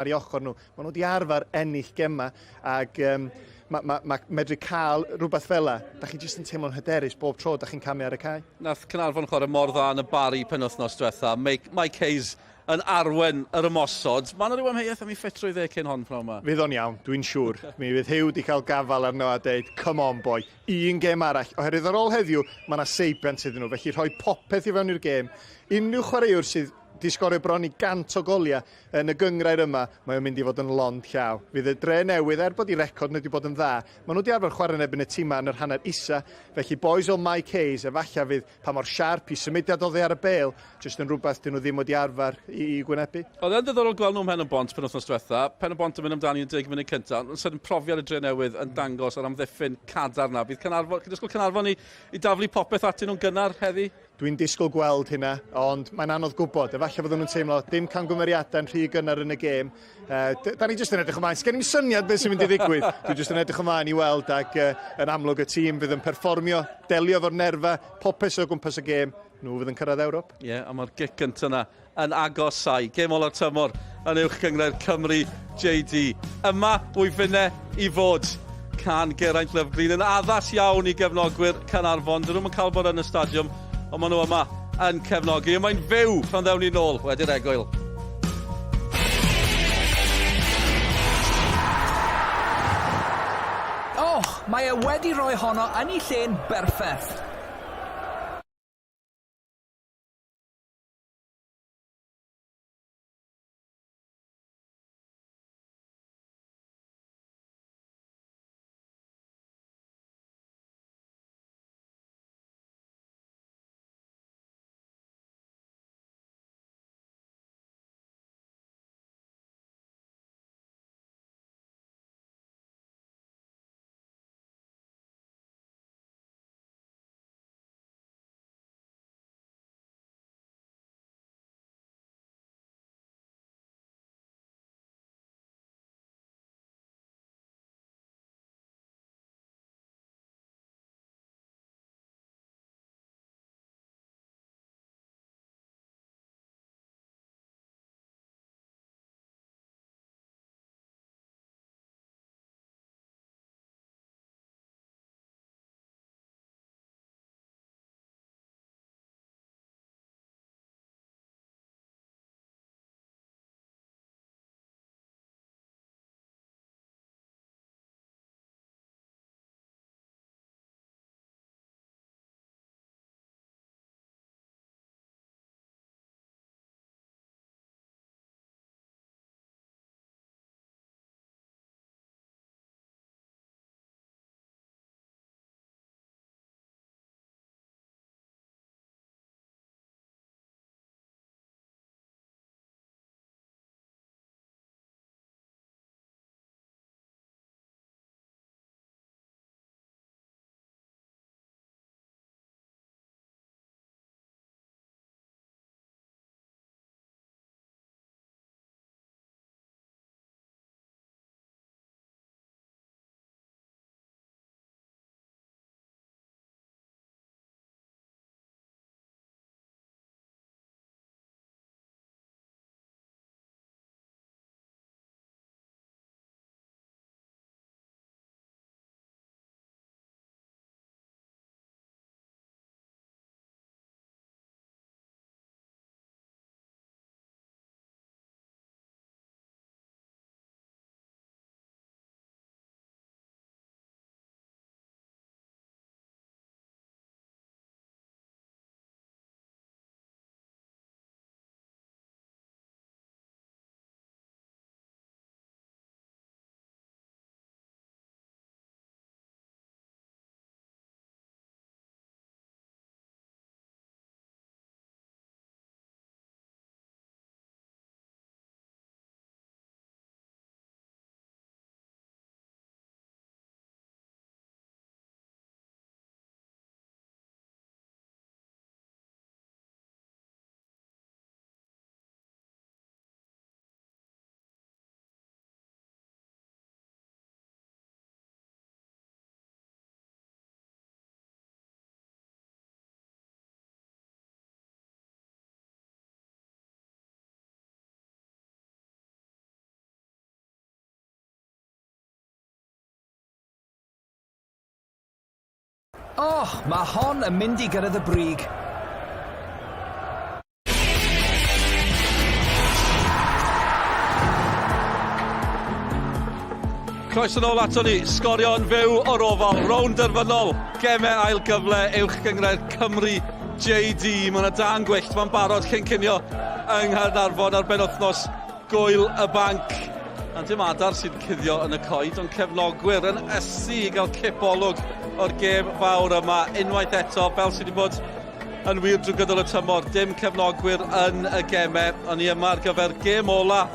Ar ei ochr nhw. Maen nhw wedi arfer ennill gemau ac um, mae ma, ma medru cael rhywbeth fel la, da chi jyst yn teimlo'n hyderus bob tro da chi'n camu ar y cae. Nath Caernarfon chwarae mor dda yn y Barri penwythnos diwetha. Mike, Mike Hayes yn arwen yr ymosod. Mae yna rhyw amheuaeth am ei ffitrwydd e cyn hon pnawn yma. Fydd o'n iawn, dwi'n siŵr. Mi fydd Huw wedi cael gafael arno a deud, come on boy, un gêm arall. Oherwydd ar ôl heddiw, mae yna seibiant iddyn nhw, felly rhoi popeth i fewn i'r gêm. Unrhyw chwaraewr sydd wedi sgorio bron i 100 o goliau Yn y gynghrair yma, mae o'n mynd i fod yn lond llaw. Fydd y Dre Newydd, er bod eu record nhw wedi bod yn dda, maen nhw wedi arfer chwarae yn erbyn y timau yn yr hanner isa, felly bois fel Mike Hayes, efallai fydd pa mor siarp i symudiad oddi ar y bêl, jyst yn rhywbeth dyn nhw ddim wedi arfer i, i gwynebu. Oedd e'n ddiddorol gweld nhw ym Mhen-y-bont penwythnos diwetha. Pen-y-bont yn mynd amdani yn deg munud cyntaf, ond sydyn profiad y Dre Newydd yn dangos yr amddiffyn cadarn 'na. Bydd Caernarfon, chi'n disgwyl Caernarfon i, i daflu popeth atyn nhw'n gynnar heddi? Dwi'n disgwyl gweld hynna, ond mae'n anodd gwybod. Efallai fyddwn nhw'n teimlo dim camgymeriadau'n rhy gynnar yn y gêm. Uh, da ni jyst yn edrych ymlaen. Sgen i'm syniad beth sy'n mynd i ddigwydd. Dwi jyst yn edrych ymlaen i weld ac uh, yn amlwg y tîm fydd yn perfformio, delio efo'r nerfa, popeth sydd o gwmpas y gêm, nhw fydd yn cyrraedd Ewrop. Ie, yeah, a mae'r gic gyntaf yna yn agosau. Gêm ola'r tymor yn Uwch Gynghrair Cymru JD. Yma, wyf finne i fod. Can Geraint Lovgreen yn addas iawn i gefnogwyr Caernarfon. Dyn nhw'm yn cael bod yn y stadiwm, ond maen nhw yma yn cefnogi. A mae'n fyw pan ddewn ni nôl wedi'r egwyl. Och, mae e wedi rhoi honno yn ei lle'n berffeth. Oh, mae hon yn mynd i gyrraedd y brig. Croeso nôl ato ni, sgorio yn fyw o'r ofal, rownd derfynol, gemau ail gyfle uwch gynghrair Cymru JD. Mae yna dân gwyllt, mae'n barod cyn cinio yng Nghaernarfon ar benwythnos Gŵyl y Banc. A dim adar sy'n cuddio yn y coed, ond cefnogwyr yn ysu i gael cip olwg o'r gêm fawr yma unwaith eto, fel sydd wedi bod yn wir drwy gydol y tymor. Dim cefnogwyr yn y gemau, ond ni yma ar gyfer gêm ola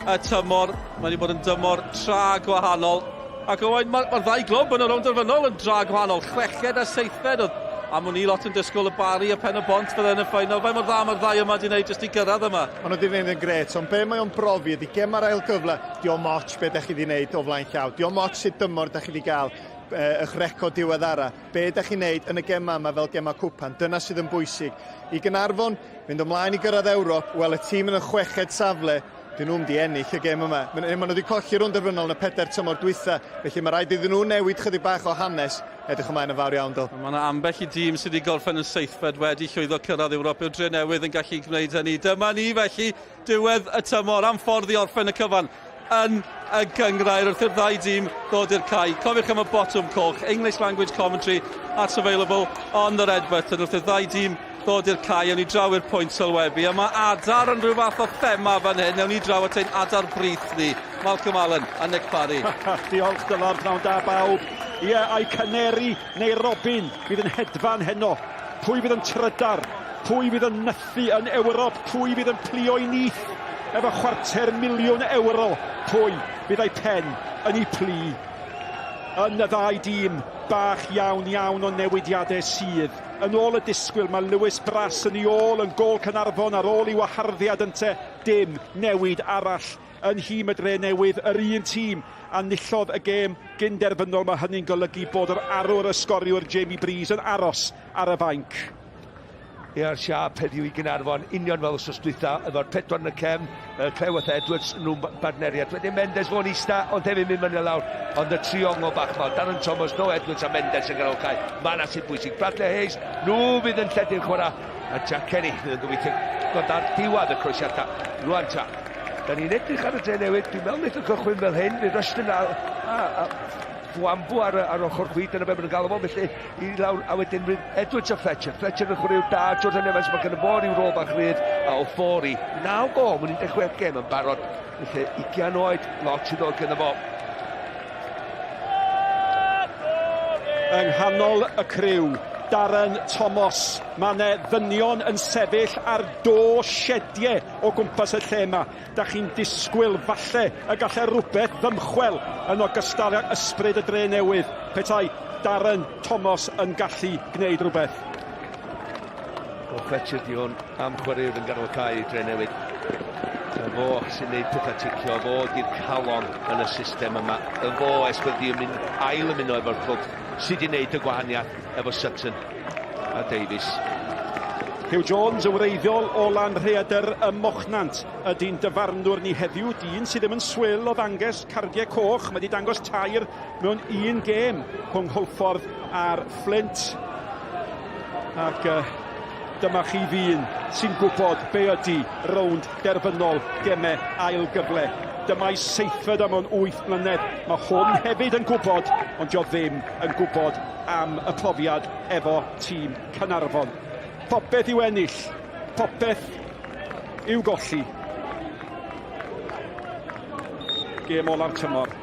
y tymor. Mae wedi bod yn dymor tra gwahanol. Ac Owain, mae'r ma ddau glwb yn y rownd derfynol yn dra gwahanol. Chweched a seithfed oedd am wn i lot yn disgwyl y Bari a Pen y Bont fydde yn y ffeinal. Faint mor dda mae'r ddau yma wedi gwneud jyst i gyrraedd yma? Maen nhw wedi gwneud yn grêt, ond be mae o'n brofi ydy gem ar ail gyfle, diolch ots be da chi wedi gwneud o flaen llaw, diolch ots sut dymor da chi wedi gael, eich record diweddara, be da chi'n neud yn y gemau yma fel gemau cwpan, dyna sydd yn bwysig. I Gaernarfon, mynd ymlaen i gyrraedd Ewrop, wel y tîm yn y chweched safle, dyn nhw'n di ennill y gêm yma. Maen nhw wedi colli rownd derfynol yn y pedair tymor dwytha, felly mae rhaid iddyn nhw newid chydig bach o hanes. Edrych ymlaen yn fawr iawn, do. Mae yna ambell i dîm sydd wedi gorffen yn seithfed wedi llwyddo cyrraedd Ewrop. Yw'r Drenewydd yn gallu gwneud hynny. Dyma ni felly, diwedd y tymor, am ffordd i orffen y cyfan yn y gynghrair wrth i'r ddau dîm ddod i'r cae. Cofiwch am y botwm coch, English language commentary, that's available on the red button wrth i'r ddau dîm ddod i'r cae. Ewn ni draw i'r pwynt sylwebu. A mae adar yn rhyw fath o thema fan hyn. Ewn ni draw at ein adar brith ni. Malcolm Allen a Nick Parry. Diolch Dylan, pnawn da bawb. Ie, ai Caneri neu Robin fydd yn hedfan heno? Pwy fydd yn trydar? Pwy fydd yn nythu yn Ewrop? Pwy fydd yn plio i nyth efo 250,000 ewro? Pwy fydd ei pen yn ei plu? Yn y ddau dîm, bach iawn iawn o newidiadau sydd. Yn ôl y disgwyl, mae Lewis Brass yn ei ôl yn gôl Caernarfon ar ôl i waharddiad ynte. Dim newid arall yn nhîm y Dre Newydd, yr un tîm a nillodd y gêm gynderfynol. Mae hynny'n golygu bod yr arwr y sgoriwr Jamie Breeze yn aros ar y fainc. Ie, ar siâp heddiw i Gaernarfon, union fel wsos dwytha, efo'r pedwar yn y cefn, uh, Cleweth Edwards, nhw'n bartneriaid. Wedyn Mendes fo'n ista, ond hefyd mynd fyny lawr, ond y triongl bach ma, Darren Thomas, Noah Edwards a Mendes yn ganol cae. Mae yna sy'n bwysig. Bradley Hayes, nhw fydd yn lledu'r chwarae, a Jack Kenny fydd yn gobeithio dod ar diwedd y croesiadau. Rwan ta, da ni'n edrych ar y dre newydd, dwi'n meddwl wnaeth o gychwyn fel hyn, fydd Rushton a, a, a Fwambu ar, ar ochr chwith, dyna be maen nhw'n galw fo, felly i lawr, a wedyn fydd Edwards a Fletcher. Fletcher yn chwaraewr da, Jordan Evans, mae gen fo ryw rôl bach rydd, a Ofori, 9 gol, mewn 16 gêm yn barod, felly 20 oed, lot i ddod gyda fo. Yng nghanol y criw, Darren Thomas. Mae yna ddynion yn sefyll ar do siediau o gwmpas y lle yma. Da chi'n disgwyl falle y gallai rhywbeth ddymchwel yn ogystal ag ysbryd y dre newydd petai Darren Thomas yn gallu gwneud rhywbeth. O Fletcher di hwn am chwaraewr yn ganol cae i dre newydd. Y fo sy'n neud pethau ticio, fo di'r calon yn y system yma. Y fo ers bod di mynd ail ymuno efo'r clwb sydd wedi neud y gwahaniaeth efo Sutton a Davies. Huw Jones yn wreiddiol o Lanrhaeadr ym Mochnant ydy'n dyfarnwr ni heddiw, dyn sydd ddim yn swil o ddangos cardiau coch, mae wedi dangos tair mewn un gêm rhwng Hwlffordd a'r Fflint. Ac uh, dyma chi ddyn sy'n gwybod be ydy rownd derfynol gemau ail gyfle. Dyma'i seithfed am mewn 8 mlynedd. Mae hwn hefyd yn gwybod, ond dio ddim yn gwybod am y profiad efo tîm Caernarfon. Popeth i'w ennill, popeth i'w golli. Gêm ola'r tymor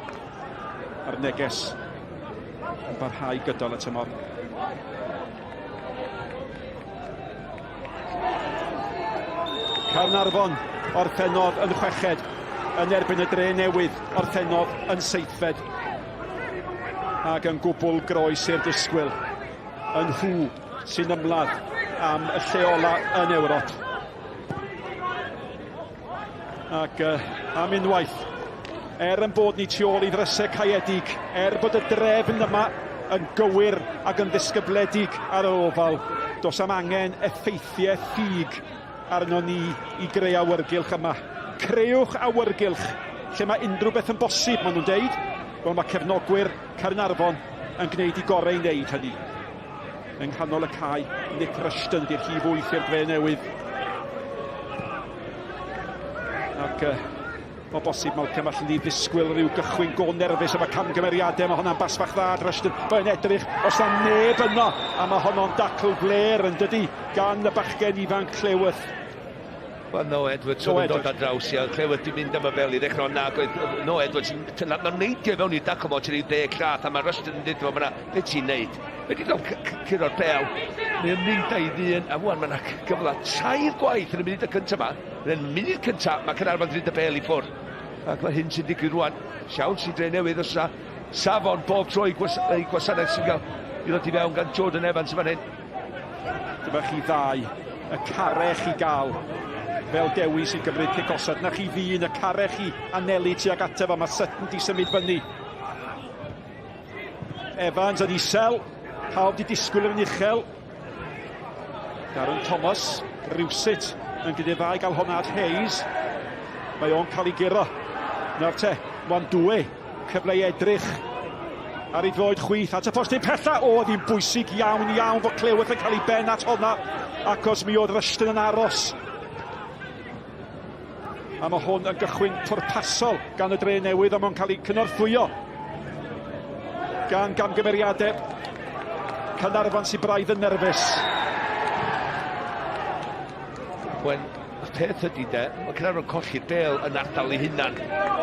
a'r neges yn parhau gydol y tymor. Caernarfon orffennodd yn chweched yn erbyn y dre newydd orffennodd yn seithfed ac yn gwbl groes i'r disgwyl yn nhw sy'n ymladd am y lle ola yn Ewrop. Ac uh, am unwaith, er yn bod ni tu ôl i ddrysau caeedig, er bod y drefn yma yn gywir ac yn ddisgybledig ar yr ofal, dos am angen effeithiau ffug arno ni i greu awyrgylch yma. Creuwch awyrgylch lle mae unrhyw beth yn bosib, maen nhw'n deud. Wel, mae cefnogwyr Caernarfon yn gwneud i gorau i wneud hynny. Yng nghanol y cae, Nick Rushton ydy'r rhif 8 i'r dre newydd. Ac o bosib Malcolm allan ni ddisgwyl rhyw gychwyn go nerfus efo camgymeriadau. Mae hwnna'n bas fach dda, Rushton. Mae'n edrych os na neb yno, a mae honno'n dacl fler yn dydy gan y bachgen ifanc Cleworth. Wel, no Edwards oedd yn dod ar draws, ia. Cleworth di mynd am y bel i ddechrau, ond nag oedd no Edwards, mae'n neidio fewn i'r dacl mo, ti'n ei ddeg llath, a mae Rushton yn dweud, mae beth ti'n neud? Mae wedi dod curo'r bel, mae'n mynd â'i ddyn, a wan mae yna gyfle tair gwaith yn y munud y cyntaf yma. Yn y munud cyntaf, mae Caernarfon wedi y bel i ffwrdd. Ac mae hyn sy'n digwydd rwan. Siawns i Dre Newydd os yna safon bob tro i, gwas i gwasanaeth sy'n cael i ddod i fewn gan Jordan Evans yn fan hyn. Dyma chi ddau, y carech i gael fel dewis i gymryd cic osod. Na chi ddyn, y carech i anelu tuag ato fo. Mae Sutton di symud fyny. Evans yn isel, pawb di disgwyl yn uchel. Darren Thomas, rywsut, yn gyda ddau gael honna at Hayes. Mae o'n cael ei guro. Nawr te, Wandue, cyfle i edrych ar ei droed chwith at y postyn pella. O, oedd hi'n bwysig iawn, iawn fod Cleworth yn cael ei ben at honna, acos mi oedd Rushton yn aros. A mae hwn yn gychwyn pwrpasol gan y dre newydd, a mae'n cael ei cynorthwyo gan gamgymeriadau Caernarfon sy'n braidd yn nerfus. Wen, y peth ydy de, mae Caernarfon colli'r bel yn ardal ei hunan,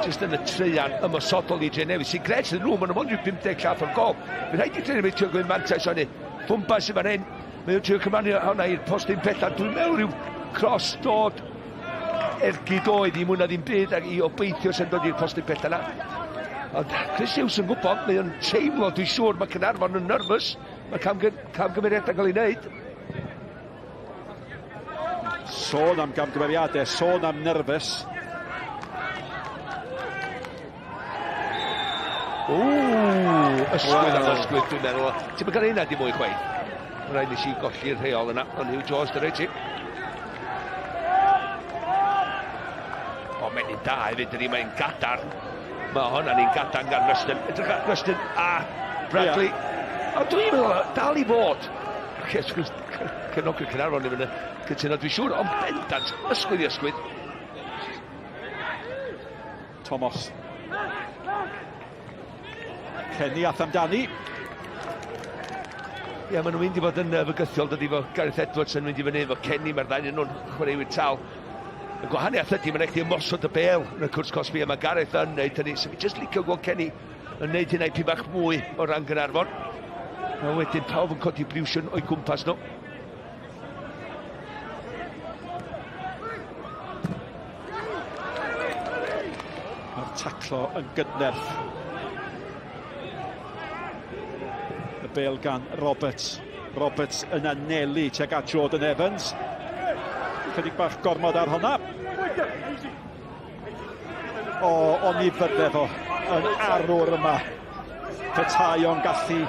jyst yn y treian ymosodol i Drenewydd, sy'n gret iddyn nhw, maen nhw mond rhyw 50 llath o'r gol. Mae'n rhaid i Drenewydd trio gwneud mantais o'n Ffwmpa sy'n fan hyn, mae o'n trio cyfrannu hwnna i'r postyn pellaf, dwi'n meddwl rhyw cross dod ergyd oedd i mwy na ddim byd ac i obeithio sy'n dod i'r postyn pellaf yna. Ond Chris Hughes yn gwybod, mae o'n teimlo, dwi'n siŵr, mae Caernarfon yn nervous, mae camgymeriadau'n cael ei wneud. Sôn am gamgymeriadau, sôn am nervous. Ww, ysgwydd am ysgwydd dwi'n meddwl. Ti'n cael hynna di mwy chwaith. Mae'n rhaid nes i golli'r rheol yna, ond Hugh Jones, dyna ti. O, mae'n un da hefyd, dydy, mae'n gadarn. Mae hwnna'n un gadarn gan Ruston. Edrych ar Ruston a Bradley. Yeah. Ond dwi'n meddwl, dal i fod. Cefnogwyr Caernarfon ddim yn cytuno, dwi'n siŵr, ond bendant, ysgwydd i ysgwydd. Thomas. Kenny ath amdani. Ie, maen nhw'n mynd i fod yn fygythiol, dydy, fo Gareth Edwards yn mynd i fyny efo Kenny, mae'r ddau nhw'n chwaraewyr tal. Y gwahaniaeth ydy, mae'n eich ymosod y bel yn y cwrs cosbi, a mae Gareth yn neud hynny. So fi jyst licio gweld Kenny yn neud hynna i pyn bach mwy o ran Gaernarfon. A wedyn pawb yn codi briwsion o'i gwmpas nhw. Mae'r taclo yn gydnerth. Y bel gan Roberts. Roberts yn anelu tuag at Jordan Evans. Chydig bach gormod ar honna. O, oni fydde fo yn arwr yma. Petai o'n gallu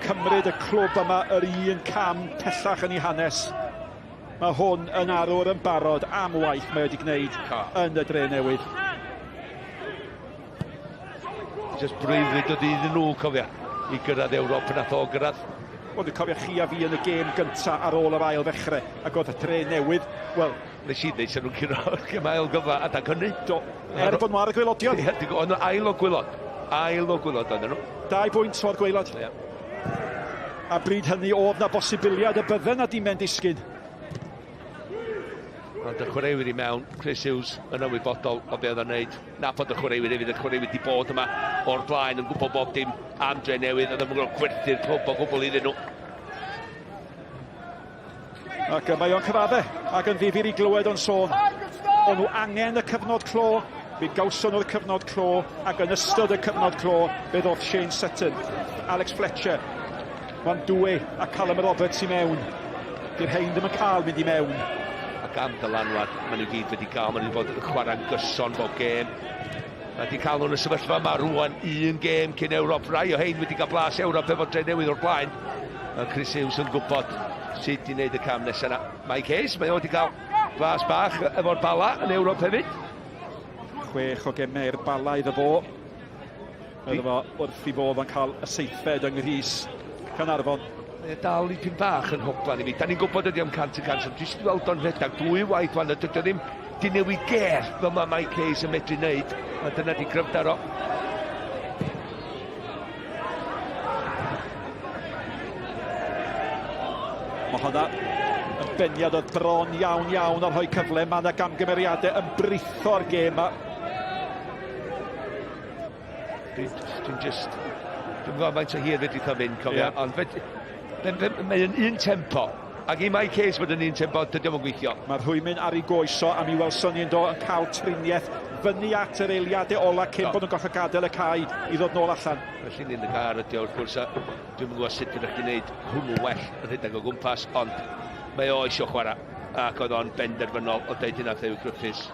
cymryd y clwb yma yr un cam pellach yn ei hanes. Mae hwn yn arwr yn barod am waith mae wedi gwneud yn y dre newydd. Just breuddwyd oedd iddyn nhw, cofia, i gyrraedd Ewrop yn o gyrraedd. Wel, dwi'n cofio chi a fi yn y gêm gynta ar ôl yr ail ddechrau, ac oedd y dre newydd, wel... Nes i ddeud sy'n nhw'n curo gêm ail gyfle adag hynny. Do, er bod nhw ar y gwaelodion. Ie, ond nhw ail o gwylod. Ail o gwylod oedden nhw. 2 bwynt o'r gwaelod. Ie. A bryd hynny oedd na bosibiliad y bydden na dim yn disgyn. Ond y chwaraewyr i mewn, Chris Hughes yn ymwybodol o be oedd o'n neud. Nabod y chwaraewyr hefyd, y chwaraewyr di bod yma o'r blaen yn gwybod bob dim am Dre Newydd, oedd yn gwerthu'r clwb o gwbl iddyn nhw. Ac mae o'n cyfadde, ac yn ddifyr i glywed o'n sôn. O'n nhw angen y cyfnod clo, fe gawson nhw'r cyfnod clo, ac yn ystod y cyfnod clo, fe ddoth Shane Sutton, Alex Fletcher, Wandue a Callum Roberts i mewn. Dy'r rhain ddim yn cael mynd i mewn. Ac am dylanwad, maen nhw gyd wedi cael, maen nhw wedi bod yn chwarae'n gyson bob gêm. Mae wedi cael nhw'n y sefyllfa yma rwan, un gêm cyn Ewrop. Rai o hein wedi cael blas Ewrop efo Dre Newydd o'r blaen. Mae Chris Hughes yn gwybod sut i wneud y cam nesaf yna. Mike Hayes, mae o wedi cael blas bach efo'r Bala yn Ewrop hefyd. 6 o gemau'r Bala iddo fo. Iddo fo wrth i fodd yn cael y seithfed yng Nghris Caernarfon. Mae e dal dipyn bach yn hoglan i fi. Da ni'n gwybod ydi am 100%, ond jyst i weld o'n rhedeg dwy waith wan, dydy o ddim di newid ger fel mae Mike Hayes yn medru wneud, a dyna di gryfder o. Mae hwnna yn beniad oedd bron iawn iawn ar rhoi cyfle. Mae yna gamgymeriadau yn britho'r gêm yma. Dwi'n dwi just... Dwi'n gwybod faint o hir fedrith o fynd, cofio, yeah. ond fed, mae'n un tempo. Ac i Mike Hayes fod yn un tempo, dydy o'm yn gweithio. Mae rhwymyn ar ei goeso a mi welson ni yn do yn cael triniaeth fyny at yr eiliadau ola cyn bod nhw'n gorfod gadael y cae i ddod nôl allan. Felly ni'n y car ydi o wrth gwrs, a dwi'm yn gwybod sut ydych chi'n gwneud hwnnw well yn rhedeg o gwmpas, ond mae o eisiau chwarae, ac oedd o'n benderfynol o deud hynna wrth Huw Griffiths.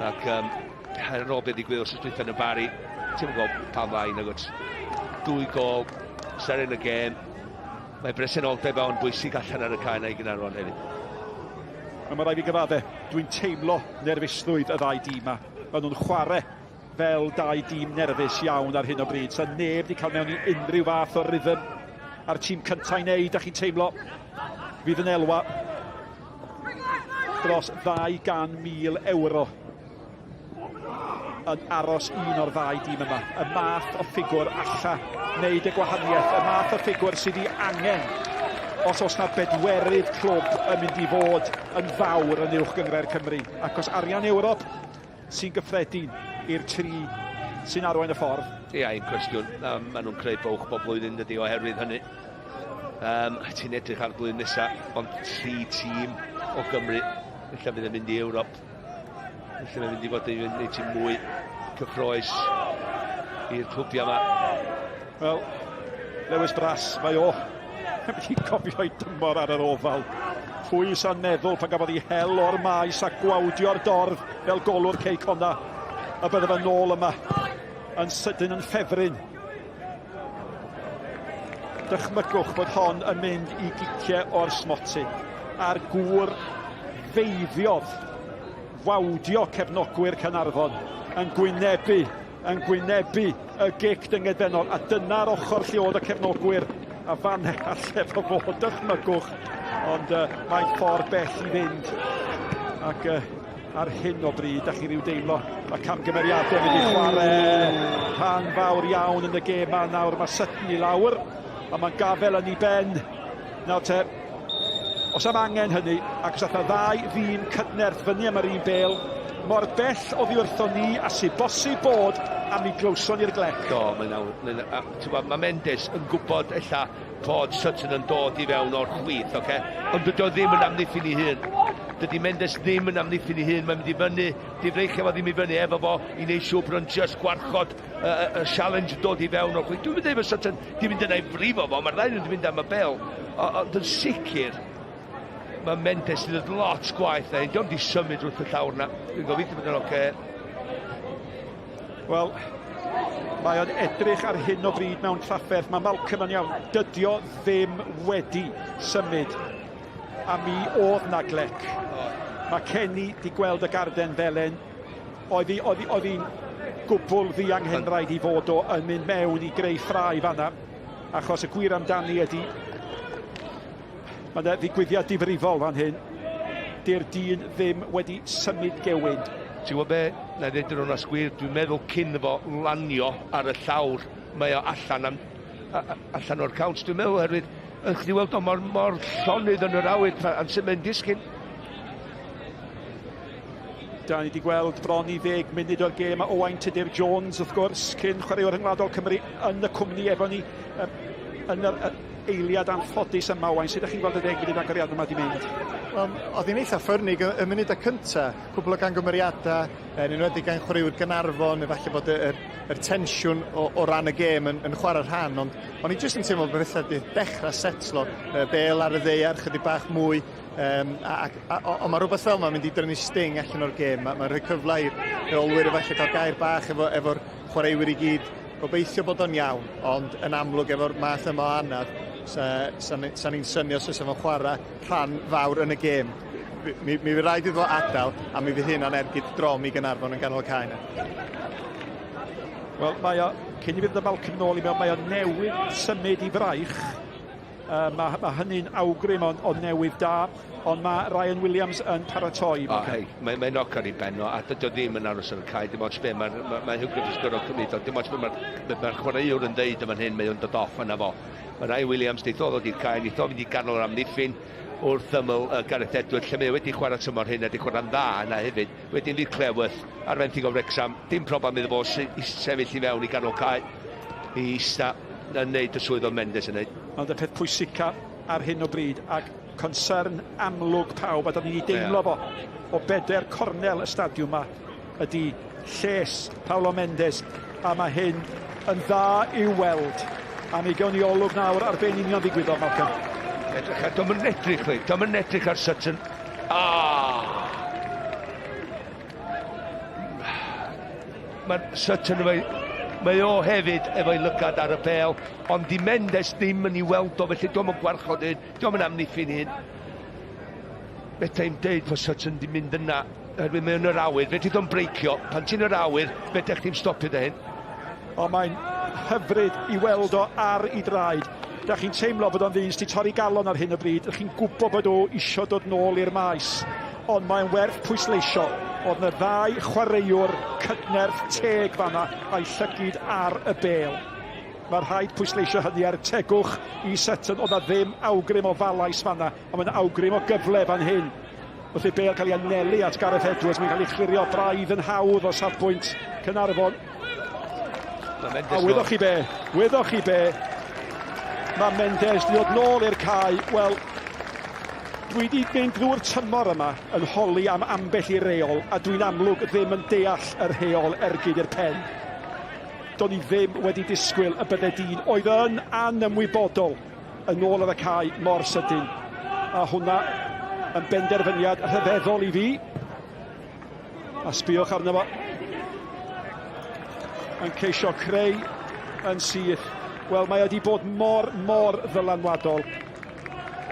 Ac um, ar ôl beth ddigwyddodd wrth dwytha yn y Bari, ti'n gwybod pam lai nag oes. Dwy gol, seren y gêm, mae bresenoldeb o'n bwysig allan ar y cae na i Gaernarfon hefyd. A mae rhaid fi gyfadde, dwi'n teimlo nerfusrwydd y ddau dîm yma. Maen nhw'n chwarae fel dau dîm nerfus iawn ar hyn o bryd. Sa neb wedi cael mewn i unrhyw fath o rhythm a'r tîm cyntaf i wneud, da chi'n teimlo, fydd yn elwa dros 200,000 euro yn aros un o'r ddau dîm yma. Y math o ffigwr alla wneud y gwahaniaeth, y math o ffigwr sydd i angen os oes na bedwerydd clwb yn mynd i fod yn fawr yn uwch gynghrair Cymru. Ac os arian Ewrop sy'n gyffredin i'r tri sy'n arwain y ffordd. Ia, un cwestiwn. Um, maen nhw'n creu bwch bob blwyddyn dydy oherwydd hynny. Um, ti'n edrych ar blwyddyn nesaf, ond tri tîm o Gymru, ella fydd yn mynd i Ewrop. Felly mae'n mynd i fod yn gwneud ti'n mwy cyffroes i'r clwbiau yma. Wel, Lewis Brass, mae o wedi cofio'i dymor ar yr ofal. Pwy sa'n meddwl pan gafodd ei hel o'r maes a gwawdio'r dorf fel golwr Cei Conna a bydde fe nôl yma yn sydyn yn ffefryn. Dychmygwch bod hon yn mynd i giciau o'r smotyn a'r gŵr feiddiodd wawdio cefnogwyr Caernarfon yn gwynebu, yn gwynebu y gic dyngedfennol, a dyna'r ochr lle oedd y cefnogwyr a fan alle fo fod, dychmygwch, ond uh, mae'n ffordd bell i fynd. Ac uh, ar hyn o bryd, da chi ryw deimlo, mae camgymeriadau mynd i chwarae rhan fawr iawn yn y gêm ma nawr. Mae Sutton i lawr, a mae'n gafel yn ei ben. Nawr te, os am angen hynny, ac os ath ddau ddyn cydnerth fyny am yr un bel, mor bell oddi wrthon ni a sy'n bosib bod a mi glywson ni'r glec. Do, mae'n awr. Mae ma Mendes yn gwybod ella fod Sutton yn dod i fewn o'r chwith, oce? Okay? Ond dydy o ddim yn amddiffyn ei hun. Dydy Mendes ddim yn amddiffyn ei hun, mae'n mynd i fyny, di freichio fo ddim i fyny efo fo i wneud siŵr bod o'n just gwarchod y, y challenge yn dod i fewn o'r chwith. Dwi'n mynd efo Sutton, di mynd yna i frifo fo, mae'r ddau nhw'n mynd am y bel. Ond yn sicr, mae Mendes yn dod lot gwaith na hyn. Diolch di symud wrth y llawr na. Dwi'n gobeithio bod yn oce. Okay. Wel, mae o'n edrych ar hyn o bryd mewn trafferth. Mae Malcolm yn iawn. Dydy o ddim wedi symud. A mi oedd na glec. Mae Kenny di gweld y garden felen. Oedd hi, oedd hi, oedd hi'n gwbl ddianghenraid i fod o yn mynd mewn i greu ffrau fanna. Achos y gwir amdani ydy, mae yna ddigwyddiad difrifol fan hyn. Dy'r dyn ddim wedi symud gewyn. Ti'n gwybod be, na i ddeud yn onast gwir, dwi'n meddwl cyn fo lanio ar y llawr, mae o allan, am, allan o'r cawnt. Dwi'n meddwl oherwydd, ych chi weld o mor, mor llonydd yn yr awyr pan sy'n mynd disgyn. Da ni wedi gweld bron i ddeg munud o'r gêm a Owain Tudur Jones wrth gwrs, cyn chwaraewr rhyngwladol Cymru yn y cwmni efo ni yn yr eiliad anffodus yma Owain. Sut ydych chi'n gweld y ddeg munud agoriad yma wedi mynd? Wel, oedd hi'n eitha ffyrnig y, y munudau cyntaf, cwbl o gangymeriadau, yn enwedig gan chwaraewyr Gaernarfon, efallai bod y, yr, yr tensiwn o, o ran y gêm yn, yn chwarae rhan, ond o'n i jyst yn teimlo bod pethau wedi dechrau setlo, y bel ar y ddaear, chydig bach mwy, Um, a, a, a, ond mae rhywbeth fel yma'n mynd i drynu sting allan o'r gêm. Mae'n ma rhoi cyfle i'r rheolwyr efallai cael gair bach efo, efo'r chwaraewyr i gyd. Gobeithio bod o'n iawn, ond yn amlwg efo'r math yma o anaf, sa, sa, sa ni'n synio os oes efo'n chwarae rhan fawr yn y gêm. Mi, mi, mi fydd rhaid iddo fo adael, a mi fydd hynna'n ergyd drom i Gaernarfon yn ganol y cae yna. Wel, mae o, cyn i fynd y Malcolm nôl i mewn, mae o newydd symud i fraich. Mae ma hynny'n awgrym o, o newydd da, ond mae Ryan Williams yn paratoi. O, hei, mae'n mae knock ar ei ben o, a dydy o ddim yn aros ar y cae, dim ots be, mae ma, ma Hugh Griffiths gorfod cymryd o, dim ots be mae'r ma, ma chwaraewr yn ddeud yma'n hyn, mae o'n dod off yna fo. Mae Ryan Williams, deith o ddod i'r cae, neith o fynd i ganol yr amddiffyn wrth ymyl Gareth Edwards, lle mae o wedi chwarae tymor hyn a wedi chwarae'n dda yna hefyd. Wedyn fydd Cleworth ar fenthyg o Wrecsam, dim problem iddo fo i sefyll i fewn i ganol cae i ista yn neud y swydd oedd Mendes yn neud. Ond y peth pwysica ar hyn o bryd, ac concern amlwg pawb, a da ni wedi deimlo fo o bedair cornel y stadiwm yma, ydy lles Paulo Mendes, a mae hyn yn dda i'w weld. A mi gewn ni olwg nawr ar be'n union ddigwyddodd, Malcolm. Edrych ar, dwi'n edrych, dwi'n edrych ar Sutton. Ah! Mae Sutton efo'i... Mae o hefyd efo'i lygad ar y bêl, ond di Mendes ddim yn ei weld o, felly dwi'n gwarchod un, dwi'n amddiffyn un. Fedra i'm deud fod Sutton di mynd yna, oherwydd mae yn yr awyr, fedri o'n breicio. Pan ti'n yr awyr, fedra chdi'm stopio dy hyn. O, mae'n hyfryd i weld o ar ei draed. Da chi'n teimlo bod o'n ddyn sydd wedi torri galon ar hyn o bryd. Ydych chi'n gwybod bod o isio dod nôl i'r maes. Ond mae'n werth pwysleisio oedd yna ddau chwaraewr cydnerth teg fanna a'i llygid ar y bêl. Mae rhaid pwysleisio hynny ar tegwch i Sutton. Oedd na ddim awgrym o falais fanna, ond mae'n awgrym o gyfle fan hyn. Wrth i'r bêl cael ei anelu at Gareth Edwards, mae'n cael ei chlirio braidd yn hawdd o safbwynt Caernarfon. A wyddoch chi be, wyddoch chi be, mae Mendes di dod nôl i'r cae. Wel, dwi wedi mynd drwy'r tymor yma yn holi am ambell i reol, a dwi'n amlwg ddim yn deall y rheol ergyd i'r pen. Do'n i ddim wedi disgwyl y bydde dyn oedd yn anymwybodol yn ôl ar y cae mor sydyn. A hwnna yn benderfyniad rhyfeddol i fi. A sbïwch arno fo. Yn ceisio creu yn syth. Wel, mae wedi bod mor, mor ddylanwadol.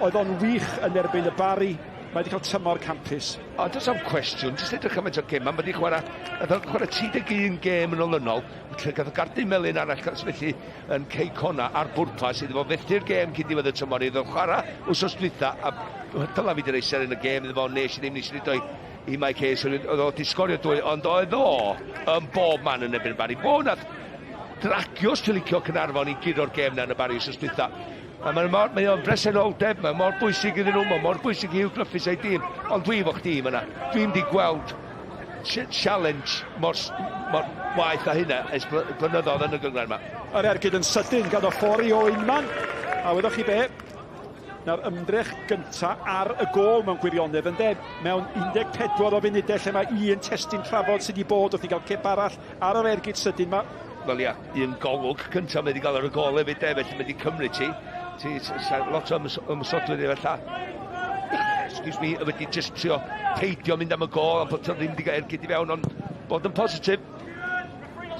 Oedd o'n wych yn erbyn y Barri. Mae wedi cael tymor campus. O, does am cwestiwn, jyst edrych cymaint o gem. Mae wedi chwarae, nath o chwarae 31 gêm yn olynol, lle gath o gardyn melyn arall, felly yn Cei Connah ar bwrpas iddo fo fethu'r gêm cyn diwedd y tymor iddo chwarae wsos dwytha, a dyla fi di roi seren y gêm iddo fo, nes i ddim, nes i ddim i Mike Hayes, oedd o wedi sgorio dwy, ond oedd o yn bob man yn erbyn y Barri. Fo nath dragio, os ti'n licio, Caernarfon i guro'r gêm na yn y Barri wsos dwytha. A mae'n mor, mae o'n bresenoldeb, mae mor bwysig iddyn nhw, mae mor bwysig i Hugh Griffiths a'i dîm. Ond dwi efo chdi yna. Dwi'n di gweld challenge mor, mor waeth a hynna ers blynyddoedd yn y gynghrair yma. Yr ergyd yn sydyn gan Ofori o unman. A wyddoch chi be? Na'r ymdrech gynta ar y gôl mewn gwirionedd ynde? Mewn 14 o funudau lle mae un testun trafod sydd wedi bod wrth i gael cip arall ar yr ergyd sydyn ma. Wel ia, un golwg cyntaf mae wedi cael ar y gôl hefyd de, felly mae wedi cymryd ti. Ti, lot o ymosodwyr i felly. Excuse me, wedi just trio peidio mynd am y gôl, a bod o ddim wedi cael ergyd i fewn, ond bod yn positif.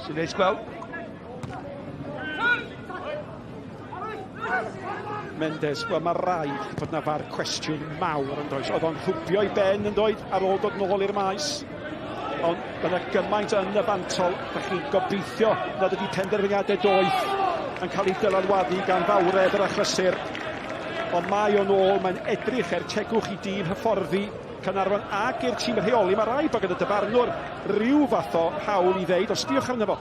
Sy'n neis gweld. Mendes, wel mae rhaid bod na far cwestiwn mawr yn does. Oedd o'n rhwbio i ben yn doedd ar ôl dod nôl i'r maes. Ond mae yna gymaint yn y fantol, da chi'n gobeithio nad ydy penderfyniadau doeth yn cael ei dylanwadu gan fawredd yr achlysur. Ond mae o'n ôl, mae'n edrych er tegwch i dîm hyfforddi Caernarfon ac i'r tîm rheoli. Mae rhaid bod gyda dyfarnwr rhyw fath o hawl i ddeud, os diolch arno fo.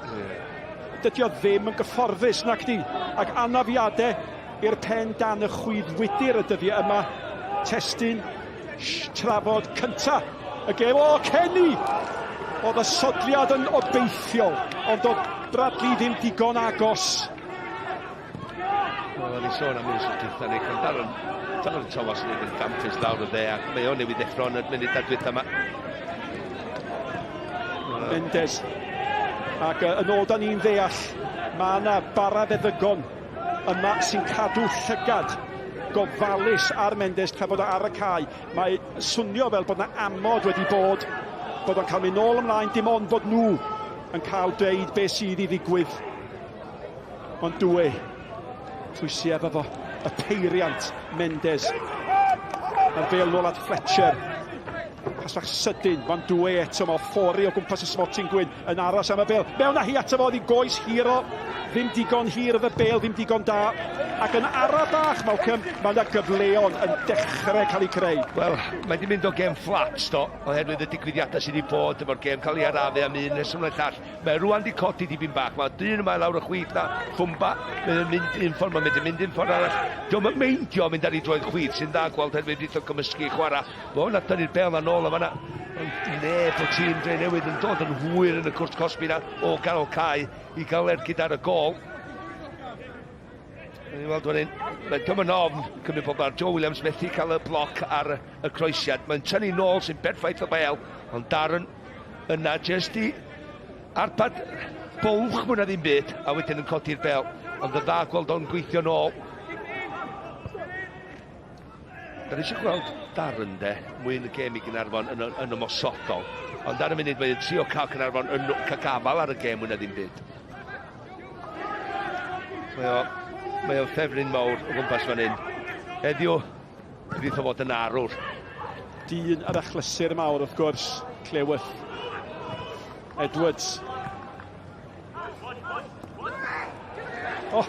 Dydy o ddim yn gyfforddus, nac di. Ac anafiadau i'r pen dan y chwyddwydr y dyddiau yma. Testun trafod cynta y gêm. O, Kenny! Oedd y sodliad yn obeithiol, ond oedd Bradley ddim digon agos. Wel, o'n i sôn am un sy'n dwytha ni, ond Darren, Darren Thomas yn edrych gampus lawr y dde, ac mae o'n newid ddeffro yn y munud dwytha yma. Mendes. Ac yn ôl da ni'n ddeall, mae yna barafeddygon yma sy'n cadw llygad gofalus ar Mendes tra bod o ar y cae. Mae swnio fel bod yna amod wedi bod, bod o'n cael mynd nôl ymlaen, dim ond bod nhw yn cael deud beth sydd i ddigwydd. Ond dwe, pwy sy efo fo? Y peiriant, Mendes. Mae'r bêl nôl at Fletcher. Pas bach sydyn, Van Dwe eto, mae Ofori o gwmpas y smotyn gwyn yn aros am y bêl. Mewn â hi ato fo, oedd hi goes hir o, ddim digon hir oedd y bêl, ddim digon da. Ac yn ara bach, Malcolm, mae yna gyfleon yn dechrau cael eu creu. Wel, mae wedi mynd o gêm fflat, do, oherwydd y digwyddiadau sydd wedi bod efo'r gêm cael ei arafu am un reswm neu'r llall. Mae rwan wedi codi dipyn bach. Mae dyn yma lawr y chwith na, Ffwmba, mae'n mynd un ffordd, mae'n mynd yn mynd un ffordd arall. Diolch yn meindio mynd ar ei droed chwith, sy'n dda gweld herwydd wrth o gymysgu i chwarae. Mae hwnna dynnu'r bel na nôl o fanna. Ond neb o tîm Dre Newydd yn dod yn hwyr yn y cwrt cosbi na o ganol cae i gael ergyd ar y gol. Ni'n weld fan hyn, mae'n dod yn ofn cymryd pobl ar Joe Williams methu cael y bloc ar y croesiad. Mae'n tynnu nôl sy'n berffaith o bel, ond Darren yna jyst i arbad bwlch mwy na ddim byd, a wedyn yn codi'r bel. Ond y dda gweld o'n gweithio nôl. Da ni eisiau gweld Darren de, mwy yn y gêm i Gynarfon yn, yn ymosodol. Ond ar y munud mae'n trio cael Cynarfon yn cael gafael ar y gêm mwy na ddim byd. Mae o, mae o'n ffefryn mawr o gwmpas fan hyn. Heddiw, fydd o fod yn arwr. Dyn ar achlysur mawr wrth gwrs, Clewith Edwards. Oh.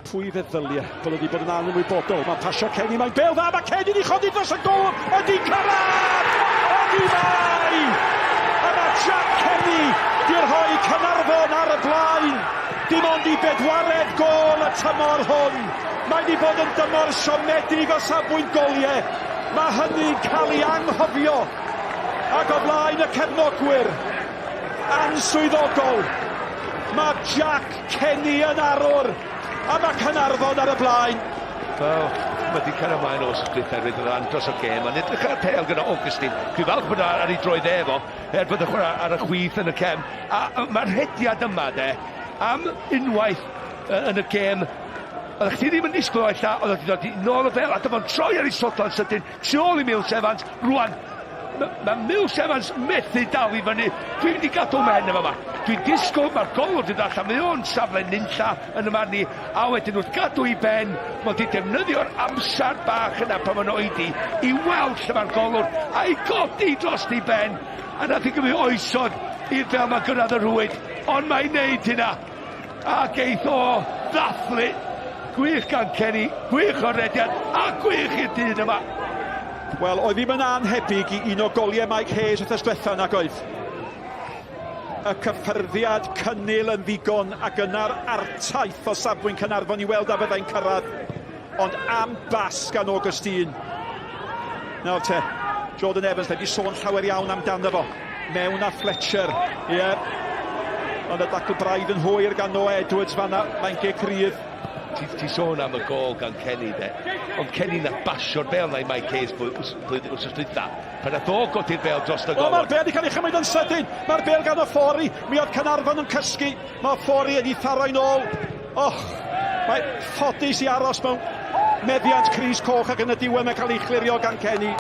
Pwy feddylia bod wedi bod yn anymwybodol. Mae'n pasio Kenny, mae'n bel dda, mae Kenny wedi chodi dros y gol, ydy cyrraedd! Ydy mae! A mae Jack Kenny di rhoi Caernarfon ar y blaen. Dim ond i bedwaredd gol y tymor hwn. Mae wedi bod yn dymor siomedig o safbwynt goliau. Mae hynny'n cael ei anghofio. Ac o flaen y cefnogwyr, answyddogol, mae Jack Kenny yn arwr, a mae Caernarfon ar y blaen. Wel, mae wedi cael ymlaen os ydych hefyd yn andros o gêm. Mae'n edrych ar y pêl gyda Augustine. Dwi'n falch bod ar ei droed efo, er bod y chwarae ar y chwith yn y cefn. A mae'r rhediad yma, de, am unwaith yn y gêm, Oeddech chdi ddim yn disgwyl o ella, oedd wedi dod i nôl y bel, a dyma'n troi ar ei sodla'n sydyn, tu ôl i Mills Evans, rwan, mae Mills Evans methu dal i fyny, dwi'n mynd i gadw mhen efo yma. Dwi'n disgwyl, mae'r golwr wedi dod allan, mae o'n safle nunlla yn y marn i, a wedyn wrth gadw i ben, mae wedi defnyddio'r amser bach yna pan mae'n oedi i weld lle mae'r golwr, a'i godi dros ei ben, a nath i gymryd oesodd i'r bel mae gyrraedd y rhwyd, ond mae'n neud hynna. A geith o ddathlu. Gwych gan Kenny, gwych o'r rediad, a gwych i'r dyn yma. Wel, oedd ddim yn anhebyg i un o goliau Mike Hayes wrth diwetha nag oedd. Y cyffyrddiad cynnil yn ddigon ac yna'r artaith o safbwynt Caernarfon i weld a fyddai'n cyrraedd. Ond am bas gan Augustine. Nawr te, Jordan Evans, wedi sôn llawer iawn amdano fo. Mewn a Fletcher, ie. Yeah. Ond y dacl braidd yn hwyr gan Noah Edwards fanna, mae'n gic rydd. Ti, ti sôn am y gol gan Kenny de, ond Kenny na basio'r bel na i Mike Hayes wrth dwytha. Pan nath o godi'r bel dros y gol. O, mae'r bel wedi cael ei chymryd yn sydyn. Mae'r bel gan Ofori. Mi oedd Caernarfon yn cysgu. Mae Ofori wedi tharo'n ôl. Och, mae ffodus i aros mewn meddiant Cris Coch ac yn y diwedd mae'n cael ei chlirio gan Kenny.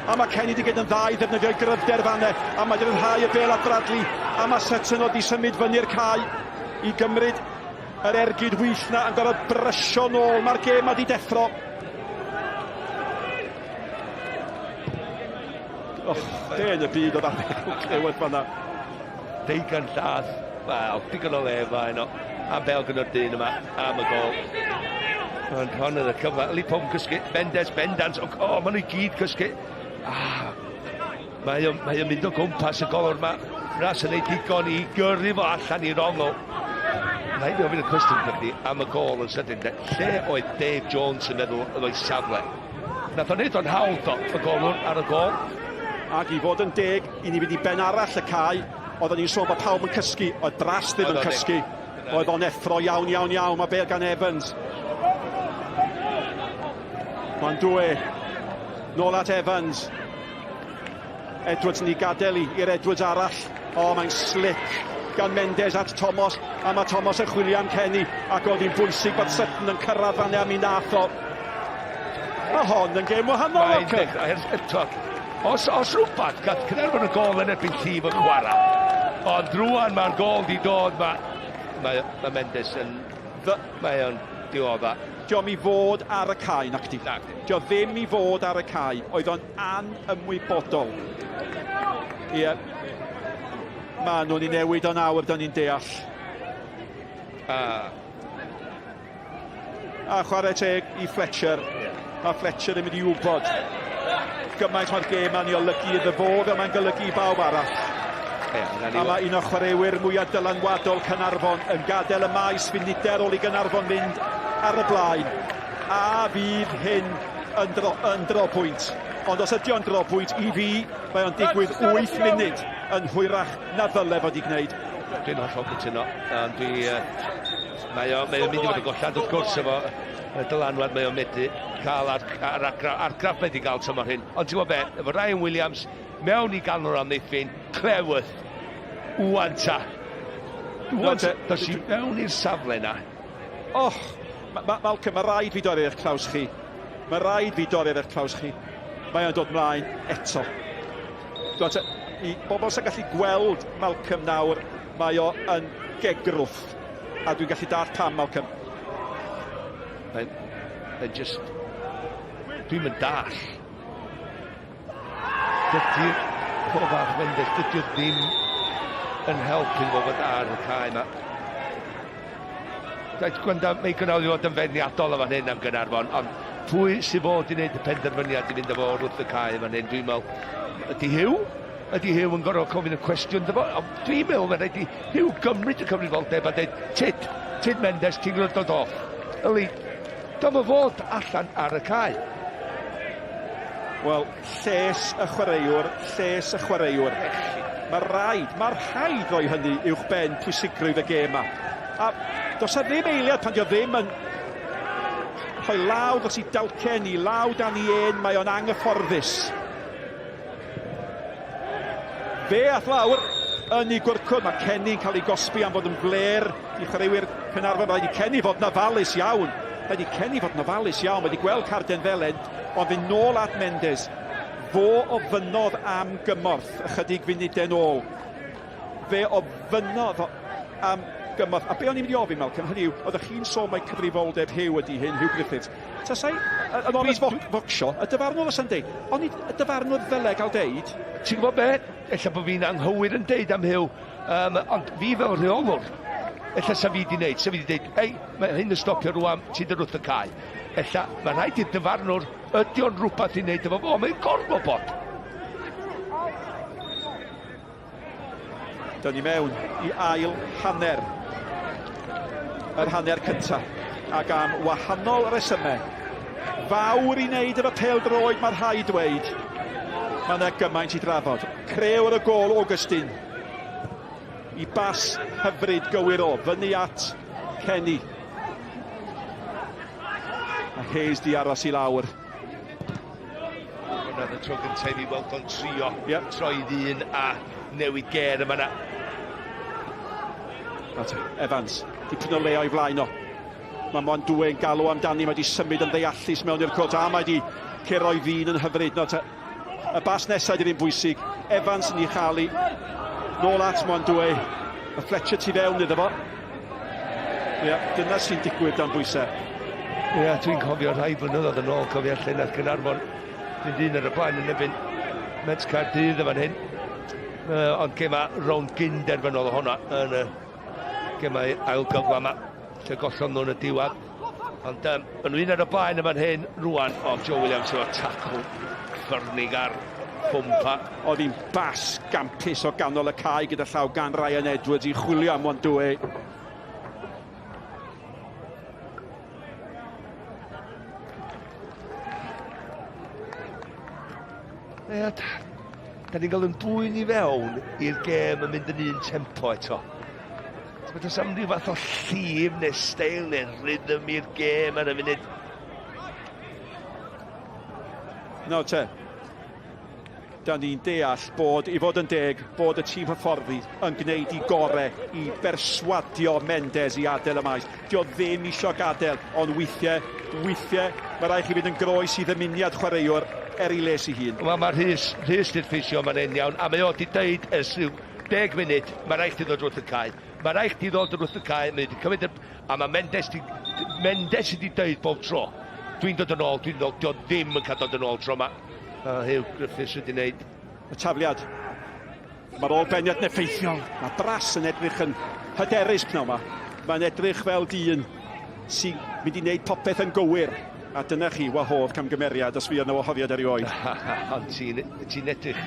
A mae Kenny wedi gwneud yn dda i ddefnyddio'i gryfder fanne. A mae wedi rhyddhau y bel at Bradley. A mae Sutton wedi symud fyny'r cae i gymryd yr ergyd wych na yn gorfod brysio nôl. Mae'r gêm wedi deffro. Och, be yn y byd oedd ar clywed fanna. Deugan llath. Wel, digon o le fa heno. A bel gyda'r dyn yma am y gol. Ond hon oedd y cyfle. Yli pob yn cysgu. Mendes, bendant. O, oh, maen nhw i gyd cysgu. Ah, mae o'n mae mynd o gwmpas y golwr yma. Ras yn ei digon i gyrru fo allan i'r ongl. Rhaid i ofyn y cwestiwn gyda chdi am y gol yn sydyn. De. Lle oedd Dave Jones yn meddwl oedd o'i safle? Nath o'n neud o'n hawdd do, y golwr ar y gol. Ac i fod yn deg, i ni fynd i ben arall y cae, oedden ni'n sôn bod pawb yn cysgu, oedd Bras ddim yn cysgu. Oedd o'n effro iawn, iawn, iawn. Mae bel gan Evans. Mae'n dwe. Nôl at Evans. Edwards yn ei gadael i i'r Edwards arall. O, mae'n slick gan Mendes at Thomas. A mae Thomas yn chwilio am Kenny. Ac oedd hi'n bwysig bod Sutton yn cyrraedd fan am ei nath o. Mae hon yn gêm wahanol. Mae'n eto, os, os rhywbeth, gath Caernarfon y gol yn erbyn tîm yn chwarae. Ond rwan mae'r gol di dod, mae, mae, mae Mendes yn... Mae o'n diodda. Diolch i fod ar y cae, nac di. Dio ddim i fod ar y cae. Oedd o'n anymwybodol. Ie. Yeah. Mae nhw'n ei newid o'n awr, da ni'n deall. A chwarae teg i Fletcher. Mae Fletcher yn mynd i wybod gymaint mae'r gêm ma'n ei olygu iddo fo fel mae'n golygu i bawb arall. A mae un o chwaraewyr mwyaf dylanwadol Caernarfon yn gadael y maes funudau ar ôl i Gaernarfon fynd ar y blaen. A fydd hyn yn, dro, yn drobwynt. Ond os ydy o'n drobwynt i fi, mae o'n digwydd 8 munud yn hwyrach na ddyle fod i gwneud. Dwi'n hollol cytuno. Ond dwi, uh, Mae o, mae o'n mynd i fod yn gollad wrth gwrs efo y dylanwad mae o'n medru cael ar, ar argraff, argraff mae wedi cael tymor hyn. Ond ti'n gwybod be, efo Ryan Williams mewn i ganol amddiffyn, Cleworth, wwan ta. Wwan ta, dos i mewn i'r safle na. Och, ma, ma, Malcolm, mae rhaid fi dorri eich traws chi. Mae rhaid fi dorri eich traws chi. Mae o'n dod mlaen eto. Dwi'n i bobl sy'n gallu gweld Malcolm nawr, mae o yn gegrwth. A dwi'n gallu dallt pam, Malcolm. Mae'n mae just... Dwi'n mynd dall. Dydy'r Kovac Mendes, dydy o ddim yn help iddo fo fod ar y cae yma. Rhaid gwenda, mae gynnal i fod yn feirniadol o fan hyn am Gaernarfon, ond pwy sydd fod i wneud y penderfyniad i fynd â fo wrth y cae fan hyn, dwi'n meddwl, ydy Huw? Ydy Huw yn gorfod gofyn y cwestiwn iddo fo? Ond dwi'n meddwl mae'n rhaid i Huw gymryd y cyfrifoldeb a dweud, Tyd, Tyd Mendes, ti'n gwybod dod off. Yli, dyma fod allan ar y cae. Wel, lles y chwaraewr, lles y chwaraewr. Mae rhaid, mae rhaid rhoi hynny uwch ben pwysigrwydd y gêm yma. A does 'na ddim eiliad pan dio ddim yn rhoi law dros i dalcen i law dan i en, mae o'n anghyfforddus. Fe ath lawr yn ei gwrcwd, mae Kenny'n cael ei gosbi am fod yn fler i chwaraewyr Caernarfon. Rhaid i Kenny fod yn ofalus iawn. Rhaid i Kenny fod yn ofalus iawn. Mae wedi gweld carden felen, ond fynd nôl at Mendes. Fo ofynnodd am gymorth ychydig funudau'n ôl. Fe ofynnodd am gymorth. A be o'n i'n mynd i ofyn, Malcolm, hynny yw, oeddech chi'n sôn mai cyfrifoldeb Huw ydy hyn, Huw Griffiths. Tasai, yn onest focsio, y dyfarnwr fysa'n deud, ond nid y dyfarnwr ddyle gael deud. Ti'n gwybod be? Ella bod fi'n anghywir yn deud am Huw, um, ond fi fel rheolwr, ella sa fi di wneud, sa fi di deud, ei, mae hyn yn stopio rwan, ti'n dod wrth y cae. Ella, mae rhaid i'r dyfarnwr, ydy o'n rhywbeth i wneud efo fo, mae'n gorfod bod. Dyn ni mewn i ail hanner. Yr hanner cyntaf. Ac am wahanol resymau. Fawr i wneud efo pêl-droed mae rhaid dweud. Mae yna gymaint i drafod. Crëwr y gôl Augustin. I bas hyfryd gywir o. Fyny at Kenny. A Hayes di aros i lawr. Hwnna oedd y tro gyntaf i fi weld o'n trio yep. troi ddyn a newid ger yma na. At Evans, dipyn o le o'i flaen o. Mae Moan Dwe yn galw amdani, mae wedi symud yn ddeallus mewn i'r cwrt, a mae wedi curo'i ddyn yn hyfryd. No, y bas nesaf ydy'r un bwysig. Evans yn ei chael i. Nôl at Moan Dwe. Y Fletcher tu fewn iddo fo. Ie, dyna sy'n digwydd dan bwysau. Ie, dwi'n cofio rhai blynyddoedd yn ôl, cofio lle nath Gaernarfon fynd un ar y blaen yn erbyn Met Caerdydd yn fan hyn. Uh, ond gema rownd gyn-derfynol honna yn y gemau ail gyfle yma, lle gollon nhw'n y diwedd. Ond um, yn un ar y blaen yn fan hyn rwan, o Joe Williams efo tacl ffyrnig ar Fwmpa. Oedd hi'n bas gampus o ganol y cae gyda llaw gan Ryan Edwards i chwilio am Wandue. Ie, da ni'n cael yn dwyn i fewn i'r gêm yn mynd yn un tempo eto. Ti'n meddwl am ryw fath o llif neu steil neu rhythm i'r gêm ar y funud. Nawr te, da ni'n deall bod, i fod yn deg, bod y tîm hyfforddi yn gwneud i gore i berswadio Mendes i adael y maes. Dio ddim isio gadael, ond weithiau, weithiau, mae rhaid chi fynd yn groes i ddymuniad chwaraewr er ei les ei hun. Wel, mae Rhys, Rhys di'r ffisio ma'n hyn iawn, a mae o di deud ers rhyw 10 munud, mae rhaid chdi ddod wrth y cae. Mae rhaid chdi ddod wrth y cae, mae wedi cymryd y... A mae Mendes, di, Mendes wedi deud bob tro, dwi'n dod yn ôl, dwi'n dod, dio ddim yn cael dod yn ôl tro yma. A Huw Griffiths wedi wneud. Y tafliad. Mae'r ôl beniad yn effeithiol. Mae Brass yn edrych yn hyderus pnawn yma. Mae'n edrych fel dyn sy'n Mynd i wneud popeth yn gywir. A dyna chi wahodd camgymeriad os fuodd 'na wahoddiad erioed. Ond ti'n ti edrych,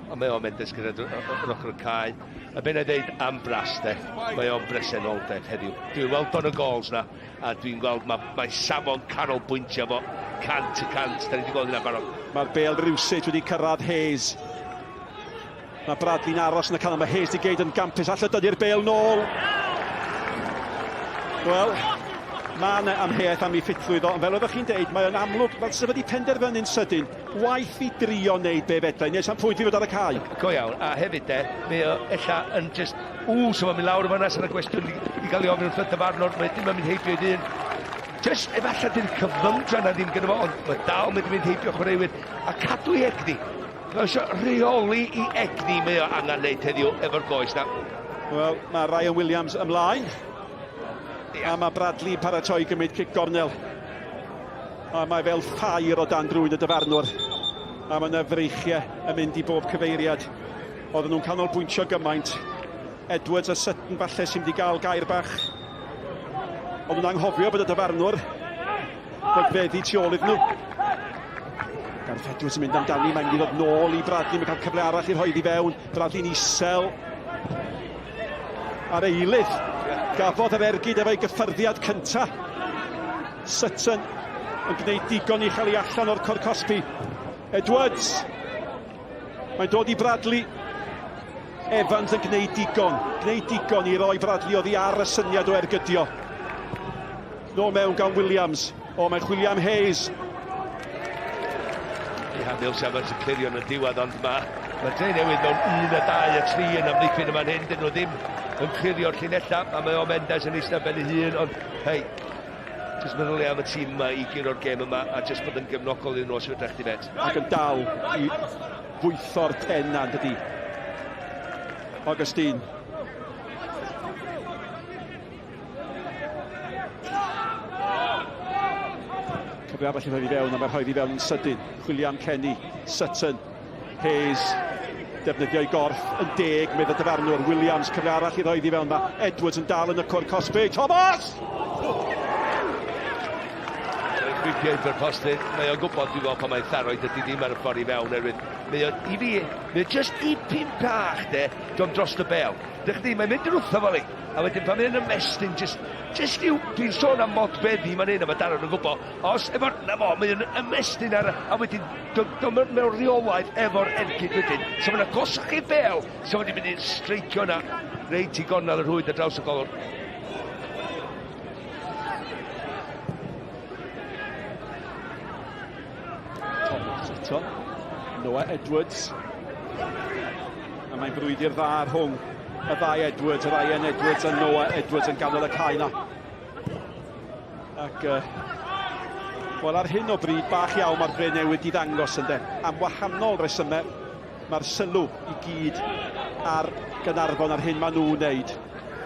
ond mae o'n Mendes gyda yn ochr y cae. A be na i ddeud am Bras de, mae o'n bresenoldeb heddiw. Dwi'n weld o'n y gols na, a dwi'n gweld mae, mae safon canolbwyntio fo 100%, da ni wedi gweld hynna barod. Mae'r bel rywsut wedi cyrraedd Hayes. Mae Bradley'n aros yn y canol, mae Hayes di geid yn gampus, allai dynnu'r bel nôl. Wel, mae yna amheuaeth am ei ffitrwydd o, ond fel oeddech chi'n deud, mae o'n amlwg, fel sydd wedi penderfynu'n sydyn, waeth i drio wneud be fedra i, neu sa'n pwynt i fod ar y cae. Go iawn, a hefyd de, mae o ella yn just, ww, so mae'n mynd lawr yma nes yna gwestiwn i, i gael ei ofyn wrth y dyfarnwr, mae ddim yn mynd heibio i ddyn. Just efallai dy'r cyflymdra na ddim gyda fo, ond mae dal mynd i fynd heibio chwaraewyr, a cadw i egni. Mae eisiau rheoli i egni mae o angen neud heddiw efo'r goes na. Wel, mae Ryan Williams ymlaen. Yeah. A mae Bradley paratoi gymryd cic gornel. A mae fel ffair o dan drwyn y dyfarnwr. A mae yna freichiau yn mynd i bob cyfeiriad. Oedden nhw'n canolbwyntio gymaint. Edwards a Sutton falle sy'n mynd i gael gair bach. Oedden nhw'n anghofio bod y dyfarnwr Rhagfeddi tu ôl iddyn nhw. Gareth Edwards yn mynd amdani, mae'n mynd i ddod nôl i Bradley, mae'n cael cyfle arall i rhoi iddi fewn. Bradley'n isel ar eilydd. Gafodd yr ergyd efo'i gyffyrddiad cynta. Sutton yn gwneud digon i chael ei allan o'r corcosbi. Edwards! Mae'n dod i Bradley. Evans yn gwneud digon, gwneud digon i roi Bradley oddi ar y syniad o ergydio. Nôl mewn gan Williams. O, mae'n chwilio am Hayes. Ia, Mills Evans yn clirio yn y diwedd, ond mae mae Dre Newydd mewn 1 a 2 a 3 yn amddiffyn yma'n hyn. Dyn nhw ddim yn clirio'r llinellau, a mae o Mendes yn eistedd ben ei hun, ond hei, jyst meddylia am y tîm yma i guro'r gêm yma a jyst bod yn gefnogol iddyn nhw os fedrech chdi fet. Ac yn dal i fwytho'r pen na, dydy. Augustine. Cyfle arall i rhoi i fewn, a mae'r rhoi i fewn yn sydyn. Chwilio am Kenny, Sutton, Hayes, defnyddio ei gorff yn deg, medd y dyfarnwr. Williams, cyfle arall i roi i fewn. Mae Edwards yn dal yn y cwr cosbi. Thomas! Chwipio i'r postyn, mae o'n gwybod dwi'n gweld pan mae'n tharo, dydy ddim ar y ffordd i fewn, erwydd. Mae o, i fi, mae o just dipyn bach, de, dom dros y bel. Dych chdi, mae'n mynd drwtho fo li. A wedyn pan mae'n ymestyn, just, just i'w, dwi'n sôn am modfeddi man hyn, a mae Darren yn gwybod, os efo'r, na fo, mae'n ymestyn ar, a wedyn, do, mewn reolaeth efo'r ergyd wedyn. So mae'n agosach i'r bel, so mae'n mynd i'n streicio na, reit i gornel y rhwyd ar draws y golwr. Thomas eto. Noah Edwards. A mae'n frwydr dda rhwng y ddau Edwards, Ryan Edwards a Noah Edwards yn ganol y cae na. Ac, wel ar hyn o bryd, bach iawn mae'r Dre Newydd di ddangos ynde. Am wahanol resymau, mae'r sylw i gyd ar Gaernarfon ar hyn maen nhw'n wneud.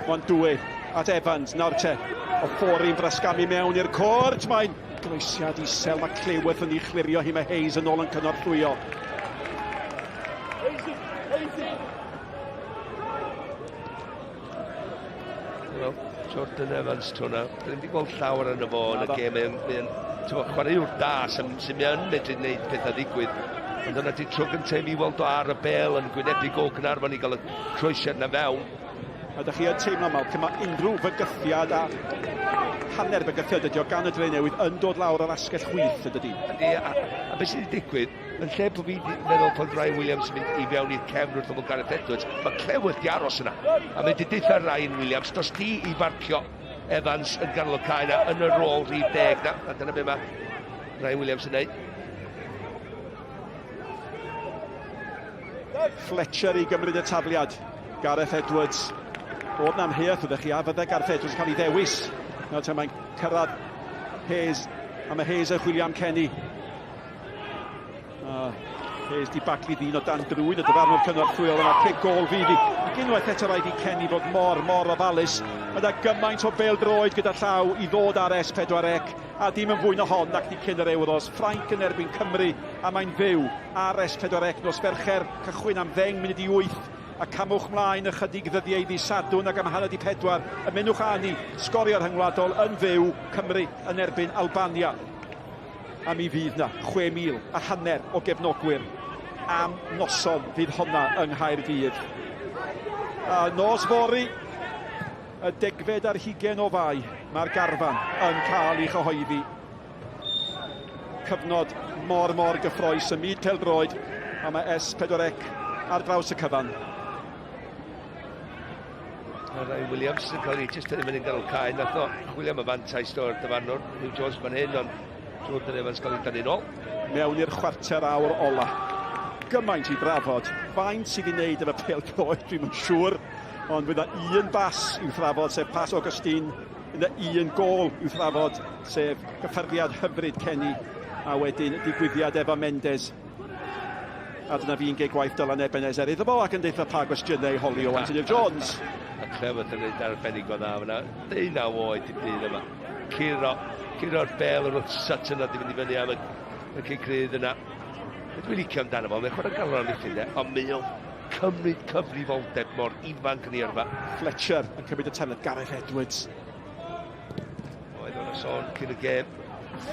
Wan dwy at Evans, nawr te, o Ffori'n brasgamu mewn i'r cwrt, mae'n groesiad isel, mae Cleworth yn ei chlirio hi, mae Hayes yn ôl yn cynorthwyo. Wel, Jordan Evans tro na. Dyn ni wedi gweld llawer yn y fo yn y gêm. Mae'n mae chwaraewr da sy'n sy yn medru gwneud pethau ddigwydd. Ond dyna di tro gyntaf i mi weld o ar y bel yn gwynebu gol Caernarfon i gael y croesiad na fewn. A ydych chi yn teimlo, Malcolm, mae unrhyw fygythiad a hanner bygythiad ydi o gan y Dre Newydd yn dod lawr ar asgell chwith, yn dydi? Ydy, a, a beth sydd wedi digwydd, yn lle bod fi meddwl bod Ryan Williams yn mynd i fewn i'r cefn wrth ymwyl Gareth Edwards, mae Cleworth di aros yna. A mae wedi deutha Ryan Williams, dos di i farcio Evans yn ganol y cae na, yn y rôl rhif deg na. A dyna be mae Ryan Williams yn neud. Fletcher i gymryd y tafliad. Gareth Edwards. Oedd na'n amheuaeth ydych chi, a fydde Gareth Edwards yn cael ei ddewis. Nawr te mae'n cyrraedd Hayes, a mae Hayes yn chwilio am Kenny. A Hayes di baglu ddyn o dan drwyn y dyfarnwr cynorthwyol yma, cic gôl fydd i. Ac unwaith eto rhaid i Kenny fod mor, mor ofalus. Mae yna gymaint o bêl-droed gyda llaw i ddod ar S4C, a dim yn fwy na hon nac di cyn yr Euros. Ffrainc yn erbyn Cymru, a mae'n fyw ar S4C nos Fercher, cychwyn am ddeng munud i wyth. A camwch mlaen ychydig ddyddiau i ddydd Sadwrn ac am 3:30, ymunwch â ni, Sgorio Rhyngwladol yn fyw, Cymru yn erbyn Albania. A mi fydd 'na 6,000 a hanner o gefnogwyr am noson fydd honna yng Nghaerdydd. A nos fory, y 20 o Fai, mae'r garfan yn cael ei chyhoeddi. Cyfnod mor, mor gyffroes ym myd pêl-droed, a mae S4C ar draws y cyfan. Mae Ryan Williams yn cael ei jyst yn mynd yn ganol cae. Nath o chwilio am y fantais o'r dyfarnwr, Hugh Jones fan hyn, ond Jordan Evans cael ei dynnu nôl. Mewn i'r chwarter awr ola. Gymaint i drafod. Faint sydd i wneud efo pêl-droed, dwi'm yn siŵr. Ond fydd un bas i'w thrafod, sef pas Augustine. Fydd un gôl i'w thrafod, sef gyffyrddiad hyfryd Kenny. A wedyn digwyddiad efo Mendes. A dyna fi'n gei gwaith Dylan Ebenezer iddo fo ac yn deutha pa gwestiynau i holi Owain Tudur Jones. A Clefyd yn gwneud arbennig o dda fyna. 19 oed i'r dyn yma. Curo, curo'r bel yn wrth Sutton a di fynd i fyny am y, y cic rydd yna. Be dwi'n licio amdano fo, mae'n chwarae galon am ddiffyn de, ond mae o'n cymryd cyfrifoldeb mor ifanc yn ei yrfa. Fletcher yn cymryd y tafliad, Gareth Edwards. Oedd o'n sôn cyn y gêm.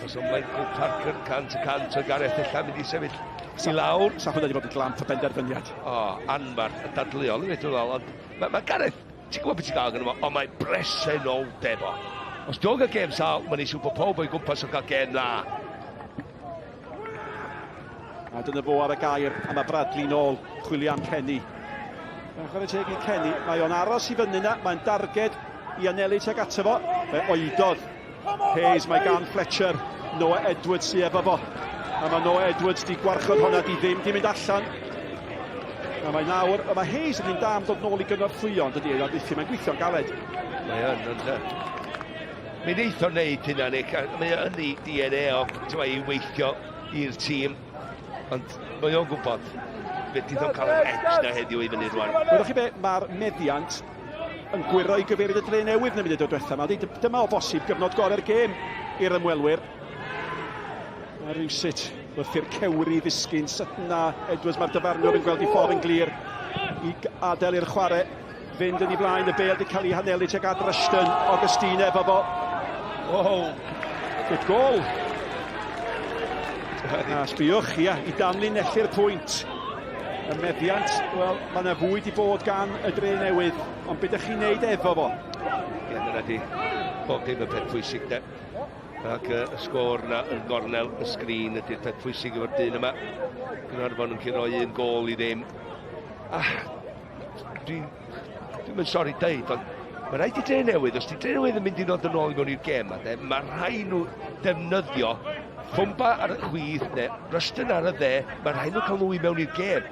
Os o Michael Parker 100% o Gareth ella mynd i sefyll i lawr. Sa hwnna wedi bod yn glamp o benderfyniad. O, anfarth a dadleuol i ddweud yn ond mae, mae Gareth, ti'n gwybod beth ti'n gael gyda fo, ond mae bresenoldeb o. Os dwi'n cael gêm sal, mae'n ei siŵr bod pawb o'i gwmpas yn cael gêm dda. A dyna fo ar y gair, a mae Bradley nôl, chwilio am Kenny. Mae'n chwarae teg i Kenny, mae o'n aros i fyny na, mae'n darged i anelu tuag ato fo. Fe oedodd Hayes, mae gan Fletcher, Noah Edwards sy efo fo. A mae Noah Edwards di gwarchod hwnna, di ddim di mynd allan. A mae nawr, a mae Hayes yn un da am dod nôl i gynorthwyo, ond dydy, ond weithiau mae'n gweithio'n galed. Mae yn, ond mi wneith o wneud hynna, Nick. Mae o yn ei DNA o, ti'n i weithio i'r tîm. Ond mae o'n gwybod, fe di o'n cael yr edge na heddiw i fyny rwan. Wyddoch chi be, mae'r meddiant yn gwyro i gyfeiriad y dre newydd yn y munud o diwetha. Mae dyma o bosib gyfnod gorau'r gêm i'r ymwelwyr. A rhywsut wrth i'r cewri ddisgyn sydyn a Edwards, mae'r dyfarnwr yn gweld ei ffordd yn glir i adael i'r chwarae fynd yn ei flaen. Y bêl wedi cael ei hanelu tuag at Rushton. Augustine efo fo. Oh. Good goal. A sbiwch, ia, i danlinellu'r pwynt. Y meddiant, wel, mae yna fwy di bod gan y dre newydd, ond beth ydych chi'n neud efo fo? Ie, dyna di. Bob dim yn peth pwysig, de. Ac y sgôr na yn gornel y sgrin ydy'r peth pwysig efo'r dyn yma. Caernarfon yn curo 1 gôl i ddim. A dwi'n dwi'n mynd sori deud, ond mae rhaid i dre newydd, os di dre newydd yn mynd i ddod yn ôl i mewn i'r gêm, de, mae rhaid nhw defnyddio Ffwmba ar y chwith neu Rushton ar y dde, mae rhaid nhw cael nhw i mewn i'r gêm.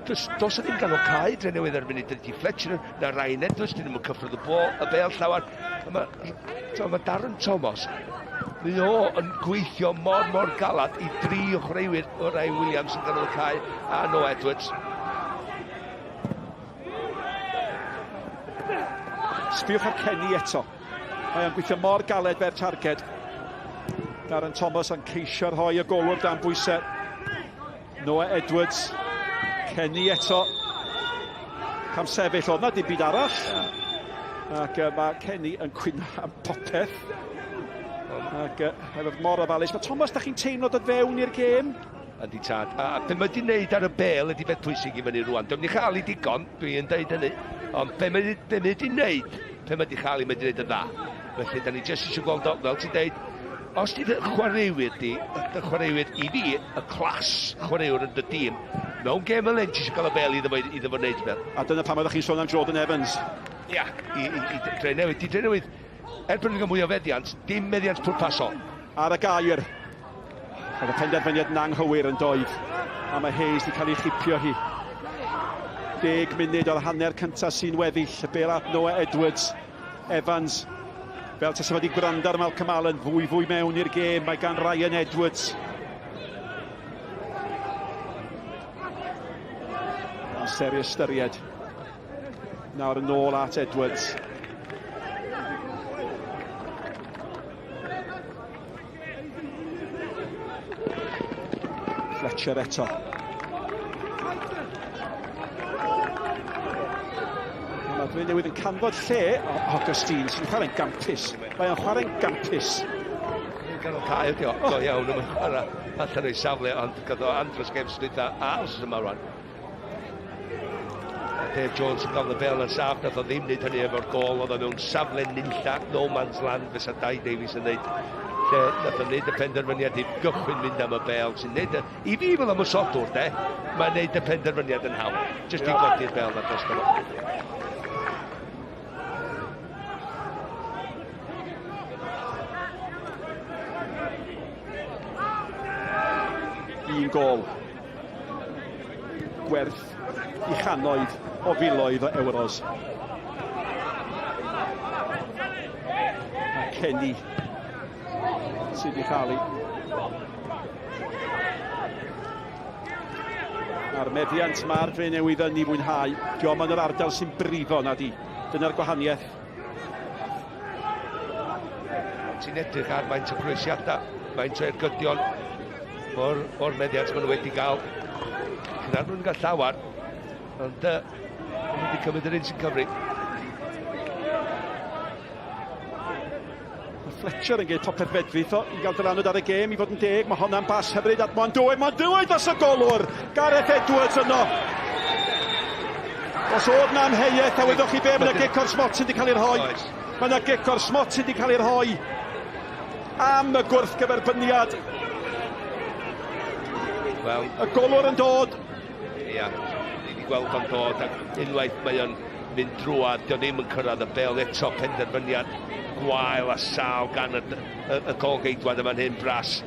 Does, does ddim gan o cae dre newydd ar y munud, dydy Fletcher na Ryan Edwards, dyn nhw'n cyffwrdd y, bo, y bel llawer. Mae, mae Darren Thomas, mae o yn gweithio mor mor galad i dri o chwaraewyr o Ryan Williams yn ganol y cae a Noah Edwards. Sbiwch ar Kenny eto. Mae o'n gweithio mor galed fer targed. Darren Thomas yn ceisio rhoi y golwr dan bwysau. Noah Edwards. Kenny eto. Cam sefyll, oedd na dim byd arall. Ac mae Kenny yn cwyno am popeth. Ac hefyd mor ofalus. Mae Thomas, da chi'n teimlo dod fewn i'r gêm? Yndi tad. A be mae wedi wneud ar y bel ydy beth pwysig i fyny rwan. Dwi'n ni chael ei digon, dwi'n deud hynny. Ond be mae wedi wneud, pe mae wedi chael ei, mae wedi wneud yn dda. Felly, da ni jyst eisiau gweld o, fel ti'n deud, os di chwaraewyr di, y chwaraewyr i fi, y clas chwaraewr yn dy dîm, mewn gêm fel hyn, ti eisiau cael y bel iddo fo, iddo fo wneud fel. A dyna pam oeddech chi'n sôn am Jordan Evans. Ia, i, i, i Dre Newydd. Di Dre Newydd, er bod nhw'n cael mwy o feddiant, dim meddiant pwrpasol. Ar y gair. Oedd y penderfyniad yn anghywir yn doedd. A mae Hayes wedi cael ei chipio hi. 10 munud o'r hanner cyntaf sy'n weddill. Y bel at Noah Edwards. Evans. Fel tasa wedi gwrando ar Malcolm Allen. Fwy fwy mewn i'r gêm. Mae gan Ryan Edwards. Amser i ystyried. Nawr yn ôl at Edwards. Fletcher eto. Dre Newydd yn canfod lle, o, Augustine sy'n chwarae'n gampus. Mae o'n chwarae'n gampus. Ganol cae ydi o, go iawn, yma'n chwarae allan o'i safle, ond gath o andros gem dwytha a os yma rwan. Dave Jones yn gael y bel yn saff, nath o ddim wneud hynny efo'r gol, oedd o mewn safle nunlla, no man's land, fysa Dai Davies yn dweud, lle nath o wneud y penderfyniad i gychwyn mynd am y bel, sy'n neud y, i fi fel ymwysodwr, de, mae'n neud y penderfyniad yn hawdd, jyst i godi'r bel na dros fo. Un gol. Gwerth i channoedd o filoedd o euros. A Kenny sydd wedi chael ei. A'r meddiant mae'r Dre Newydd yn ei fwynhau. Diolch yn yr ardal sy'n brifo na di. Dyna'r gwahaniaeth. Ti'n edrych ar faint o croesiadau, faint o ergydion o'r, or meddiant maen nhw wedi gael. Caernarfon yn cael llawer, ond maen nhw wedi cymryd yr un sy'n cyfri. Mae Fletcher yn gwneud popeth fedrith o i gael dylanwad ar y gêm i fod yn deg. Mae honna'n bas hyfryd at Moan Dwy. Moan Dwy dros y golwr! Gareth Edwards yno. Os oedd na amheuaeth, a wyddoch chi be, mae yna gic o'r smotyn wedi cael ei rhoi. Mae yna gic o'r smotyn wedi cael ei rhoi am y gwrthgyferbyniad. Wel, y golwr yn dod. Ia, ni wedi gweld o'n dod ac unwaith mae o'n mynd drwad, dio ddim yn cyrraedd y bel eto, penderfyniad gwael a sâl gan y, y, y golgeidwad yma'n hyn Bras.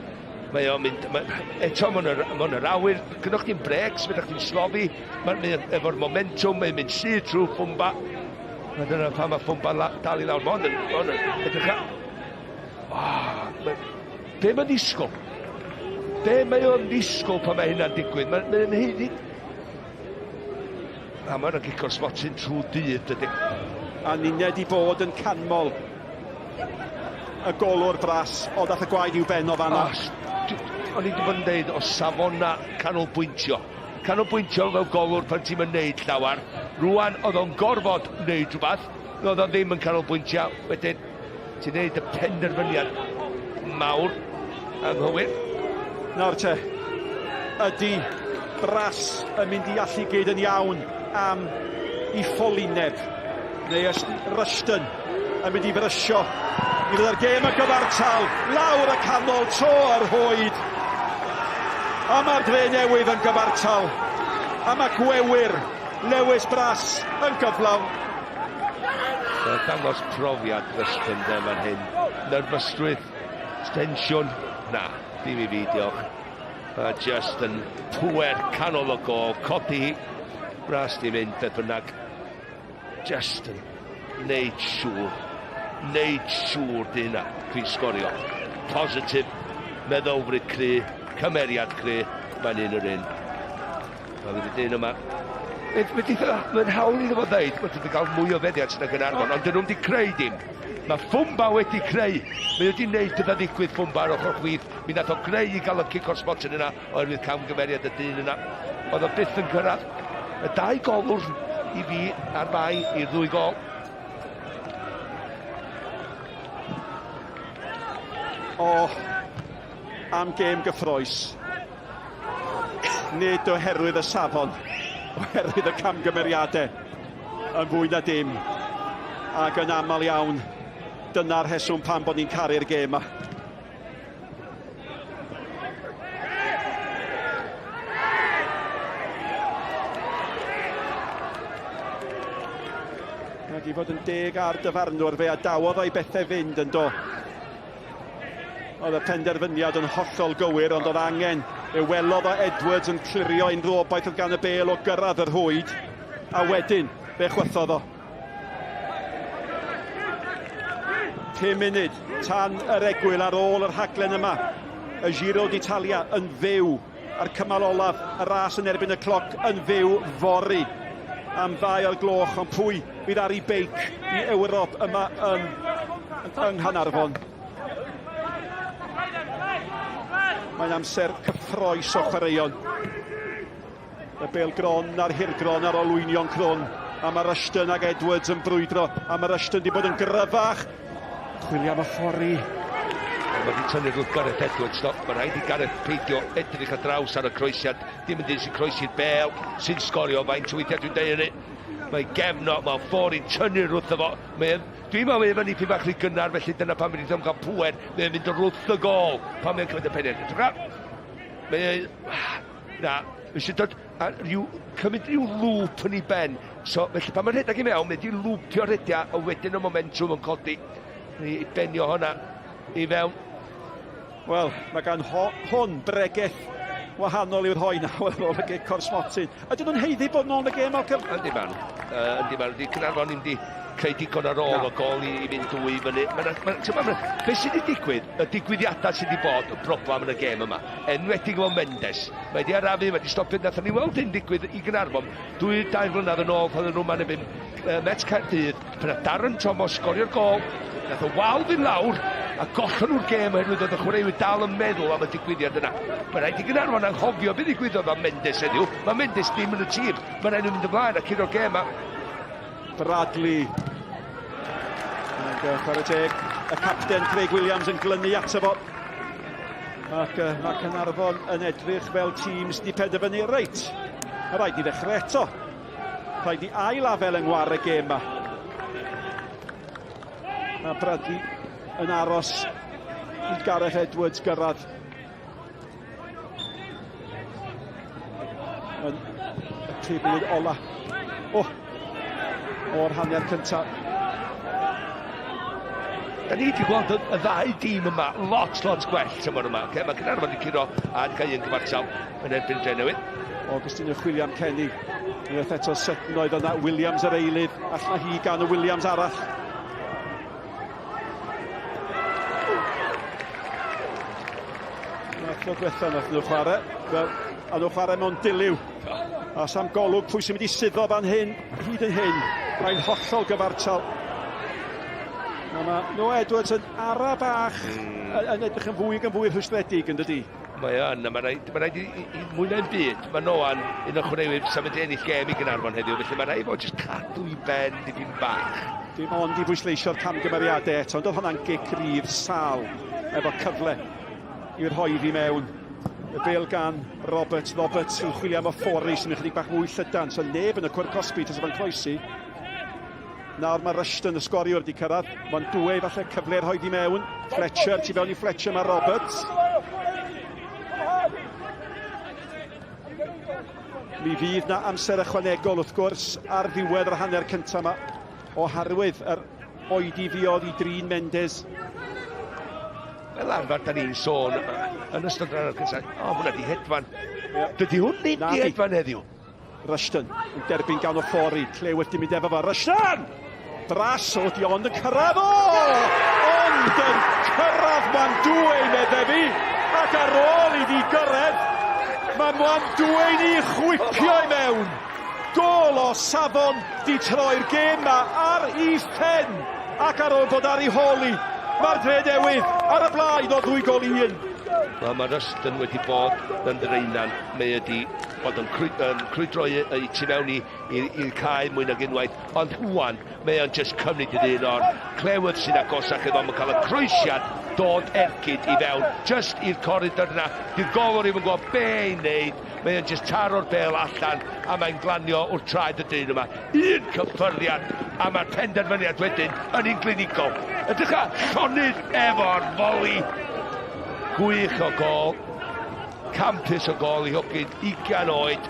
Mae o'n mynd, mae, eto mae'n yr, ma yr awyr, gynnwch chi'n brecs, fydych chi'n slofi, mae'n mynd efo'r momentum, mae'n mynd syth trwy Ffwmba. Mae dyna pam mae Ffwmba dal i lawr, mae'n yn, edrych ar... Oh, mae, be mae'n ddisgwyl? Be mae o'n ddisgwyl pan mae hynna'n digwydd? Mae'n mae haeddu... A mae'n gico'r smotyn trwy dydd, dydy. A ninne di bod yn canmol y golwr Bras, o dath y gwaed i'w ben o fanna. Oh, o'n i wedi bod yn deud o safona canolbwyntio. Canolbwyntio fel golwr pan ti'n mynd neud llawer. Rwan oedd o'n gorfod wneud rhywbeth, oedd o ddim yn canolbwyntio. Wedyn, ti'n neud y penderfyniad mawr anghywir. Nawr te, ydy Bras yn mynd i allu gyd yn iawn am i ffolineb, neu Rushton yn mynd i frysio i ddod â'r gêm y gyfartal, lawr y canol, tro yr hwyd. A mae'r Dre Newydd yn gyfartal. A mae gwewyr Lewis Bras yn gyflawn. Mae'n dangos profiad Rushton de fan hyn. Nerfysrwydd, tensiwn, na, dim i fi, diolch. Mae just yn pwer canol o gol, codi hi. Bras di mynd, beth bynnag. Just yn neud siŵr, neud siŵr di hynna, dwi'n sgorio. Positif, meddylfryd cry, cymeriad cry, mae'n un yr un. Mae fydd y dyn yma. Mae'n hawl iddo fo ddeud bod wedi cael mwy o feddiant na Gaernarfon, ond dyn nhw'n wedi creu dim. Mae Ffwmba wedi creu. Mae wedi wneud pethau ddigwydd Ffwmba ar ochr chwith. Mi nath o greu i gael y cic o'r smotyn yna oherwydd camgymeriad y dyn yna. Oedd o byth yn cyrraedd. Y dau golwr i fi ar fai i'r ddwy gol. O, am gêm gyffroes. Nid oherwydd y safon, oherwydd y camgymeriadau yn fwy na dim. Ac yn aml iawn, dyna'r rheswm pam bod ni'n caru'r gêm yma. Ac i fod yn deg ar dyfarnwr, fe adawodd o'i bethau fynd yn do. Oedd y penderfyniad yn hollol gywir, ond oedd angen. E welodd o Edwards yn clirio unrhyw obaith oedd gan y bel o gyrraedd yr hwyd, a wedyn fe chwythodd o. 5 munud tan yr egwyl ar ôl y rhaglen yma. Y Giro d'Italia yn fyw a'r cymal olaf, y ras yn erbyn y cloc yn fyw fory am 2 o'r gloch, ond pwy fydd ar ei beic i Ewrop yma yn, yng Nghanarfon? Mae'n amser cyffroes o chwaraeon. Y bel gron a'r hirgron a'r olwynion crwn. A mae Rushton ag Edwards yn brwydro, a mae Rushton wedi bod yn gryfach. Chwilio am y ffori. Mae wedi tynnu rhwth Gareth Edwards, no. Mae rhaid i Gareth peidio edrych ar draws ar y croesiad. Dim yn dyn sy'n croesi'r bel, sy'n sgorio faint o weithiau dwi'n deud hynny. Mae gefno, mae Ffori'n tynnu rwtho fo. Mae, dwi'n meddwl mae e'n ipyn bach rhy gynnar, felly dyna pam wedi cael pŵer. Mae'n mynd rwth y gol pan mae'n cymryd y peniad. Mae... Na, mae eisiau dod a rhyw, cymryd rhyw lŵp yn ei ben. So, felly pan mae'n rhedeg i mewn, mae wedi lwpio'r rhediad, a wedyn y momentum yn codi. I benio hwnna i fewn. Wel, mae gan hwn bregeth wahanol i'w rhoi nawr ar ôl y gic o'r smotyn. Ydyn nhw'n haeddu bod nôl yn y gêm, Malcolm? Yndi maen nhw. Uh, yndi maen nhw. Di Caernarfon ddim di creu digon ar ôl o gol i, i fynd dwy fyny. Ma, ma, ma, ma, be sydd wedi digwydd, y digwyddiadau sydd wedi bod y broblem yn y gêm yma. Enwedig efo Mendes. Mae wedi arafu, mae wedi stopio. Nathon ni weld hyn digwydd i Gaernarfon dwy, dair flynedd yn ôl pan oedden nhw yma'n erbyn uh, Met Caerdydd. Pan nath Darren Thomas sgorio'r gol, nath y wal fynd lawr a gollon nhw'r gêm oherwydd oedd y chwaraewyr dal yn meddwl am y digwyddiad yna. Mae rhaid i Gaernarfon anghofio beth ddigwyddodd am Mendes heddiw. Mae Mendes ddim yn y tîm. Mae rhaid nhw mynd ymlaen a curo'r gêm a Bradley. Ac uh, chwarae teg, y capten Craig Williams yn glynu ato fo. Ac uh, mae Caernarfon yn edrych fel tîm sydd wedi penderfynu, reit, mae rhaid ni ddechrau eto. Rhaid ni ail afel yng ngwar y gêm yma. Mae Bradley yn aros i Gareth Edwards gyrraedd. Yn y tri munud ola. O! O'r hanner cyntaf. Da ni wedi gweld y, y ddau dîm yma lot, lot gwell tymor yma. Okay? Mae Caernarfon wedi curo a wedi cael un cyfartal yn erbyn Drenewydd. Augustine yn chwilio am Kenny. Unwaith eto Sutton oedd yna, Williams yr eilydd, allan hi gan y Williams arall. Nath tro diwetha nath nhw chwarae, wel, a nhw chwarae mewn diliw. A sam golwg pwy sy'n mynd i suddo fan hyn, hyd yn hyn. Mae'n hollol gyfartal. Na, mae Noah Edwards yn ara bach, yn edrych yn fwy ac yn fwy rhwystredig, yn dydi? Mae yn, a mae rhaid, mae rhaid i, i, i mwy na'n byd. Mae Noah'n un o'r chwaraewyr sy'n mynd i ennill gêm i Gaernarfon heddiw, felly mae rhaid fod jyst cadw i ben dipyn bach. Dim ond i bwysleisio'r camgymeriadau eto, ond oedd hwnna'n gic rydd sal efo cyfle i'w rhoi iddi mewn. Y bel gan Roberts, Roberts yn chwilio am y ffori sy'n ychydig bach mwy llydan, so neb yn y cwr cosbi tas fo'n croesi. Nawr mae Rushton, y sgoriwr, wedi cyrraedd. Mae'n dwy falle cyfle rhoi di mewn. Fletcher, tu fewn i Fletcher mae Roberts. Mi fydd na amser ychwanegol wrth gwrs ar ddiwedd yr hanner cyntaf yma oherwydd yr oedi fuodd i drin Mendes. Fel arfer, da ni'n sôn yn ystod yr hanner cyntaf, o, hwnna di hedfan. Yeah. Dydy hwn ddim di hedfan heddiw. Rushton yn derbyn gan Ofori, Clewett di mynd efo fo, Rushton! Bras o di ond yn cyrraedd o! Ond yn cyrraedd Mwandwe, medde fi, ac ar ôl iddi gyrraedd, mae Mwandwe'n i chwipio i mewn. Gôl o safon di troi'r gêm ma ar ei phen, ac ar ôl bod ar ei hôl i, mae'r Dre Newydd ar y blaen o ddwy gôl i un. Wel, mae Ruston wedi bod yn ddraenan. Mae wedi bod yn, crwy, yn crwydro i, i tu mewn i, i'r cae mwy nag unwaith. Ond rwan, mae o'n just cymryd i ddyn o'r clewyd sy'n agosach iddo. Mae'n cael y croesiad dod ergyd i fewn, just i'r coridor yna. Di'r golwr ddim yn gwybod be i wneud. Mae o'n just taro'r bel allan a mae'n glanio wrth traed y dyn yma. Un cyffyrddiad a mae'r penderfyniad wedyn yn un glinigol. Ydych a llonydd efo'r foli. Gwych o gol. Campus o gol i hogyn 20 oed.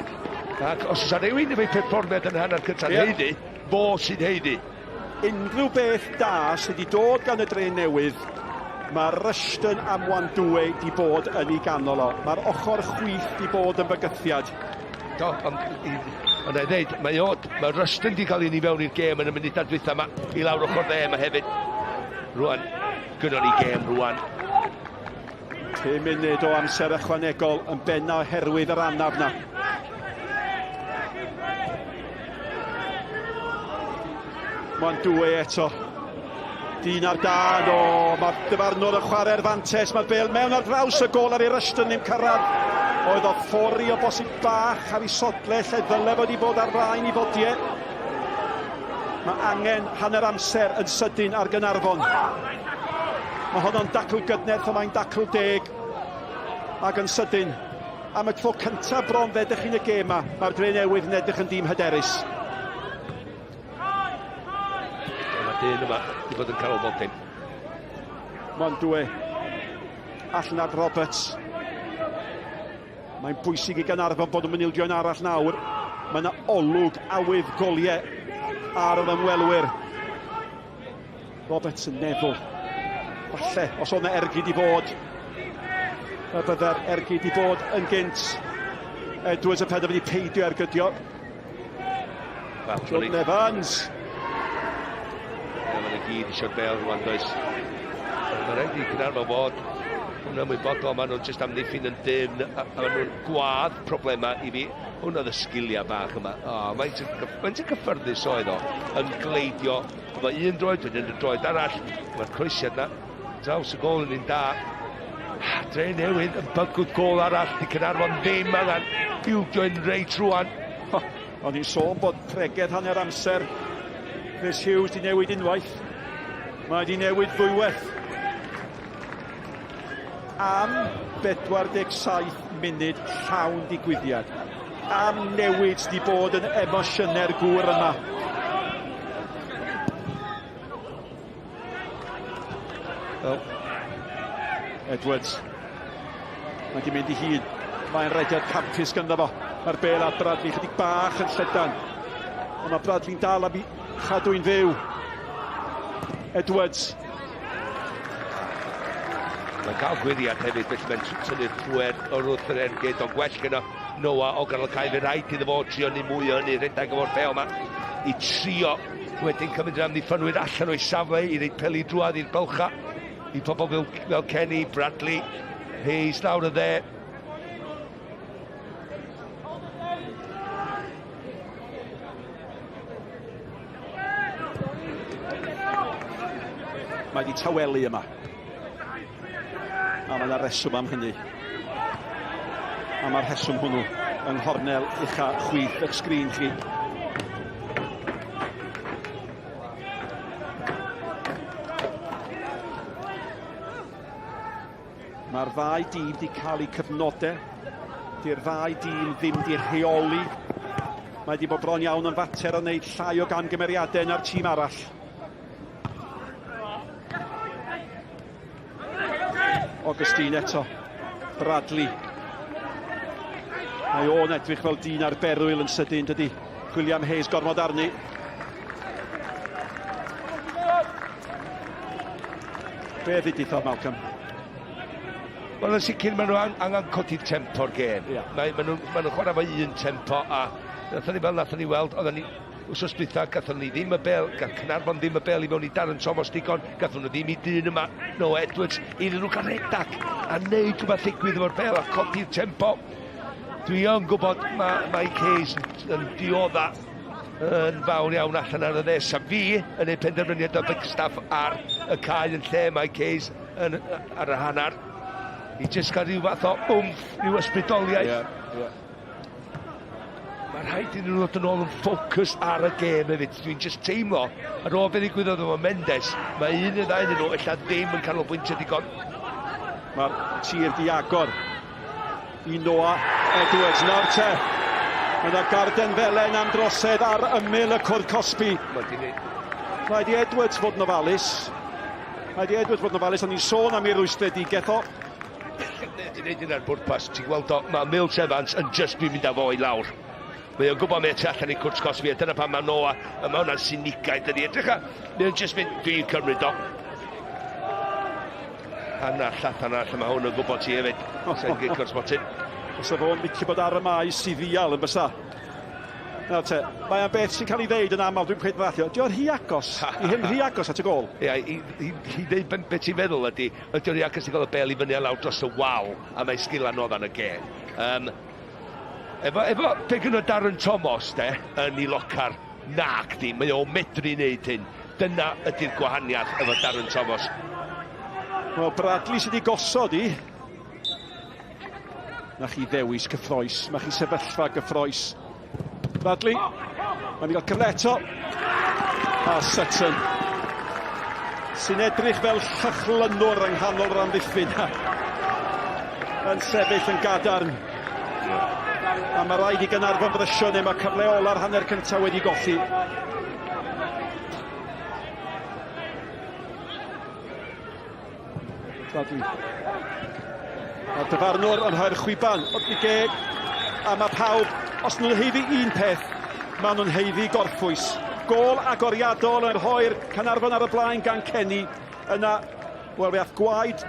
Ac os oes rhywun efo'i perfformiad yn hanner cyntaf yeah. haeddu, fo sy'n haeddu. Unrhyw beth da sydd wedi dod gan y dre newydd, mae Rushton a Mwandwe di bod yn ei ganol o. Mae'r ochr chwith di bod yn bygythiad. Do, ond ond ei ddeud, mae o, mae Rushton di cael ei ni fewn i'r gêm yn y munudau dwytha yma, i lawr ochr dde yma hefyd. Rwan, gynnon ni gêm rwan. 5 munud o amser ychwanegol yn benna oherwydd yr anaf na. Mae'n dwy eto. Dyn ar dan, o, mae'r dyfarnwr yn chwarae'r fantes, mae'r bel mewn ar draws y gol ar ei Rushton ddim cyrraedd. Oedd o ffori o bosib bach ar ei sodle lle ddyle fod i bod ar flaen i fodiau. Mae angen hanner amser yn sydyn ar Gaernarfon. Mae honno'n dacl gydnerth ond mae'n dacl deg ac yn sydyn. Am y tro cyntaf bron fe ydych chi'n y gêm yma, mae'r Drenewydd yn edrych yn dîm hyderus. Mae dyn yma wedi bod yn canol bob dim. Mondue. Allan at Roberts. Mae'n bwysig i Gaernarfon bod yn mynd un arall nawr. Mae yna olwg awydd goliau ar yr ymwelwyr. Roberts yn meddwl. Falle, os oedd yna ergyd i fod, y bydde'r ergyd i fod yn gynt. Edwards yn penderfynu peidio ergydio. Wel, Jordan Evans. Mae nhw gyd eisiau'r bel rwan, does? Mae'n rhaid i Caernarfon fod yn ymwybodol, maen nhw'n jyst amddiffyn yn dyn, a maen nhw'n gwadd problemau i fi. Hwn oedd y sgiliau bach yma. O, oh, mae'n mae'n cyffyrddus oedd o, yn gleidio. Mae un droed, wedyn y droed arall. Mae'r croesiad na, draws y gol yn un da. Dre Newydd yn bygwth gol arall, di Caernarfon ddim angen ildio un reit rwan. O'n i'n sôn bod pregeth hanner amser Chris Hughes di newid unwaith. Mae di newid ddwywaith. Am 47 munud llawn digwyddiad. Am newid di bod yn emosiynau'r gŵr yma. Wel, Edwards. Mae di mynd i hun. Mae'n rediad campus ganddo fo. Mae'r bel at Bradley chydig bach yn llydan. Ond mae Bradley'n dal am i chadw'n fyw. Edwards. Mae'n cael gwiriad hefyd, felly mae'n tynnu'r pwer o'r wrth yr ergyd, ond gwell gyda Noah o ganol cae, fe rhaid iddo fo trio ni mwy o hynny, rhedeg efo'r bel yma, i trio wedyn cymryd yr amddiffynwyr allan o'i safle i reid peli drwad i'r bylcha, i pobl fel, fel Kenny, Bradley, Hayes lawr y dde. Mae di tawelu yma. A mae yna reswm am hynny. A mae'r rheswm hwnnw yng nghornel ucha chwith eich sgrin chi. Mae'r ddau dîm wedi cael eu cyfnodau. Di'r ddau dîm ddim wedi rheoli. Mae wedi bod bron iawn yn fater o wneud llai o gamgymeriadau na'r tîm arall. Augustine eto. Bradley. Mae o'n edrych fel dyn ar berwyl yn sydyn, dydy. William Hayes gormod arni. Be ddudith o, Malcolm? Wel, yn sicr, maen nhw angen codi tempo'r gêm. Yeah. Mae, maen nhw'n ma nhw chwarae fo un tempo a nathon ni fel nathon ni weld, oedden ni wsos dwytha, gathon ni ddim y bel, gath Caernarfon ddim y bel i mewn i Darren Thomas digon, gathon nhw ddim i dyn yma, Noah Edwards, iddyn nhw gael redag a neud rhywbeth ddigwydd efo'r bel a codi'r tempo. Dwi yn gwybod mae Mike Hayes yn, yn diodda yn fawr iawn allan ar y dde. Sa fi yn ei penderfyniad o Bickerstaff ar y cae yn lle Mike Hayes yn, ar y hanner. I jyst cael rhyw fath o wmff, rhyw ysbrydoliaeth. Yeah, yeah. Mae rhaid iddyn nhw ddod yn ôl yn ffocws ar y gêm hefyd. Dwi'n just teimlo, ar ôl beth ddigwyddodd efo Mendes, mae un neu ddau ohonyn nhw ella ddim yn canolbwyntio digon. Mae'r tir di agor i Noah Edwards. Nawr te, mae yna garden felen am drosedd ar ymyl y cwrt cosbi. Mae di neud. Rhaid i Edwards fod yn ofalus. Rhaid i Edwards fod yn ofalus, ond ni'n sôn am ei rwystredigaeth o. Di wneud hynna'r bwrpas, ti'n gweld o, mae Mills Evans yn just dwi'n mynd â fo i lawr. Mae o'n gwybod mae o tu allan i cwrt cosbi, a dyna pan mae Noah, a mae hwnna'n sinigaidd, dydy. Edrych a, mae o'n just mynd, dwi'n cymryd o. Hannar llathan arall, mae hwn yn gwybod ti hefyd. Sa'n gic o'r smotyn. Os oedd o'n licio bod ar y maes i ddial yn bysa. Nawr te, mae o'n beth sy'n cael ei ddeud yn aml, dwi'n credu ddallio. Di o'n rhy agos, i hyn rhy agos at y gol. Ia, i, i, i ddeud be, be ti'n feddwl ydy, ydy o'n rhy agos i gael y bel i fyny a lawr dros y wal, a mae sgil anodd yn y gêm. Um, efo, efo be gynno Darren Thomas, de, yn ei locar, nac di, mae o'n medru wneud hyn. Dyna ydy'r gwahaniaeth efo Darren Thomas. Wel, Bradley sydd wedi gosod i. Na chi ddewis cyffroes, mae chi sefyllfa gyffroes. Bradley, mae'n i gael cyfle eto. A Sutton sy'n edrych fel llychlynwr yng nghanol yr amddiffyn yn sefyll yn gadarn. A mae rhaid i Gaernarfon frysio neu mae cyfle ola'r hanner cyntaf wedi golli. Bradley. A'r dyfarnwr yn rhoi'r chwiban wrth i geg. A mae pawb, os nhw'n haeddu un peth, maen nhw'n haeddu gorffwys. Gôl agoriadol yn rhoi'r Caernarfon ar y blaen gan Kenny. Yna, wel, fe ath gwaed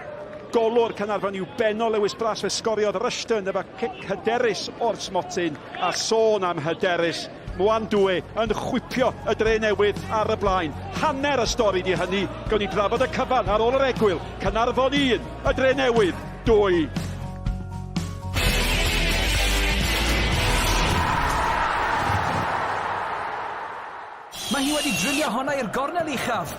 golwr Caernarfon i'w benno Lewis Brass, fe sgoriodd Rushton efo cic hyderus o'r smotyn, a sôn am hyderus. Mwandoue yn chwipio y Dre Newydd ar y blaen. Hanner y stori di hynny, gawn ni drafod y cyfan ar ôl yr egwyl. Caernarfon 1, y Dre Newydd 2. Mae hi wedi drilio honna i'r gornel uchaf.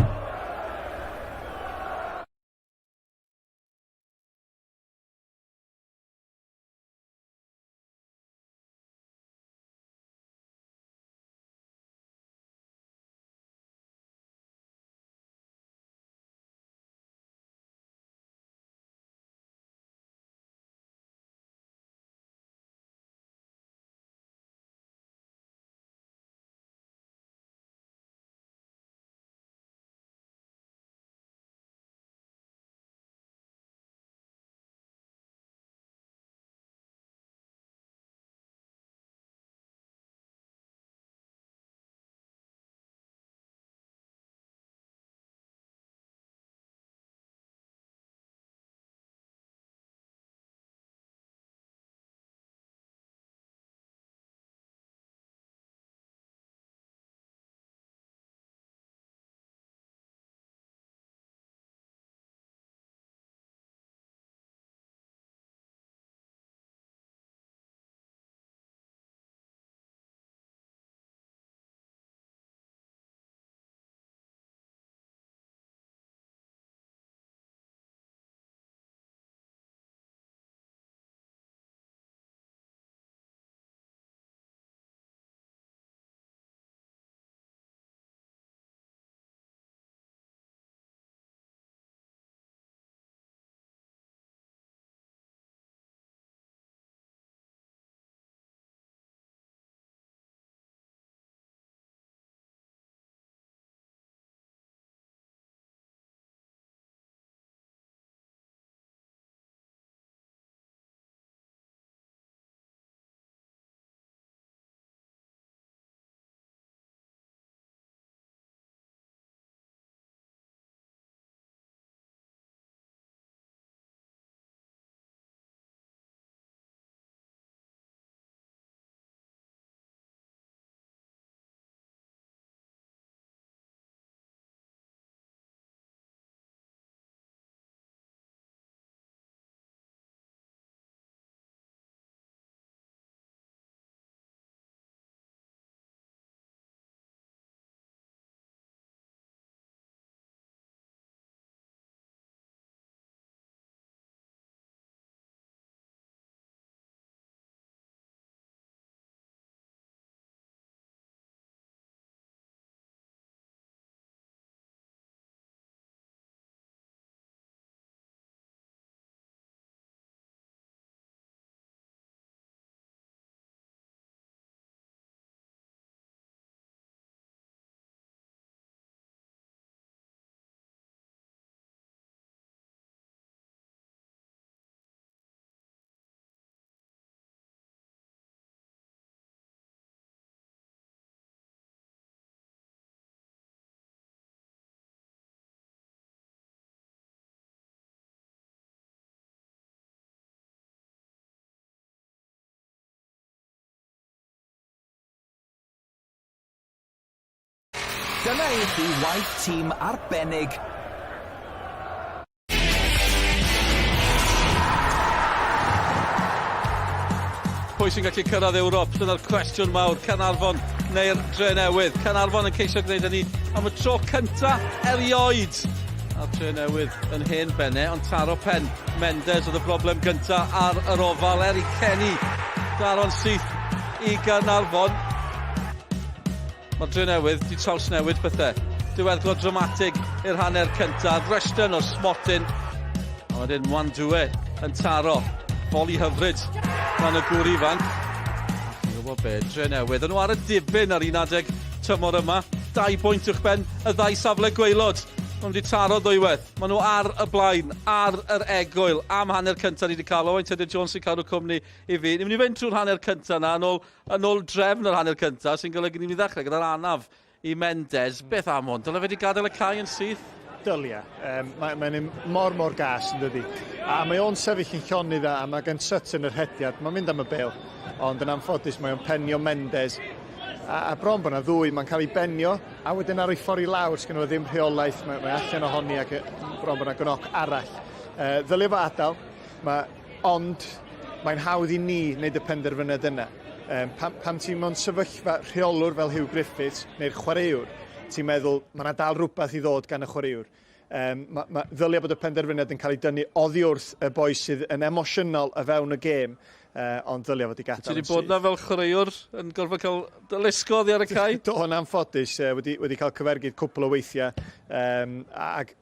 Dyna i chi waith tîm arbennig. Pwy sy'n gallu cyrraedd Ewrop? Dyna'r cwestiwn mawr. Caernarfon neu'r Drenewydd? Caernarfon yn ceisio gwneud hynny am y tro cynta erioed. A'r Drenewydd yn hen benne, ond taro pen Mendes oedd y broblem gynta ar yr ofal. Eric Kenny daro'n syth i Gaernarfon. Mae'r Drenewydd 'di trawsnewid pethau. Diweddglo dramatig i'r hanner cyntaf. Rushton o'r smotyn. A wedyn Mwandue yn taro. Foli hyfryd gan y gŵr ifanc. A chi'n gwybod be, Drenewydd. Yn nhw ar y dibyn ar un adeg tymor yma. 2 bwynt uwchben y ddau safle gwaelod. Maen nhw wedi taro ddwywaith. Maen nhw ar y blaen, ar yr egwyl, am hanner cyntaf ni wedi cael. Owain Tudur Jones sy'n cadw cwmni i fi. Ni'n mynd i fynd trwy'r hanner cyntaf na, yn ôl, yn ôl drefn yr hanner cyntaf, sy'n golygu ni'n mynd i ddechrau gyda'r anaf i Mendes. Beth am hwn? Dyle fe wedi gadael y cae yn syth? Dylia. Mae'n mae mor, mor gas yn dydi. A mae o'n sefyll yn llonydd a mae gen Sutton yr hediad. Mae'n mynd am y bel. Ond yn anffodus mae o'n penio Mendes. A bron bod yna ddwy, mae'n cael ei benio, a wedyn ar ei ffordd i lawr, sgynno fo ddim rheolaeth, mae allan ohoni ac bron bod yna gnoc arall. Ddylia fo adael, mae, ond mae'n hawdd i ni wneud y penderfyniad yna. Pan ti'n mewn sefyllfa rheolwr fel Huw Griffiths neu'r chwaraewr, ti'n meddwl mae yna dal rhywbeth i ddod gan y chwaraewr. Ddylia bod y penderfyniad yn cael ei dynnu oddi wrth y boi sydd yn emosiynol o fewn y gêm, ond ddylia fod i gadael. Ti wedi bod na fel chwaraewr yn gorfod cael dy lusgo oddi ar y cae? Do, yn anffodus, wedi cael cyfergyd cwpl o weithiau, ac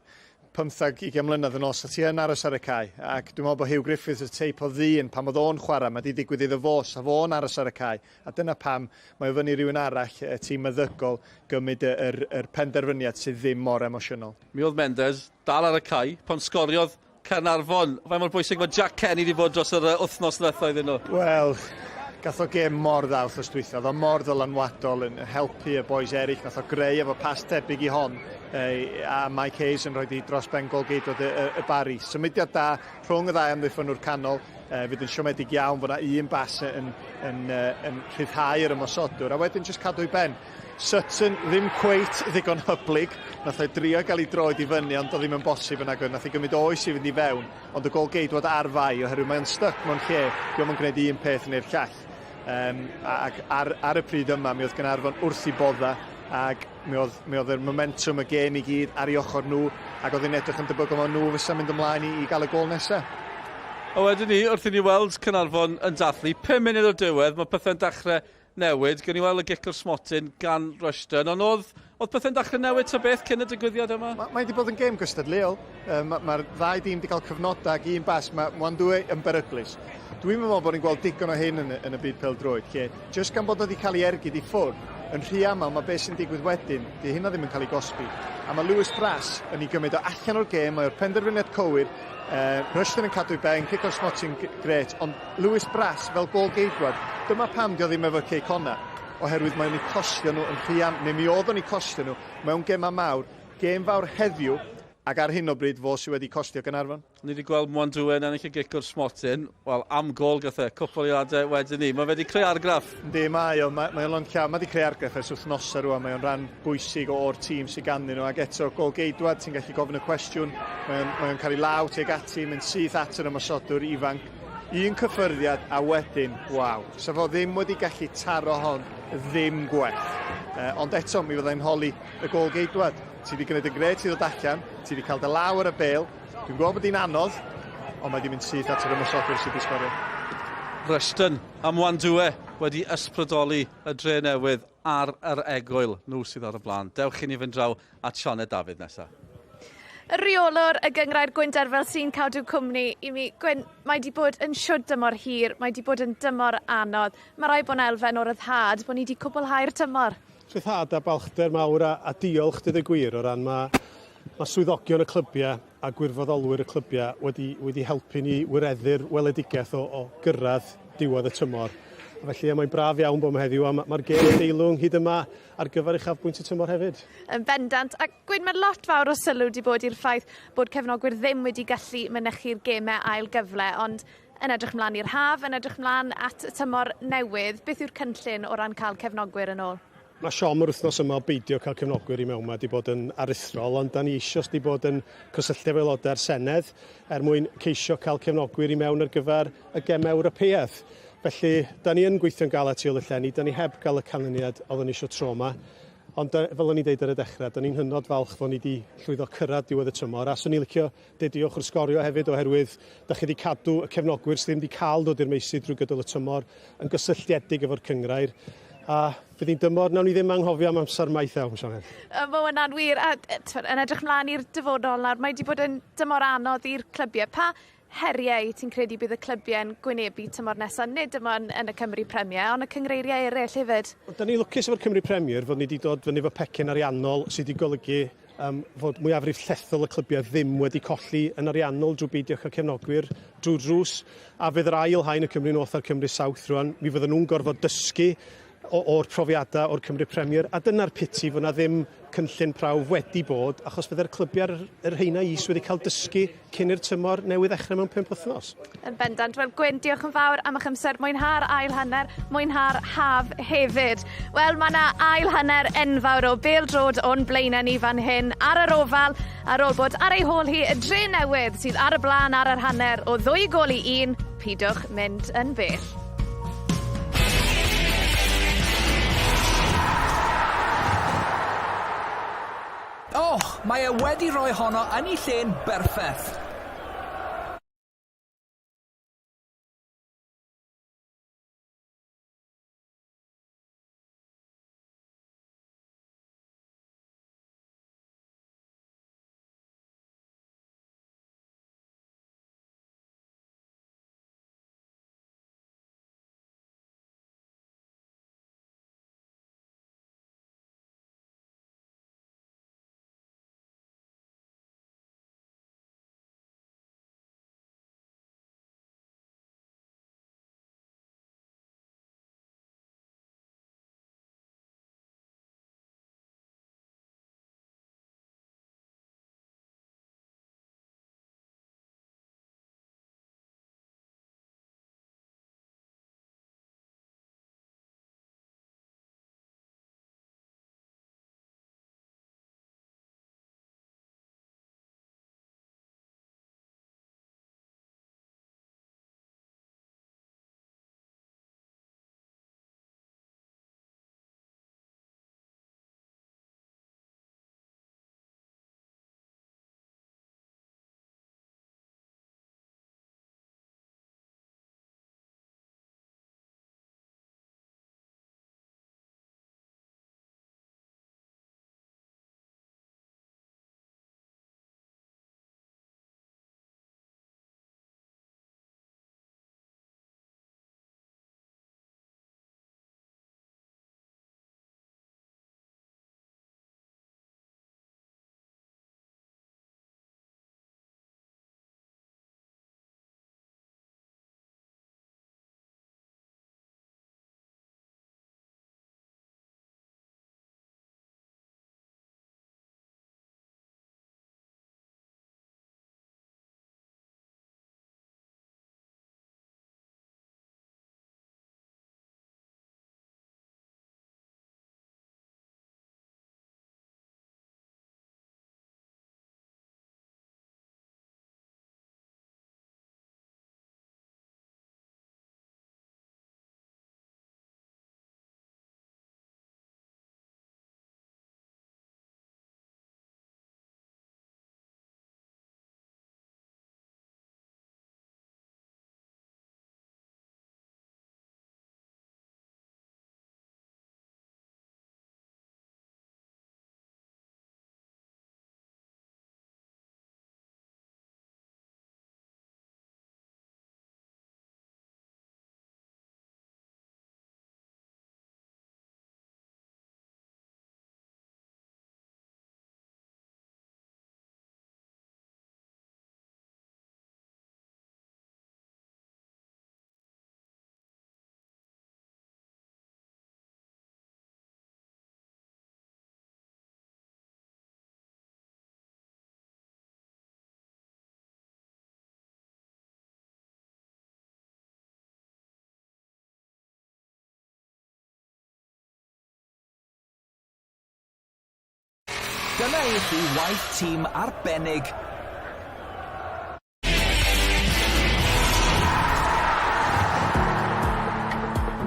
15, 20 mlynedd yn ôl, sa ti yn aros ar y cae. Ac dwi'n meddwl bod Huw Griffiths y teip o ddyn, pan oedd o'n chwarae, mae wedi digwydd iddo fo, sa fo'n aros ar y cae. A dyna pam mae o fyny rhywun arall, y tîm meddygol, gymryd y, yr, yr penderfyniad sydd ddim mor emosiynol. Mi oedd Mendes dal ar y cae pan sgoriodd Caernarfon. Faint mor bwysig mae Jack Kenny wedi bod dros yr wythnos ddiwethaf iddyn nhw? Wel, gath o gêm mor dda wythnos dwytha. Oedd o mor ddylanwadol yn helpu y boys eraill. Nath o greu efo pas tebyg i hon. A Mike Hayes yn rhoi di dros ben golgeidwad y Barry. Symudiad da rhwng y ddau amddiffynwr canol. Fydd yn siomedig iawn bod yna un bas yn rhyddhau yr ymosodwr. A wedyn jyst cadw i ben. Sutton ddim cweit ddigon hyblyg. Nath o drio gael ei droed i fyny, ond o ddim yn bosib yn agor. Nath ei gymryd oes i fynd i fewn, ond y golgeidwad ar fai, oherwydd mae'n styc mewn lle, dio'm yn gwneud un peth neu'r llall. Ac ar y pryd yma, mi oedd Gaernarfon wrth i bodda, ac mi oedd yr momentum y gêm i gyd ar ei ochr nhw, ac oedd hi'n edrych yn debygol mae nhw fysa mynd ymlaen i gael y gôl nesaf. A wedyn ni, wrth i ni weld Caernarfon yn dathlu, 5 munud o'r diwedd, mae pethau'n dechrau newid. Gawn ni weld y gic o'r smotyn gan Rushton, ond oedd pethau'n dechrau newid ta beth cyn y digwyddiad yma? Mae wedi bod yn gêm gystadleuol. Mae'r ddau dîm wedi cael cyfnodau ac un bas, mae Mwandwe yn beryglus. Dwi'n meddwl bod ni'n gweld digon o hyn yn y byd pêl-droed, lle jyst gan bod o wedi cael ei ergyd i ffwrdd, yn rhy aml mae beth sy'n digwydd wedyn, di hynna ddim yn cael ei gosbi. A mae Lewis Brass yn ei gymryd o allan o'r gêm, mae o'r penderfyniad cywir, Rushton yn cadw i ben, cic o'r smotyn gret, ond Lewis Brass fel gôl geidwad, dyma pam di o ddim efo Cei Connah, oherwydd mae'n ei costio nhw yn rhy am, neu mi oedd o'n ei costio nhw mewn gemau mawr, gêm fawr heddiw, ac ar hyn o bryd fo sydd wedi costio Gaernarfon. Ni wedi gweld Mwandwe yn ennill y gic o'r smotyn. Wel, am gôl gath e, cwpl o eiliadau wedyn ni. Mae fe wedi creu argraff. Yndi, mae o, mae o'n lond llaw. Mae wedi creu argraff ers wythnosau rwan. Mae o'n rhan bwysig o'r tîm sydd ganddyn nhw. Ac eto, gôl geidwad, ti'n gallu gofyn y cwestiwn. Mae o'n cael ei law tuag ati, mynd syth at yr ymosodwr ifanc. Un cyffyrddiad a wedyn, waw. Sa fo ddim wedi gallu taro hon ddim gwell. Ond eto, mi fyddai'n holi y gôl geidwad. Ti wedi gwneud yn gret i ddod allan, ti wedi cael dy law ar y bêl. Dwi'n gwybod bod hi'n anodd, ond mae wedi mynd syth at yr ymosodwyr sydd wedi sgorio. Rushton a Mwandwe wedi ysbrydoli y dre newydd ar yr egwyl, nhw sydd ar y blaen. Dewch i ni fynd draw at Sioned Dafydd nesaf. Y rheolwr y gynghrair Gwyn Derfel sy'n cadw cwmni i mi. Gwyn, mae wedi bod yn siwd dymor hir, mae wedi bod yn dymor anodd. Mae rhaid bod yn elfen o ryddhad bod ni wedi cwblhau'r tymor. Rhyddhad a balchder mawr a diolch dweud y gwir o ran mae swyddogion y clybiau a gwirfoddolwyr y clybiau wedi helpu ni wireddu'r weledigaeth o gyrraedd diwedd y tymor. A felly mae'n braf iawn bod yma heddiw a mae'r gêm deilwng hyd yma ar gyfer uchafbwynt y tymor hefyd. Yn bendant. A Gwyn, mae lot fawr o sylw wedi bod i'r ffaith bod cefnogwyr ddim wedi gallu mynychu'r gemau ail gyfle, ond yn edrych mlaen i'r haf, yn edrych mlaen at y tymor newydd, beth yw'r cynllun o ran cael cefnogwyr yn ôl? Mae siom yr wythnos yma o beidio cael cefnogwyr i mewn ma wedi bod yn aruthrol, ond da ni eisoes wedi bod yn cysylltu efo aelodau'r Senedd er mwyn ceisio cael cefnogwyr i mewn ar gyfer y gemau Ewropeaidd. Felly, da ni yn gweithio'n galed tu ôl y llenni, da ni heb gael y canlyniad oedden ni eisiau tro yma. Ond fel o'n i'n deud ar y dechrau, da ni'n hynod falch fod ni wedi llwyddo cyrraedd diwedd y tymor. A swn i'n licio deud diolch wrth sgorio hefyd oherwydd da chi wedi cadw y cefnogwyr sydd ddim wedi cael dod i'r meysydd drwy gydol y tymor yn gysylltiedig efo'r cynghrair. A fydd hi'n dymor, nawn ni ddim anghofio am amser maith iawn, Sioned. Mae hwnna'n wir, a yn edrych mlaen i'r dyfodol nawr, mae wedi bod yn dymor anodd i'r clybiau. Pa heriau ti'n credu bydd y clybiau'n gwynebu tymor nesaf? Nid dim ond yn y Cymru Premier, ond y cyngreiriau eraill hefyd. Da ni'n lwcus efo'r Cymru Premier fod ni wedi dod fyny efo pecyn ariannol sydd wedi golygu um, fod mwyafrif llethol y clybiau ddim wedi colli yn ariannol drwy beidio cael cefnogwyr drwy'r drws. A fydd yr ail haen y Cymru North a'r Cymru South rwan, mi fydden nhw'n gorfod dysgu o'r profiadau o'r Cymru Premier, a dyna'r piti fod na ddim cynllun prawf wedi bod, achos fydde'r clybiau yr rheina is wedi cael dysgu cyn i'r tymor newydd ddechrau mewn 5 wythnos. Yn bendant. Wel, Gwyn, diolch yn fawr am eich amser. Mwynha'r ail hanner, mwynha'r haf hefyd. Wel, mae yna ail hanner enfawr o bêl-droed o'n blaenau ni fan hyn ar yr ofal, ar ôl bod ar ei hôl hi y dre newydd sydd ar y blaen ar yr hanner o ddwy gôl i un, pidwch mynd yn bell. Oh, mae e wedi rhoi honno yn ei lle'n berffeth. Dyna i chi waith tîm arbennig.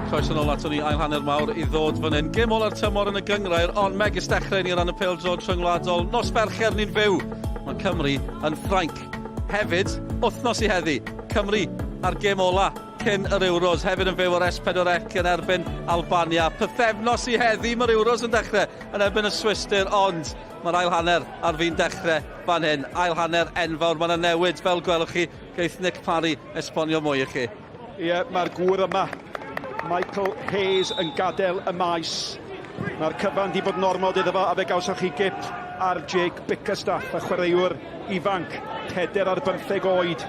Croeso nôl ato ni, ail hanner mawr i ddod fan hyn. Gêm ola'r tymor yn y gynghrair, ond megis dechrau ni o ran y pêl-droed rhyngwladol. Nos Fercher ni'n fyw. Mae Cymru yn Ffrainc. Hefyd, wythnos i heddi, Cymru ar gêm ola. cyn yr Euros, hefyd yn fyw ar S4C yn erbyn Albania. Pythefnos i heddi mae'r Euros yn dechrau yn erbyn y Swistir, ond mae'r ail hanner ar fin dechrau fan hyn. Ail hanner enfawr, mae yna newid fel gwelwch chi, geith Nick Parry esbonio mwy i chi. Ie, yeah, mae'r gŵr yma, Michael Hayes, yn gadael y maes. Mae'r cyfan di bod yn ormod iddo fo, a fe gawsoch chi gip ar Jake Bickerstaff, y chwaraewr ifanc, 14 oed.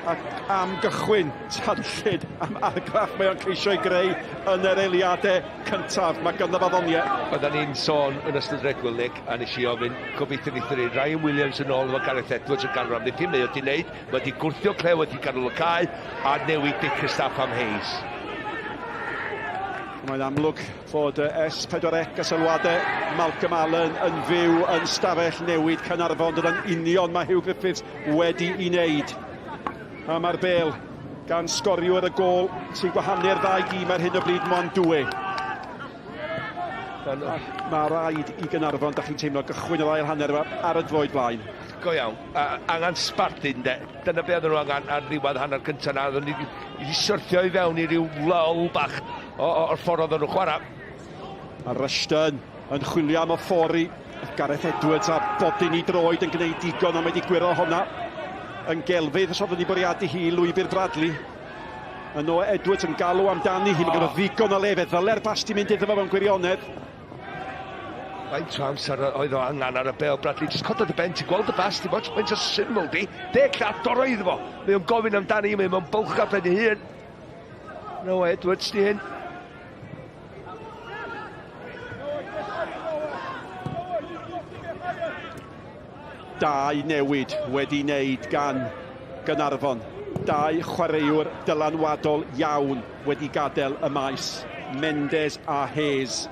Ac am gychwyn tanllyd am argraff mae o'n ceisio ei greu yn yr eiliadau cyntaf. Mae ganddo fo ddoniau. Oedden ni'n sôn yn ystod yr egwyl, Nick, a nes i ofyn, gobeithio wnaethon ni Ryan Williams yn ôl efo Gareth Edwards yn ganol amddiffyn, mae o wedi wneud, mae wedi gwrthio Clewett i ganol y cae, a newid Bickerstaff am Hayes. Mae'n amlwg fod S4C a sylwadau Malcolm Allen yn fyw yn stafell newid Caernarfon. Dyna'n union mae Hugh Griffiths wedi'i wneud. A mae'r bel gan sgoriwr y gôl sy'n gwahanu'r ddau gîm ar hyn o bryd, Mondue. Mae rhaid i Gaernarfon, da chi'n teimlo, gychwyn yr ail hanner yma ar y droed flaen. Go iawn. Angen sbardun, de. Dyna be oedden nhw angen ar ddiwedd hanner cyntaf na. Oedden ni wedi syrthio i fewn i ryw lull bach o'r ffordd oedden nhw'n chwarae. Mae Rushton yn chwilio am Ofori. Gareth Edwards a bodyn i droed yn gwneud digon, ond mae wedi gwyro honna yn gelfydd. Os oedden ni bwriadu hi i lwybr Bradley. A Noah Edwards yn galw amdani hi. Mae gyda ddigon o le. Fe ddyle'r bas di mynd iddo fo mewn gwirionedd. Faint o amser oedd o angen ar y bel, Bradley? Just cododd y ben, ti'n gweld y bas, ti'n bod, faint o syml di. Deg llath doro iddo fo. Mae o'n gofyn amdani, mae o'n bylch ar ben ei hun. Noah Edwards di hyn. Dau newid wedi wneud gan Gaernarfon. Dau chwaraewr dylanwadol iawn wedi gadael y maes, Mendes a Hayes.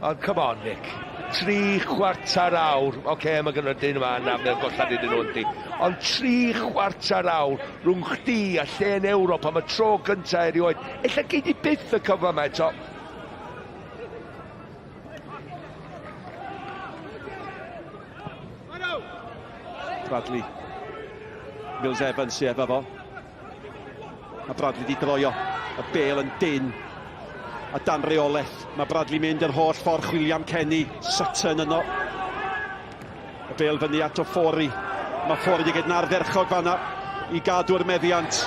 Ond come on, Nick. Tri chwarter awr. Oce, okay, mae gynno'r dyn yma yna, mae'n gollad iddyn nhw yndi. Ond tri chwarter awr rhwng chdi a lle yn Ewrop am y tro gyntaf erioed. Ella gei di byth y cyfle yma eto. Bradley. Mills Evans sydd efo fo. Mae Bradley di droio. Y bel yn dyn. A dan reolaeth. Mae Bradley mynd yr holl ffordd chwilio am Kenny. Sutton yno. Y bel fyny at Ofori. Mae Ofori wedi gwneud yn ardderchog fanna i gadw'r meddiant.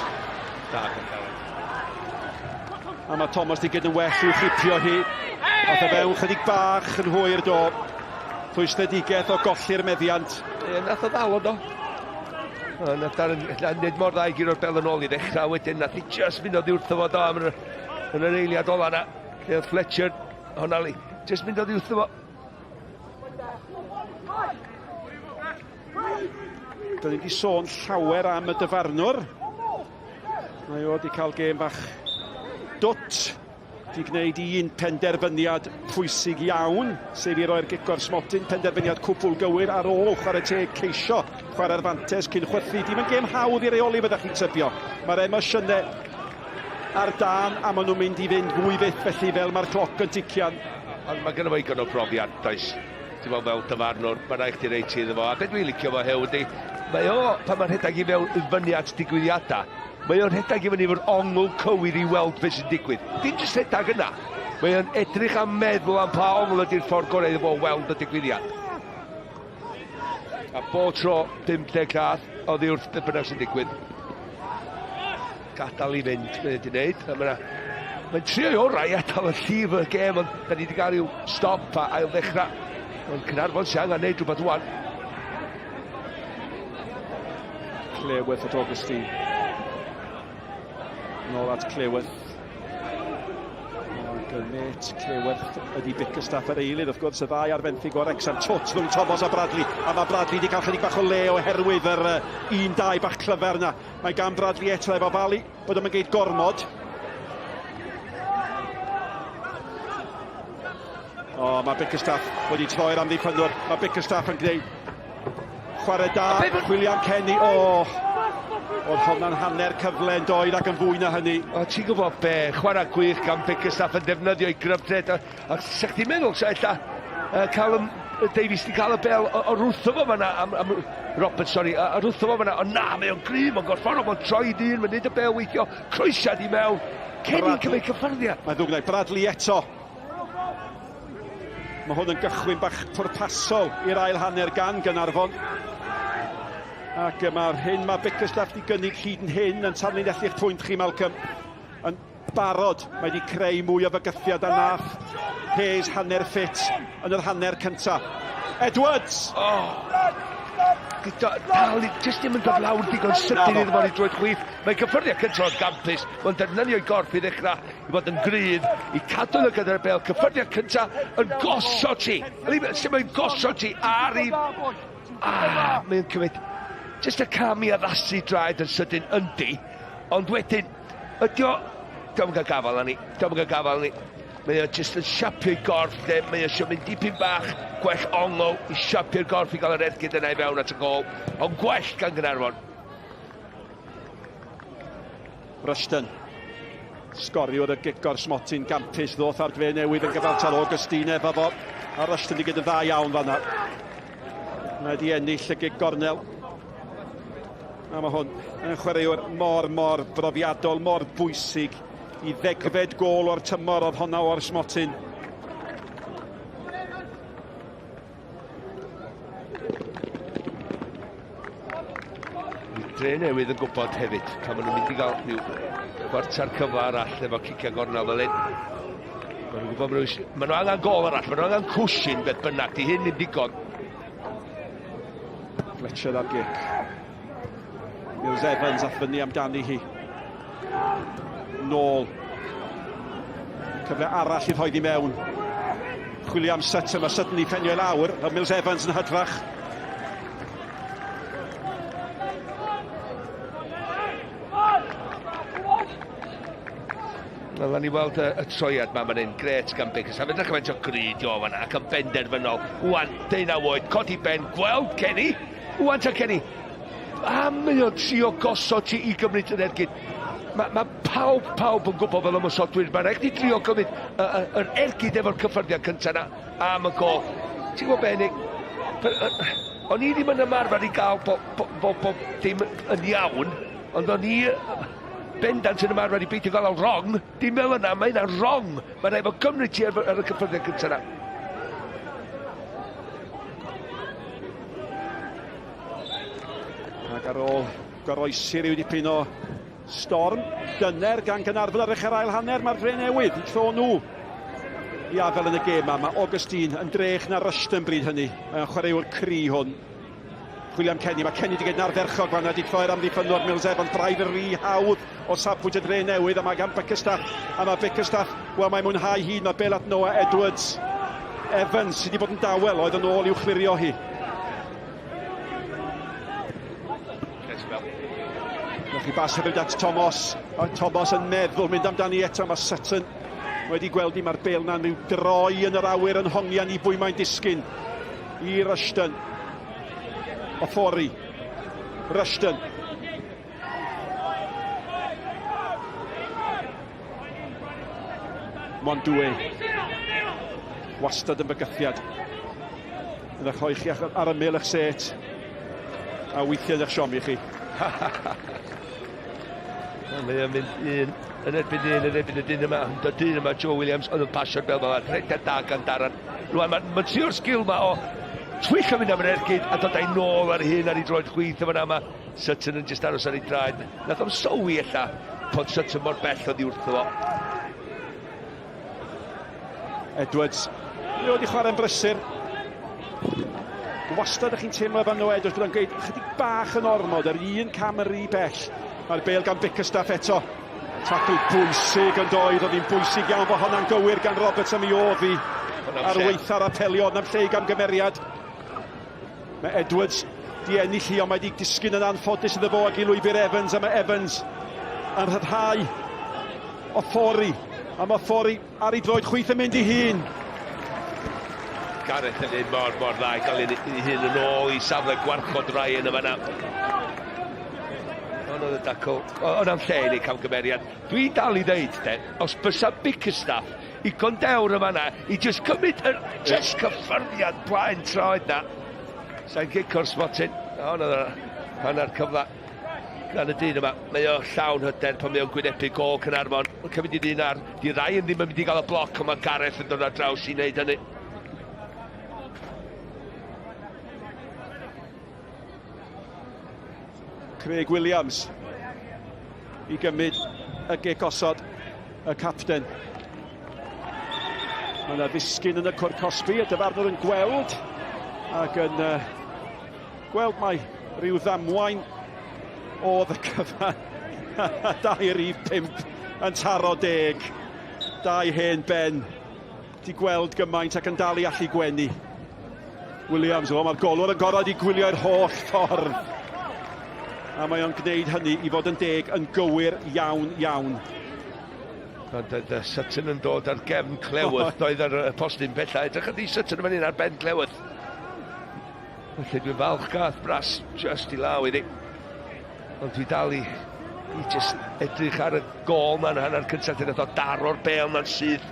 Da, Gareth. A mae Thomas wedi gwneud yn well i'w chipio hi. Ath e fewn chydig bach yn hwyr do. Rhwystredigaeth o golli'r meddiant. Ie, nath o ddal o do. O, nath Darren, nid mor dda i guro'r bel yn ôl i ddechrau, wedyn nath i just mynd oddi wrtho fo do am yr, yn yr eiliad ola na. Lle oedd Fletcher, honna li, just mynd oddi wrtho fo. Dyn ni wedi sôn llawer am y dyfarnwr. Mae o wedi cael gêm bach dwt. Wedi gwneud un penderfyniad pwysig iawn, sef i roi'r gic o'r smotyn, penderfyniad cwbl gywir ar ôl chwarae teg ceisio chwarae'r fantes cyn chwythu. Dim yn gêm hawdd i reoli fyddech chi'n tybio. Mae'r emosiynau ar dân a maen nhw'n mynd i fynd fwy fyth felly fel mae'r cloc yn tician. Ond mae gynno fo igon o brofiad, does? Ti'n meddwl fel dyfarnwr, mae rhaid chdi reit iddo fo. A beth dwi'n licio fo hew ydy, mae o, pan mae'n rhedeg i fewn i fyny at digwyddiadau, mae o'n rhedeg i fyny efo'r ongl cywir i weld beth sy'n digwydd. Dim jyst rhedeg yna. Mae o'n edrych a meddwl am pa ongl ydy'r ffordd gorau iddo fo weld y digwyddiad. A bob tro, 50 llath oddi wrth beth bynnag sy'n digwydd. Gadael i fynd, mae wedi wneud. A mae'n Mae'n trio ei orau i atal y llif y gêm, ond da ni wedi cael rhyw stop a ail ddechrau. Ond Caernarfon sy'n angen neud rhywbeth rwan. Clearworth at Augustine. Nôl at Clearworth. Ac y met Clearworth ydy Bickerstaff yr eilydd, wrth gwrs, y ddau ar fenthyg o'r Wrexham. Twt rhwng Thomas a Bradley, a mae Bradley wedi cael chydig bach o le oherwydd yr 1-2 bach clyfar yna. Mae gan Bradley eto efo falu bod o'n geid gormod. O, mae Bickerstaff wedi troi'r amddiffynwr. Mae Bickerstaff yn gwneud chwarae da. William Kenny, o! Oedd honna'n hanner cyfle yn doedd ac yn fwy na hynny. O, ti'n gwybod be, chwarae gwych gan Bickerstaff yn defnyddio ei gryfdred. A, a sa chdi'n meddwl, sa ella uh, cael ym, Davies wedi cael y bel o, o rwtho fo fanna, am, am Roberts, sori, a, a rwtho fo fanna, ond na, mae o'n gryf, mae'n gorfforol, mae'n troi dyn, mae'n neud y bel weithio, croesiad i mewn, Kenny'n cymryd cyffyrddiad. Mae'n ddwg Bradley eto. Mae hwn yn gychwyn bach pwrpasol i'r ail hanner gan Gaernarfon. Ac mae'r hyn mae Bickerstaff wedi gynnig hyd yn hyn yn tanlinellu'ch pwynt chi, Malcolm. Yn barod, mae wedi creu mwy o fygythiad a nath Hayes hanner ffit yn yr hanner cynta. Edwards! Oh. Gyda, dal, jyst ddim yn dod lawr digon sydyn iddo fo'n ei droed chwith. Mae'n cyffyrddiad cyntaf yn gampus, mae'n defnyddio'i gorff i ddechrau i fod yn gryf, i cadw nhw gyda'r bel. Cyffyrddiad cyntaf yn gosod ti. Sut mae'n gosod ti ar ei... Ah, mae'n cymryd jyst y cam i addasu draed yn sydyn yndi, ond wedyn, ydi o... Dio'm yn cael gafael arni, dio'm yn cael gafael arni. Mae o jyst yn siapio'i gorff de, mae o eisiau mynd dipyn bach gwell ongl i siapio'r gorff i gael yr ergyd yna i fewn at y gol, ond gwell gan Gaernarfon. Rushton. Sgoriwr y gic o'r smotyn gampus ddoth ar dre newydd yn gyfartal Augustine efo fo. A Rushton di gyda dda iawn fanna. Mae wedi ennill y gig gornel. A mae hwn yn chwaraewr mor, mor brofiadol, mor bwysig i ddegfed gôl o'r tymor oedd honna o'r smotyn. Dre Newydd yn gwybod hefyd, pan maen nhw'n mynd i gael rhyw chwarter cyfle arall efo cicio gornel fel hyn. Maen nhw'n gwybod, maen nhw, maen nhw angen gol arall, maen nhw angen cwshin beth bynnag, di hyn ddim digon. Fletcher ar gic. Mills Evans ath fyny amdani hi. Nôl. Cyfle arall i rhoi i mewn. Chwilio am Sutton, mae Sutton i penio i lawr. A Mills Evans yn hydrach. Wel, ni weld y, y troiad ma fan hyn, gret gan Bickerstaff. Edrych cymaint o gryd o fanna ac yn benderfynol. Wan, deunaw oed, codi ben, gweld Kenny. Wan ta Kenny, a mae o'n trio gosod ti i gymryd yr ergyd. Mae ma pawb, pawb yn gwybod fel ymosodwyr, mae'n rhaid i drio gymryd yr ergyd efo'r cyffyrddiad cyntaf na am y gol. Ti'n gwybod be, Nick? O'n i ddim yn ymarfer i gael bob bo, bo, bo dim yn iawn, ond o'n i bendant yn ymarfer i beidio gael o'n wrong. Dim fel yna, mae hynna'n wrong. Mae'n rhaid fod gymryd ti ar, ar y cyffyrddiad cyntaf na. Ac ar ôl goroesi rhyw dipyn o storm dyner gan Gaernarfon ar ddechrau'r ail hanner, mae'r Dre Newydd yn tro nhw i afael yn y gêm yma. Mae Augustine yn drech na Rushton bryd hynny. Mae'n chwaraewr cry hwn. Chwilio am Kenny. Mae Kenny wedi gwneud yn ardderchog fanna, wedi troi'r amddiffynwr Mills Evans braidd yn rhy hawdd o safbwynt y Dre Newydd, a mae gan Bickerstaff, a mae Bickerstaff, wel mae'n mwynhau hi, mae bel at Noah Edwards. Evans sydd wedi bod yn dawel, oedd yn ôl i'w chlirio hi. Gwch chi bas hefyd at Thomas, a Thomas yn meddwl mynd amdani eto, mae Sutton wedi gweld i mae'r bel na'n rhyw droi yn yr awyr yn hongian i bwy mae'n disgyn i Rushton. Ofori. Rushton. Mondue. Wastad yn bygythiad. Yn eich rhoi chi ar ymyl eich set. A weithiau yn eich siomi chi. Mae o'n mynd un yn erbyn un yn erbyn y dyn yma. Ond y dyn yma, Joe Williams, oedd yn pasio'r bel fel rhediad da gan Darren. Rwan, mae'n ma trio'r sgil ma o twyllo mynd am yr ergyd a dod â'i nôl ar hyn ar ei droed chwith yma yma. Sutton yn just aros ar ei draed. Nath o'm sylwi ella pod Sutton mor bell oddi wrtho fo. Edwards. Mae wedi chwarae'n brysur. Wastad ych chi'n teimlo efo Noah Edwards bod o'n gweud chydig bach yn ormod, yr un cam yn rhy bell. Mae'r bel gan Bickerstaff eto. Tacl bwysig yn doedd, oedd hi'n bwysig iawn bod honna'n gywir gan Roberts am i oedd hi ar weitha'r apelio, ond am lle i gamgymeriad. Mae Edwards di ennill hi, ond mae di disgyn yn anffodus iddo fo ag i lwybr Evans, a mae Evans yn rhyddhau Ofori, a mae Ofori ar ei droed chwith yn mynd i hun. Gareth yn neud mor, mor dda i gael ei hun yn ôl i safle gwarchod Ryan yma na. Ond oedd y dacl, o'n am lle i wneud camgymeriad. Dwi'n dal i ddeud, de, os bysa Bickerstaff Igon dewr yma na i just cymryd yr just cyffyrddiad blaen troed na. Sa'n gic o'r smotyn. O, na, hanner cyfle gan y dyn yma. Mae o llawn hyder pan mae o'n gwynebu gôl Caernarfon. Mae'n cymryd i ddyn ar. Di Ryan ddim yn mynd i gael y bloc, ond mae Gareth yn dod ar draws i wneud hynny. Craig Williams i gymryd y gic osod y capten. Mae yna ddisgyn yn y cwr cosbi, y dyfarnwr yn gweld ac yn uh, gweld mai rhyw ddamwain oedd y cyfan. Dau rif pump yn taro deg. Dau hen ben. Di gweld gymaint ac yn dal i allu gwenu. Williams, o, mae'r golwr yn gorfod i gwylio'r holl ffordd. A mae o'n gwneud hynny i fod yn deg yn gywir iawn, iawn. Ond oedd Sutton yn dod ar gefn Cleworth, doedd ar y postyn bella. Edrych ydi Sutton yn fan ar ben Cleworth. Felly dwi'n falch gath Brass just i law iddi. Ond dwi dal i, i just edrych ar y gol ma'n hanner cyntaf lle nath o daro'r bel ma'n syth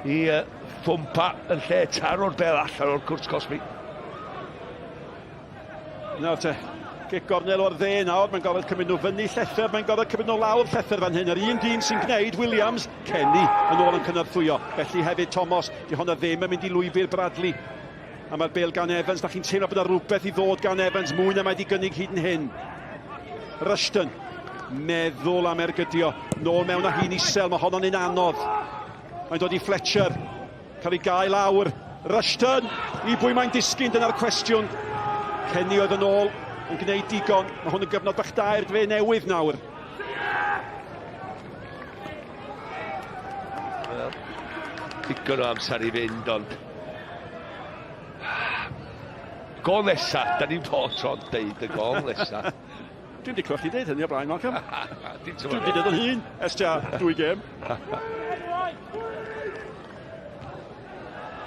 i uh, ffwmpa yn lle taro'r bel allan o'r cwrt cosbi. Nawr te, gic gornel o'r dde nawr, mae'n gorfod cymryd nhw fyny llethr, mae'n gorfod cymryd nhw lawr llethr fan hyn. Yr un dyn sy'n gwneud, Williams, Kenny yn ôl yn cynorthwyo. Felly hefyd Thomas, di honna ddim yn mynd i lwybr Bradley. A mae'r bel gan Evans, da chi'n teimlo bod yna rhywbeth i ddod gan Evans, mwy na mae wedi gynnig hyd yn hyn. Rushton, meddwl am ergydio, nôl mewn â hi'n isel, mae honno'n un anodd. Mae'n dod i Fletcher, cael ei gael lawr. Rushton, i bwy mae'n disgyn, dyna'r cwestiwn. Kenny oedd yn ôl, yn gwneud digon. Mae hwn yn gyfnod bach da i'r dre newydd nawr. Wel, digon o amser i fynd, ond Gol nesa, da ni'n bod tro'n deud y gol nesa. Dwi'n di clywed chdi deud hynny o blaen, Malcolm. Dwi'n di deud o'n hun, ers tua dwy gêm.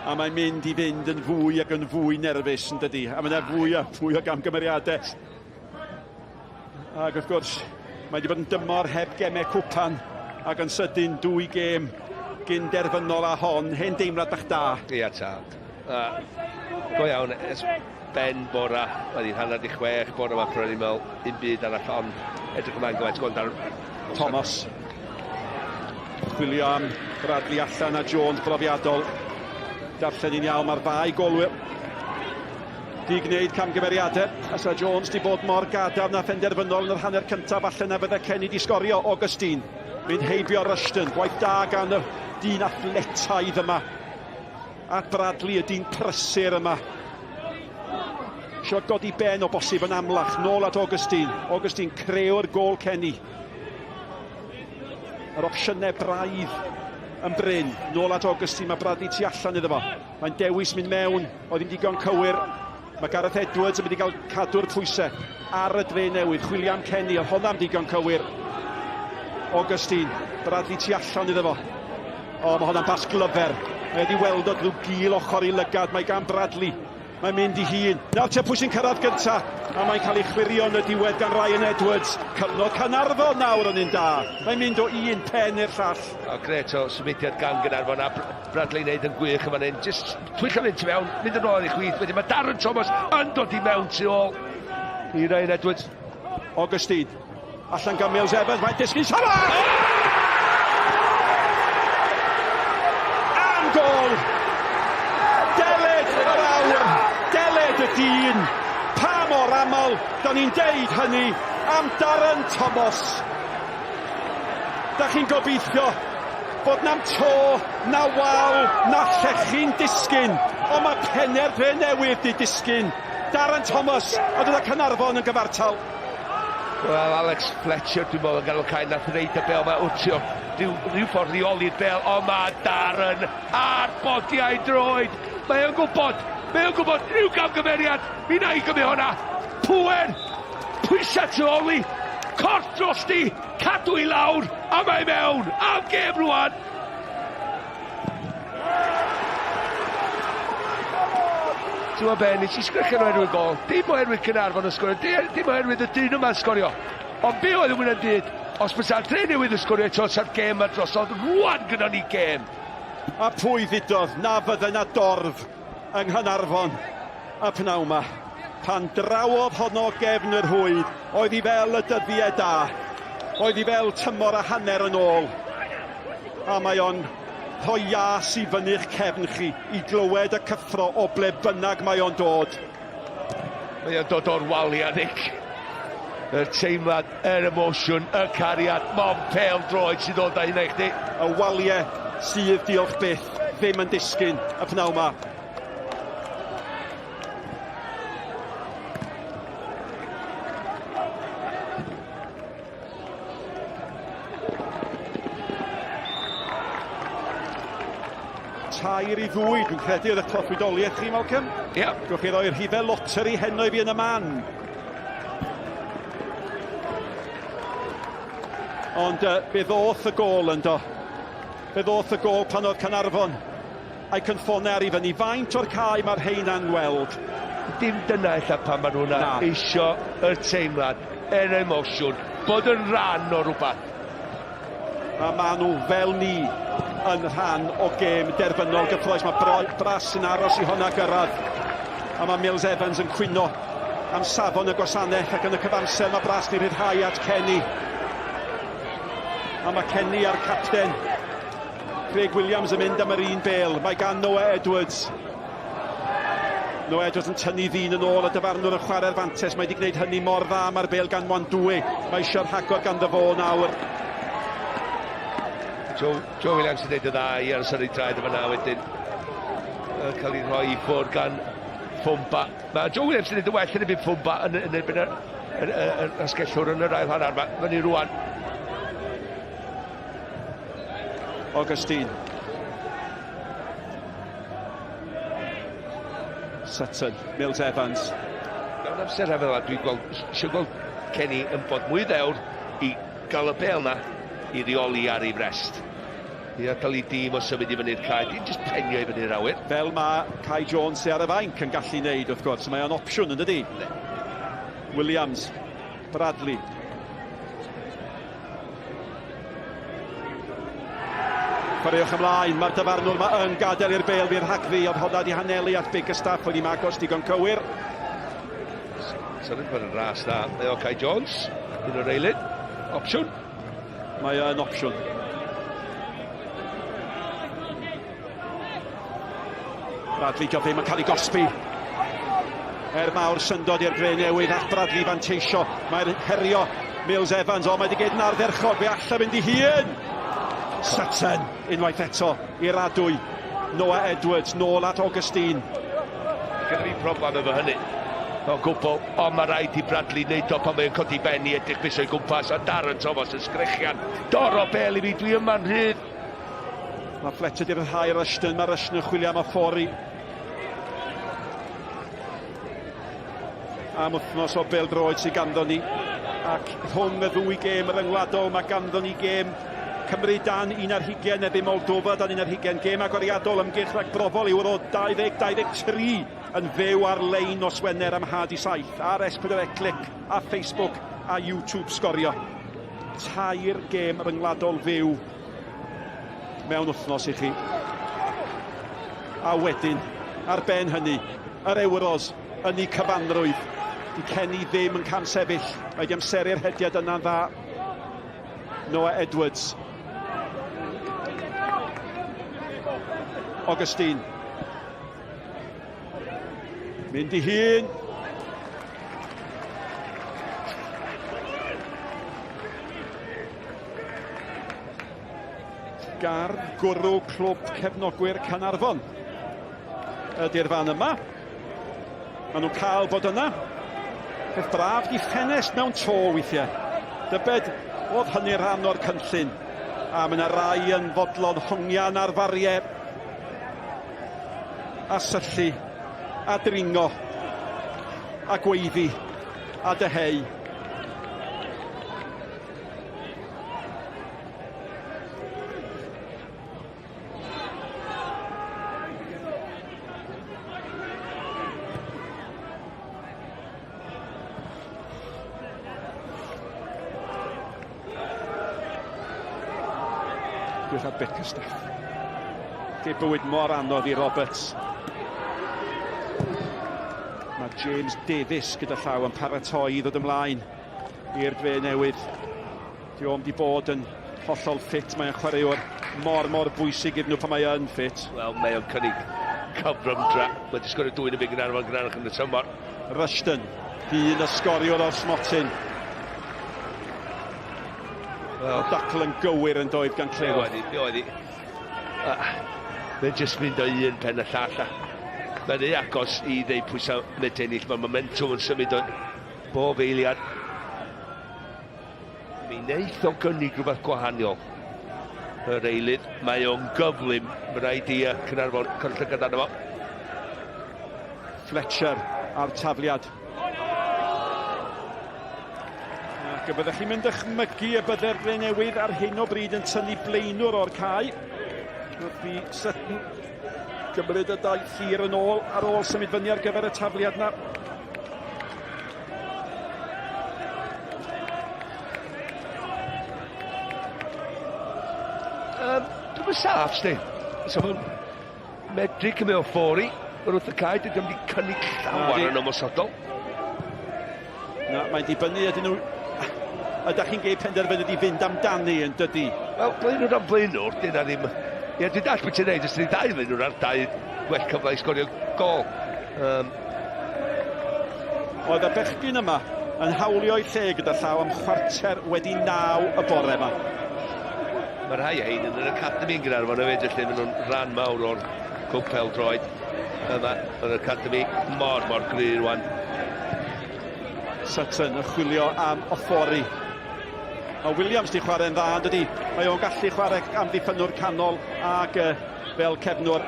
A mae'n mynd i fynd yn fwy ac yn fwy nerfus, yn dydi? A mae yna fwy a fwy o gamgymeriadau. Ac wrth gwrs, mae wedi bod yn dymor heb gemau cwpan ac yn sydyn dwy gêm gyn derfynol a hon, hen deimlad bach da. Ia, tad. Uh, go iawn, ers ben bora, mae hi'n hanner di chwech bora yma, prynu mewn un byd arall ond edrych ymlaen gymaint gweld ar... Thomas. Chwilio am Bradley allan a Jones brofiadol. Darllen i'n iawn, mae'r ddau golwyr Di gwneud camgymeriadau. A sa Jones di bod mor gadarn a phenderfynol yn yr hanner cyntaf, falle na fydde Kenny di sgorio. Augustine mynd heibio Rushton. Gwaith da gan y dyn athletaidd yma. At Bradley, y dyn prysur yma. Isio godi ben o bosib yn amlach. Nôl at Augustine. Augustine creu'r gôl Kenny. Yr opsiynau braidd yn brin. Nôl at Augustine, mae Bradley tu allan iddo fo. Mae'n dewis mynd mewn, oedd hi'n digon cywir. Mae Gareth Edwards yn mynd i gael cadw'r pwysau ar y dre newydd. Chwilio am Kenny, oedd honna'n digon cywir. Augustine, Bradley tu allan iddo fo. O, mae honna'n bas glyfer. Mae wedi weld o drwy gil ochr i lygad. Mae gan Bradley. Mae'n mynd i hun. Nawr te pwy sy'n cyrraedd gynta? A mae'n cael ei chwirio yn y diwedd gan Ryan Edwards. Cyfnod Caernarfon nawr yn un da. Mae'n mynd o un pen i'r llall. O, gret o symudiad gan Gaernarfon a Bradley wneud yn gwych yn fan hyn. Just twyllo fynd tu mewn, mynd yn ôl ar ei chwith. Wedyn mae Darren Thomas yn dod i mewn tu ôl i Ryan Edwards. Augustine. Allan gan Mills Evans, mae'n disgyn Salah! Am gol! Deled yr awr, deled y dyn. Pa mor aml, da ni'n deud hynny am Darren Thomas. Da chi'n gobeithio bod na'm to, na wal, na llechi'n disgyn, ond mae penne'r dre newydd di disgyn. Darren Thomas, a dod â Caernarfon yn gyfartal. Wel, Alex Fletcher, dwi'n meddwl, yn ganol cae, nath wneud y bel, mae wrtio rhyw, rhyw ffordd reoli'r bel, ond mae Darren ar bodiau droed. Mae o'n gwybod, mae o'n gwybod, rhyw gamgymeriad, mi na i gymryd hwnna. Pŵer, pwysau tu ôl i, corff drosti, cadw i lawr, a mae mewn, am gêm rwan. Ti'n gwybod be, nes i sgrechian oherwydd gol. Dim oherwydd Caernarfon yn sgorio, dim oherwydd y dyn yma'n sgorio. Ond be oedd yn wyneb byd, os bysa'r dre newydd yn sgorio eto, sa'r gêm yma drosodd, rwan gyda ni gêm. A pwy ddudodd na fydde 'na dorf yng Nghaernarfon y pnawn 'ma? Pan drawodd honno gefn y rhwyd, oedd hi fel y dyddiau da. Oedd hi fel tymor a hanner yn ôl. A mae o'n rhoi ias i fyny'ch cefn chi i glywed y cyffro o ble bynnag mae o'n dod. Mae o'n dod o'r waliau, Nick. Y teimlad, yr emosiwn, y cariad, mond pêl droed sy'n dod â hynna i chdi. Y waliau sydd, diolch byth, ddim yn disgyn y pnawn 'ma. 3-2, dwi'n credu oedd y proffwydoliaeth chi, Malcolm? Ie. Yeah. Gwch chi roi'r rhifau loteri heno i fi yn y man. Ond fe ddoth y gôl yn do. Fe ddoth y gôl pan oedd Caernarfon a'i cynffonau ar i fyny. Faint o'r cae mae'r rheina'n weld? Dim dyna ella pan maen nhw'n eisio y teimlad, yr emosiwn, bod yn rhan o rhywbeth. A maen nhw, fel ni, yn rhan o gêm derfynol gyffroes. Mae Brass yn aros i honna gyrraedd. A mae Mills Evans yn cwyno am safon y gwasanaeth ac yn y cyfamser mae Brass yn rhyddhau at Kenny. A mae Kenny a'r capten Craig Williams yn mynd am yr un bel. Mae gan Noah Edwards. Noah Edwards yn tynnu ddyn yn ôl, y dyfarnwr yn chwarae'r fantes. Mae wedi gwneud hynny mor dda, mae'r bel gan Wandwe. Mae eisiau'r rhagor ganddo fo nawr. Joe, Joe Williams yn gwneud y dda i aros ar ei draed yma na wedyn. Cael ei rhoi i ffwrdd gan Ffwmba. Mae Joe Williams yn gwneud y well yn erbyn Ffwmba yn, yn erbyn yr, yr, yr, yr asgellwr yn yr ail hanner. Mae fyny rwan. Augustine. Sutton, Mills Evans. Mewn amser fel yna, dwi'n gweld, eisiau gweld Kenny yn bod mwy ddewr i gael y bel na i reoli ar ei frest. I adael i dîm o symud i fyny'r cae, dim jyst penio i fyny'r awyr. Fel mae Kai Jones sy ar y fainc yn gallu wneud, wrth gwrs, mae o'n opsiwn yn dydi? Williams, Bradley. Chwaraewch ymlaen, mae'r dyfarnwr yma yn gadael i'r bel fydd rhagddi, oedd honna di hanelu at Bickerstaff, wedi magos digon cywir. Sa'n bod yn ras da, mae o Kai Jones, un o'r eilydd, opsiwn. Mae o'n opsiwn. Bradley dio ddim yn cael ei gosbi. Er mawr syndod i'r Gre Newydd all Bradley fanteisio. Mae'r herio Mills Evans, o mae wedi gwneud yn ardderchog, fe allai fynd i hun. Sutton, unwaith eto, i'r adwy. Noah Edwards, nôl at Augustine. Gyda fi problem efo hynny. O gwbl, ond mae rhaid i Bradley wneud o pan mae'n codi ben i edrych bys o'i gwmpas, a Darren Thomas yn sgrechian. Doro bel i fi, dwi yma'n rhydd. Mae Fletcher di ryddhau Rushton, mae Rushton yn chwilio am y ffordd i am wythnos o bêl-droed sydd ganddo ni. Ac rhwng y ddwy gêm ryngwladol, mae ganddo ni gêm Cymru dan 21 erbyn Moldova dan 21, gêm agoriadol ymgyrch ragbrofol Euro 2023 yn fyw ar-lein nos Wener am 7:30 ar S4C Clic a Facebook a YouTube Sgorio. Tair gêm ryngwladol fyw mewn wythnos i chi. A wedyn, ar ben hynny, yr Euros yn ei cyfanrwydd. Di Kenny ddim yn camsefyll. Mae di amseru'r hediad yna'n dda. Noah Edwards. Augustine. Mynd i hun. Gardd gwrw clwb cefnogwyr Caernarfon ydy'r fan yma. Maen nhw'n cael bod yna. Peth braf di ffenest mewn to weithiau. Dybed oedd hynny rhan o'r cynllun. A mae yna rai yn fodlon hongian ar fariau a syllu a dringo a gweiddi a dyheu. Edrych ar Bickerstaff. Lle bywyd mor anodd i Roberts. Mae James Davies gyda llaw yn paratoi i ddod ymlaen i'r dre newydd. Di o'm di bod yn hollol ffit, mae'n chwaraewr mor, mor bwysig iddyn nhw pan mae yn ffit. Wel, mae o'n cynnig cyfrymdra. Mae wedi sgorio dwy'n y byd Gaernarfon gynharach yn y tymor. Rushton, dyn y sgoriwr o'r smotyn. Wel, dacl yn gywir yn doedd gan Cleworth. Mi oedd hi, Mae'n jyst mynd o un pen y llall. Mae'n ei agos i ddeud pwysau medru ennill. Mae'r momentum yn symud o bob eiliad. Mi wneith o gynnig rhywbeth gwahaniol. Yr eilydd, mae o'n gyflym. Mae rhaid i Caernarfon cael llygad arno fo. Fletcher a'r tafliad. Ac y byddech chi'n mynd dychmygu y bydde'r Drenewydd ar hyn o bryd yn tynnu blaenwr o'r cae. Wrth i Sutton gymryd y daith hir yn ôl ar ôl symud fyny ar gyfer y tafliad na. Dwi'n mynd saff, sti. So mae'n medru cymryd o ffori wrth y cae, dydy wedi cynnig llawer yn ymosodol. Na, mae'n dibynnu ydyn nhw... Ydych chi'n geir penderfyniad i fynd amdani yn dydy? Wel, blaenwr am blaenwr, dyna ddim... Ie, dwi'n dall beth ti'n neud, os ti'n dau blaenwr ar dau gwell cyfle i sgorio gol. Oedd y bechgyn yma yn hawlio'i lle gyda llaw am 9:15 y bore yma. Mae rhai o hein yn yr academi yn Gaernarfon hefyd, felly maen nhw'n rhan mawr o'r clwb pêl-droed yma. Mae'r academi mor, mor gry rwan. Sutton yn chwilio am Ofori. Mae Williams di chwarae'n dda, yn dydi? Mae o'n gallu chwarae amddiffynnwr canol ac fel cefnwr.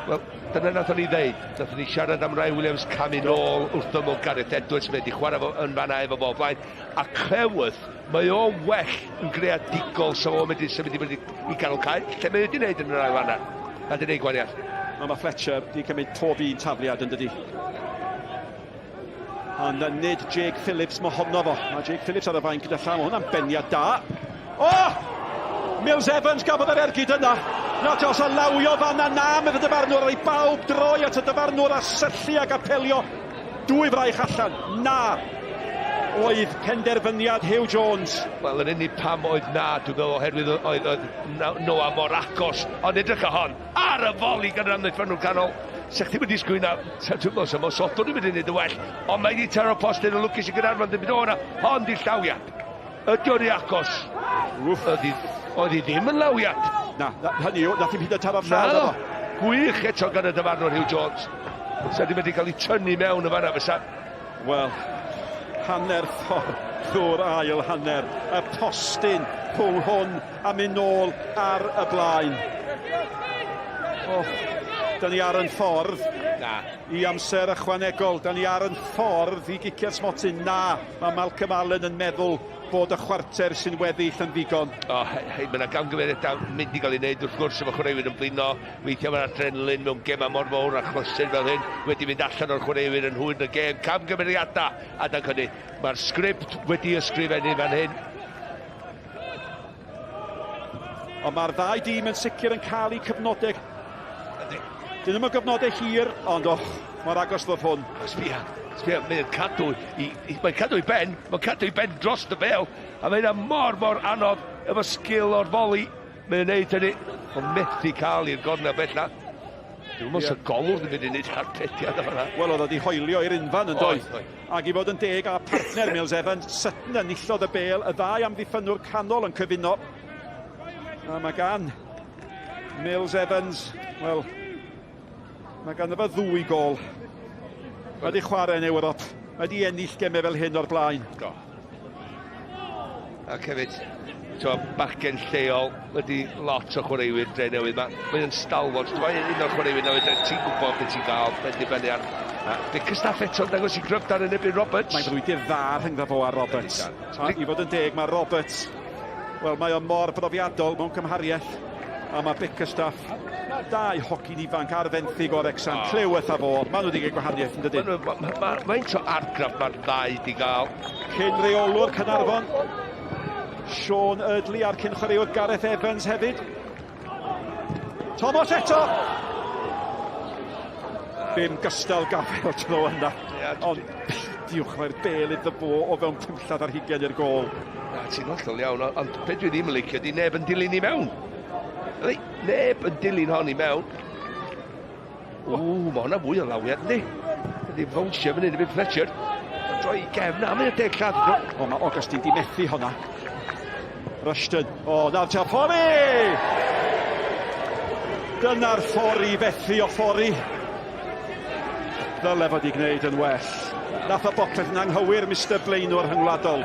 Wel, dyna nathon ni ddeud. Nathon ni siarad am Ryan Williams camu nôl wrth ymyl Gareth Edwards, mae wedi chwarae fo yn fanna efo fo blaen. A Cleworth, mae o'n well yn greadigol, so o'n mynd i symud i fyny i ganol cae, lle mae wedi wneud yn yr ail fanna. A wedi wneud gwaniaeth. Mae Fletcher wedi cymryd pob un tafliad yn dydi. Ond nid Jake Phillips mohono fo. Mae Jake Phillips ar y fainc gyda llaw. Mae hwnna'n beniad da. O! Mills Evans gafodd yr ergyd yna. Not os o lawio fanna na, medd y dyfarnwr. Rhaid bawb droi at y dyfarnwr a syllu ac apelio. Dwy fraich allan. Na! Oedd penderfyniad Huw Jones. Wel, yn unig pam oedd na, dwi'n meddwl, oherwydd oedd Noah mor agos. Ond edrych ar hon, ar y foli gan yr amddiffynnwr canol. Sa chdi wedi disgwyl na, dwi'n meddwl, sa Mosodwr yn mynd i wneud y well. Ond mae wedi taro post yn y lwcus i Gaernarfon, ddim yn o hwnna. Hon di llawiad. Ydy o'n ei agos? Oedd hi ddim yn lawiad. Na, hynny yw, nath hi'm hyd yn taro'r llaw. Na, gwych eto gan y dyfarnwr Huw Jones. Sa ddim wedi cael ei tynnu mewn y fanna fysa. Wel, hanner ffordd drwy'r ail hanner. Y postyn rhwng hwn a mynd nôl ar y blaen. Oh, da ni ar yn ffordd Na. i amser ychwanegol. Da ni ar yn ffordd i gicio'r smotyn. Na, mae Malcolm Allen yn meddwl bod y chwarter sy'n weddill yn ddigon. O, hei, mae yna gamgymeriadau mynd i gael ei wneud wrth gwrs efo chwaraewyr yn blino. Weithiau mae'r adrenalin mewn gemau mor fawr a chlysur fel hyn wedi mynd allan o'r chwaraewyr yn hwyr yn y gêm. Camgymeriadau adag hynny. Mae'r sgript wedi ysgrifennu fan hyn. Ond mae'r ddau dîm yn sicr yn cael eu cyfnodau. Dyn nhw'm yn gyfnodau hir, ond och, mor agos ddodd hwn. Sbia, sbia, mae'n cadw i, mae'n cadw i ben, mae'n cadw i ben dros y bel, a mae hynna mor, mor anodd efo sgil o'r foli. Mae'n neud hynny, ond methu cael i'r gornel bella. Dwi'n meddwl sy'n golwr ddim yn mynd i wneud arbediad o fan'na. Wel, oedd wedi hoelio i'r unfan yn doedd. Oedd, oedd. Ac i fod yn deg â partner Mills Evans, Sutton enillodd y bel, y ddau amddiffynnwr canol yn cyfuno. A mae gan Mills Evans, wel, mae ganddo fo ddwy gol. Mae wedi chwarae yn Ewrop. Mae wedi ennill gemau fel hyn o'r blaen. Do. Ac hefyd, bachgen lleol wedi lot o chwaraewyr dre newydd yma. Mae'n stalwart. Mae'n un o'r chwaraewyr newydd, ti'n gwybod beth ti'n gael, mae'n dibynnu ar... Bickerstaff eto'n dangos i gryfder yn erbyn Roberts. Mae'n frwydr dda rhyngddo fo a Roberts. A i fod yn deg, mae Roberts, wel, mae o mor brofiadol mewn cymhariaeth. A mae Bickerstaff, dau hogyn ifanc ar fenthyg o'r Wrecsam, Cleworth a fo, maen nhw wedi cael gwahaniaeth yn dydyn. Faint o argraff mae'r ddau wedi gael. Cyn reolwr Caernarfon, Sean Eardley a'r cyn chwaraewr Gareth Evans hefyd. Thomas eto! Ddim gystal gafael tro yna. Ond peidiwch, mae'r bel iddo fo o fewn pumlladd ar hugain i'r gôl. Na, ti'n hollol iawn, ond be dwi ddim yn licio di neb yn dilyn i mewn. Ydy, neb yn dilyn hon i mewn. Ww, mae hwnna fwy o lawiad, yndi? Ydy fawnsio fan hyn i Fletcher. Mae'n droi i gefn am y deg lladd. O, mae Augustine di methu honna. Rushton. O, nawr te Ofori! Dyna'r ffori fethu Ofori. Ddyle fod i gwneud yn well. Nath o bopeth yn anghywir, Mr Blaenor rhyngwladol.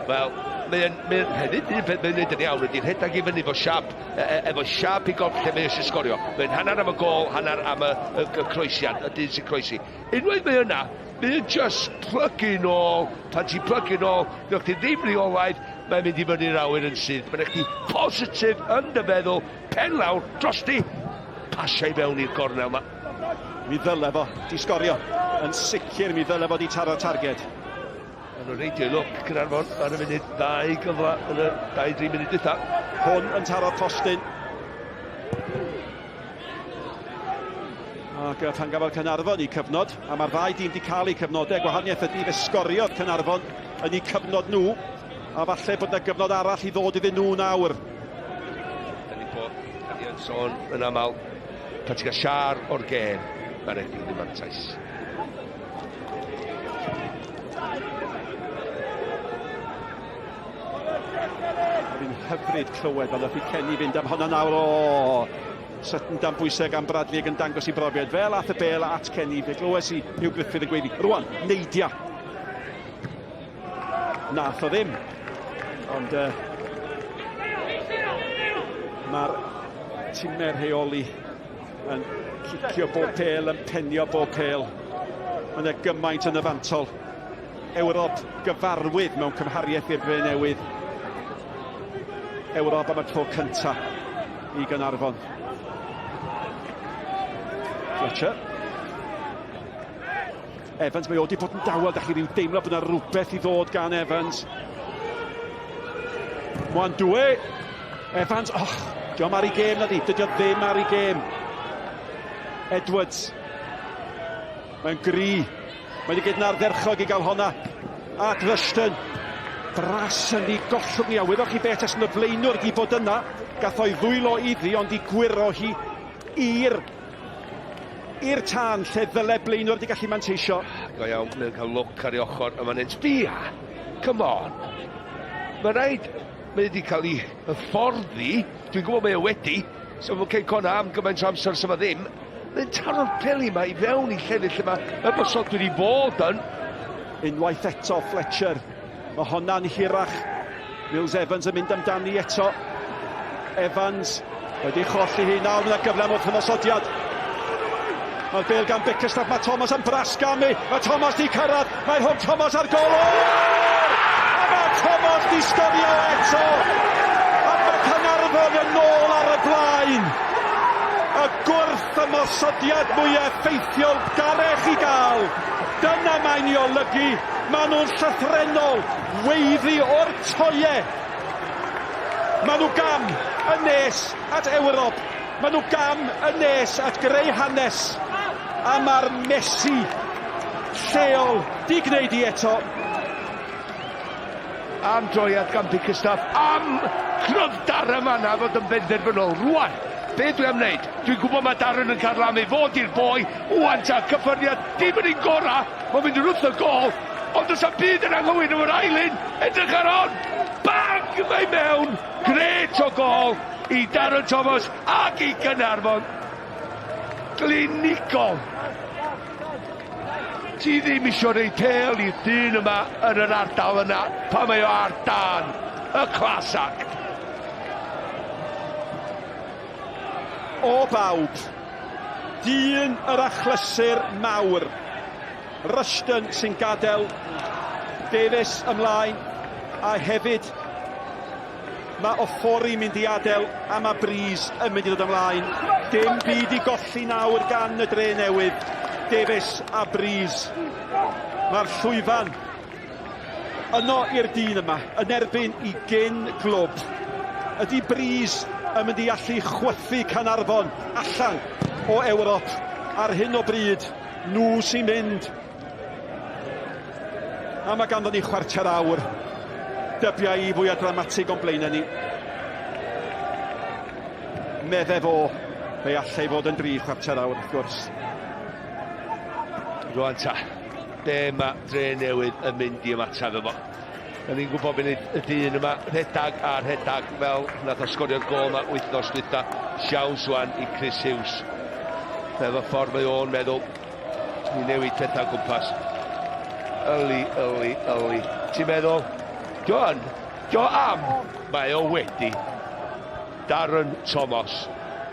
Wel, mae'n mae hefyd, un peth mae'n neud yn iawn ydy rhedeg i fyny efo siap, e, e, efo siap i gorff lle mae eisiau sgorio. Mae'n hanner am y gol, hanner am y, y, y croesiad, y dyn sy'n croesi. Unwaith mae yna, mae'n just plygu nôl. Pan ti'n plygu nôl, dewch chi ddim reolaidd, mae'n mynd i fyny'r awyr yn syth. Mae'n eich positif yn dy feddwl, pen lawr, drosti, pasio i fewn i'r gornel yma. Mi ddyle fo di sgorio. Yn sicr mi ddyle fo di taro targed. Maen nhw'n reidio i lwc Caernarfon ar y funud, ddau gyfle yn y 2-3 munud dwytha. Hwn yn taro postyn. Ac pan gafodd Caernarfon eu cyfnod, a mae'r ddau dîm wedi cael eu cyfnodau, gwahaniaeth ydy fe sgoriodd Caernarfon yn eu cyfnod nhw, a falle bod yna gyfnod arall i ddod iddyn nhw nawr. Da ni bod, da ni yn sôn yn aml, pan ti'n cael siar o'r gêm, mae'n rhaid i ddim mantais. Fi'n hyfryd clywed fel nath i Kenny fynd am honna nawr. O! Sutton dan bwysau gan Bradley ac yn dangos i brofiad. Fel ath y bel at Kenny, fe glywes i Hugh Griffith yn gweiddi. Rwan, neidia! Nath o ddim. Ond uh, mae'r timau rheoli yn cicio bob pel, yn penio bob pel. Mae yna gymaint yn y fantol. Ewrop gyfarwydd mewn cymhariaeth i'r Dre Newydd. Ewrop am y tro cynta i Gaernarfon. Fletcher. Evans, mae o wedi bod yn dawel, da chi ddim deimlo bod yna rhywbeth i ddod gan Evans. Mwan dwe. Evans, och, diolch ar ei gêm na di, dydy o ddim ar ei gêm. Edwards. Mae'n gry. Mae wedi gwneud yn ardderchog i gael honna. At Rushton. Bras yn ei gollwng ni, a wyddoch chi beth ers yn y flaenwr di bod yna. Gath o'i ddwylo iddi, ond i gwyro hi i'r i'r tân lle ddyle blaenwr wedi gallu manteisio. Go iawn, mae'n cael lwc ar ei ochr yma nid. Sbia! Come on! Mae rhaid, mae wedi cael ei hyfforddi, dwi'n gwybod mae o wedi, so mae'n cael cona am gymaint o amser sydd ddim. Mae'n taro'r peli yma i fewn i llefydd lle mae ymosodwyr wedi bod yn. Unwaith eto, Fletcher. Mae honna'n hirach. Mills Evans yn mynd amdani eto. Evans wedi cholli hi nawr, mae yna gyfle am wrth ymosodiad. Mae'r bel gan Bickerstaff, mae Thomas yn brasgamu, mae Thomas di cyrraedd, mae hwn Thomas ar gol! A mae Thomas di sgorio eto! A mae Caernarfon yn ôl ar y blaen! Y gwrth ymosodiad mwyaf effeithiol garech i gael! Dyna mae'n ei olygu, maen nhw'n llythrennol weiddi o'r toie! Maen nhw gam yn nes at Ewrop. Maen nhw gam yn nes at greu hanes. A mae'r Messi lleol di gwneud i eto. Am droiad gan Bickerstaff, am cryfder yma na fod yn benderfynol. Rwan, be dwi am wneud? Dwi'n gwybod mae Darren yn carlamu fod i'r boi, wwan ta, cyffyrddiad, dim yn un gora, mae'n mynd wrth y gol, ond does am byd yn anghywir efo'r ail un, edrych ar hon, bang, mae mewn, gret o gol i Darren Thomas ac i Gaernarfon. Glinigol. Ti ddim isio rei pêl i'r dyn yma yn yr ardal yna pan mae o ar dan y class act. O bawb, dyn yr achlysur mawr. Rushton sy'n gadael Davies ymlaen a hefyd mae Ofori mynd i adael a mae Breeze yn mynd i ddod ymlaen. Dim byd i golli nawr gan y dre newydd. Davies a Breeze. Mae'r llwyfan yno i'r dyn yma yn erbyn i gyn glwb. Ydy Breeze yn mynd i allu chwythu Caernarfon allan o Ewrop? Ar hyn o bryd, nhw sy'n mynd. A mae ganddo ni chwarter awr. Dybia i fwyaf dramatig o'n blaenau ni. Medde fo, fe allai fod yn dri chwarter awr, wrth gwrs. Rwan ta, be mae Dre Newydd yn mynd i ymateb efo? Da ni'n gwybod beth y dyn yma, rhedag a rhedag fel nath o sgorio'r gol yma wythnos dwytha. Siawns wan i Chris Hughes. Efo ffordd mae o'n meddwl i newid pethau o gwmpas. Yli, yli, yli. Ti'n meddwl, John, dio am, mae o wedi. Darren Thomas.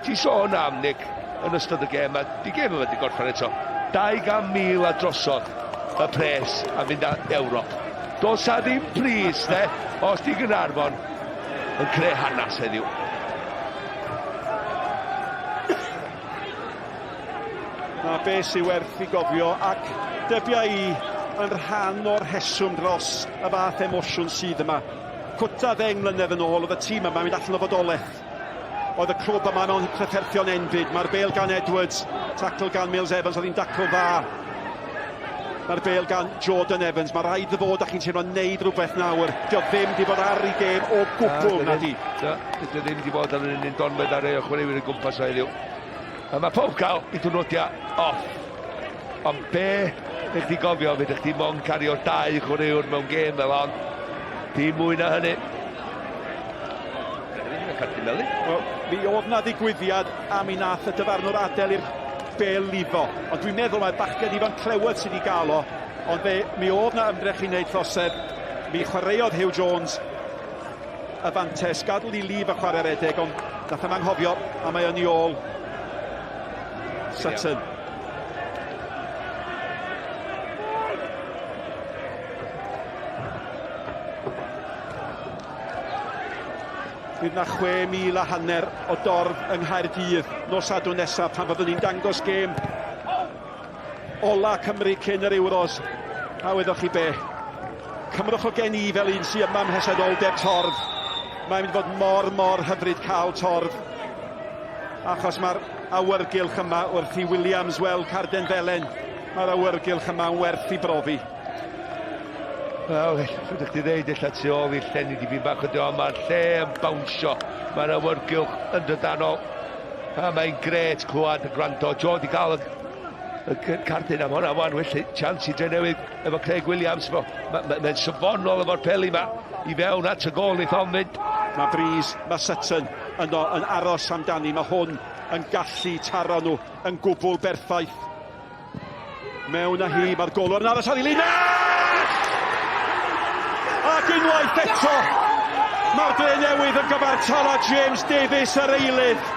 Ti sôn am, Nick, yn ystod y gêm, a di gêm yma wedi gorffen eto. 200,000 a drosodd y pres a mynd â Ewrop. Does a ddim pris, de, os di Gaernarfon yn creu hanes heddiw. Na be sy'n werth i gofio ac dybia i yn rhan o'r rheswm dros y fath emosiwn sydd yma. Cwta ddeng mlynedd yn ôl oedd y tîm yma mynd allan o fodolaeth. Oedd y clwb yma mewn trafferthion enbyd. Mae'r bêl gan Edwards, tacl gan Mills Evans, oedd hi'n dacl dda. Mae'r bêl gan Jordan Evans. Mae rhaid iddo fod a chi'n teimlo neud rhywbeth nawr. Dio ddim di bod ar ei gêm o gwbl, na di. Na, dydy ddim di bod ar yr un donfedd ar ei o chwaraewyr y gwmpas o heddiw. A mae pob cael i diwrnodiau off. Ond be ydych chi gofio, fe ydych chi mon cario dau chwaraewr mewn gêm fel hon. Dim mwy na hynny. Wel, mi oedd na ddigwyddiad a mi nath y dyfarnwr adael i'r bel lifo. Ond dwi'n meddwl mae bachgen Ifan Clewedd sydd wedi gael o. Ond fe, mi oedd na ymdrech i wneud trosedd. Mi chwaraeodd Huw Jones y fantes, gadw i lif y chwarae'r edeg, ond nath am anghofio, a mae yn ei ôl. Sutton. Bydd na 6,000 a hanner o dorf yng Nghaerdydd nos Sadwrn nesaf pan fyddwn ni'n dangos gêm ola Cymru cyn yr Euros. A wyddoch chi be? Cymrwch o gen i fel un sy'n yma ym mhresenoldeb torf. Mae'n mynd i fod mor, mor hyfryd cael torf. Achos mae'r awyrgylch yma wrth i Williams weld carden felen. Mae'r awyrgylch yma yn werth i brofi. Wel, rydych chi ddeud ella tu ôl i'r llenni dipyn bach ydi o, mae'r lle yn bawnsio, mae'r awyrgylch yn drydanol, a mae'n gret clywed y gwrando. Joe di gael y, y cardyn am hwnna wan, felly chance i Drenewydd efo Craig Williams, mae'n ma, ma safonol efo'r peli ma i fewn at y gôl wneith hon fynd. Mae Breeze, mae Sutton yno yn aros amdani, mae hwn yn gallu taro nhw yn gwbl berffaith. Mewn â hi, mae'r golwr yn aros ar ei linell! Ac unwaith eto, mae'r Dre Newydd yn gyfartal â James Davies yr eilydd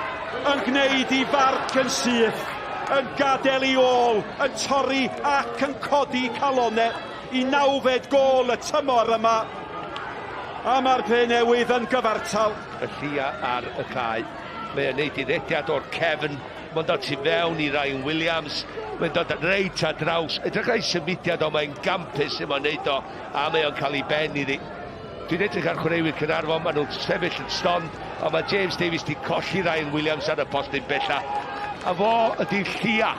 yn gwneud i farc yn syth, yn gadael i ôl, yn torri ac yn codi calonau i nawfed gôl y tymor yma. A mae'r Dre Newydd yn gyfartal. Y llia ar y cae. Mae o'n neud i rediad o'r cefn. Mae'n dod tu fewn i Ryan Williams. Mae'n dod reit ar draws. Edrych ar ei symudiad o, mae'n gampus sy'n mae'n neud o, a mae o'n cael ei ben iddi. Dwi'n edrych ar chwaraewyr Caernarfon, maen nhw'n sefyll yn stond, ond mae James Davies di colli Ryan Williams ar y postyn bella. A fo ydy'r llia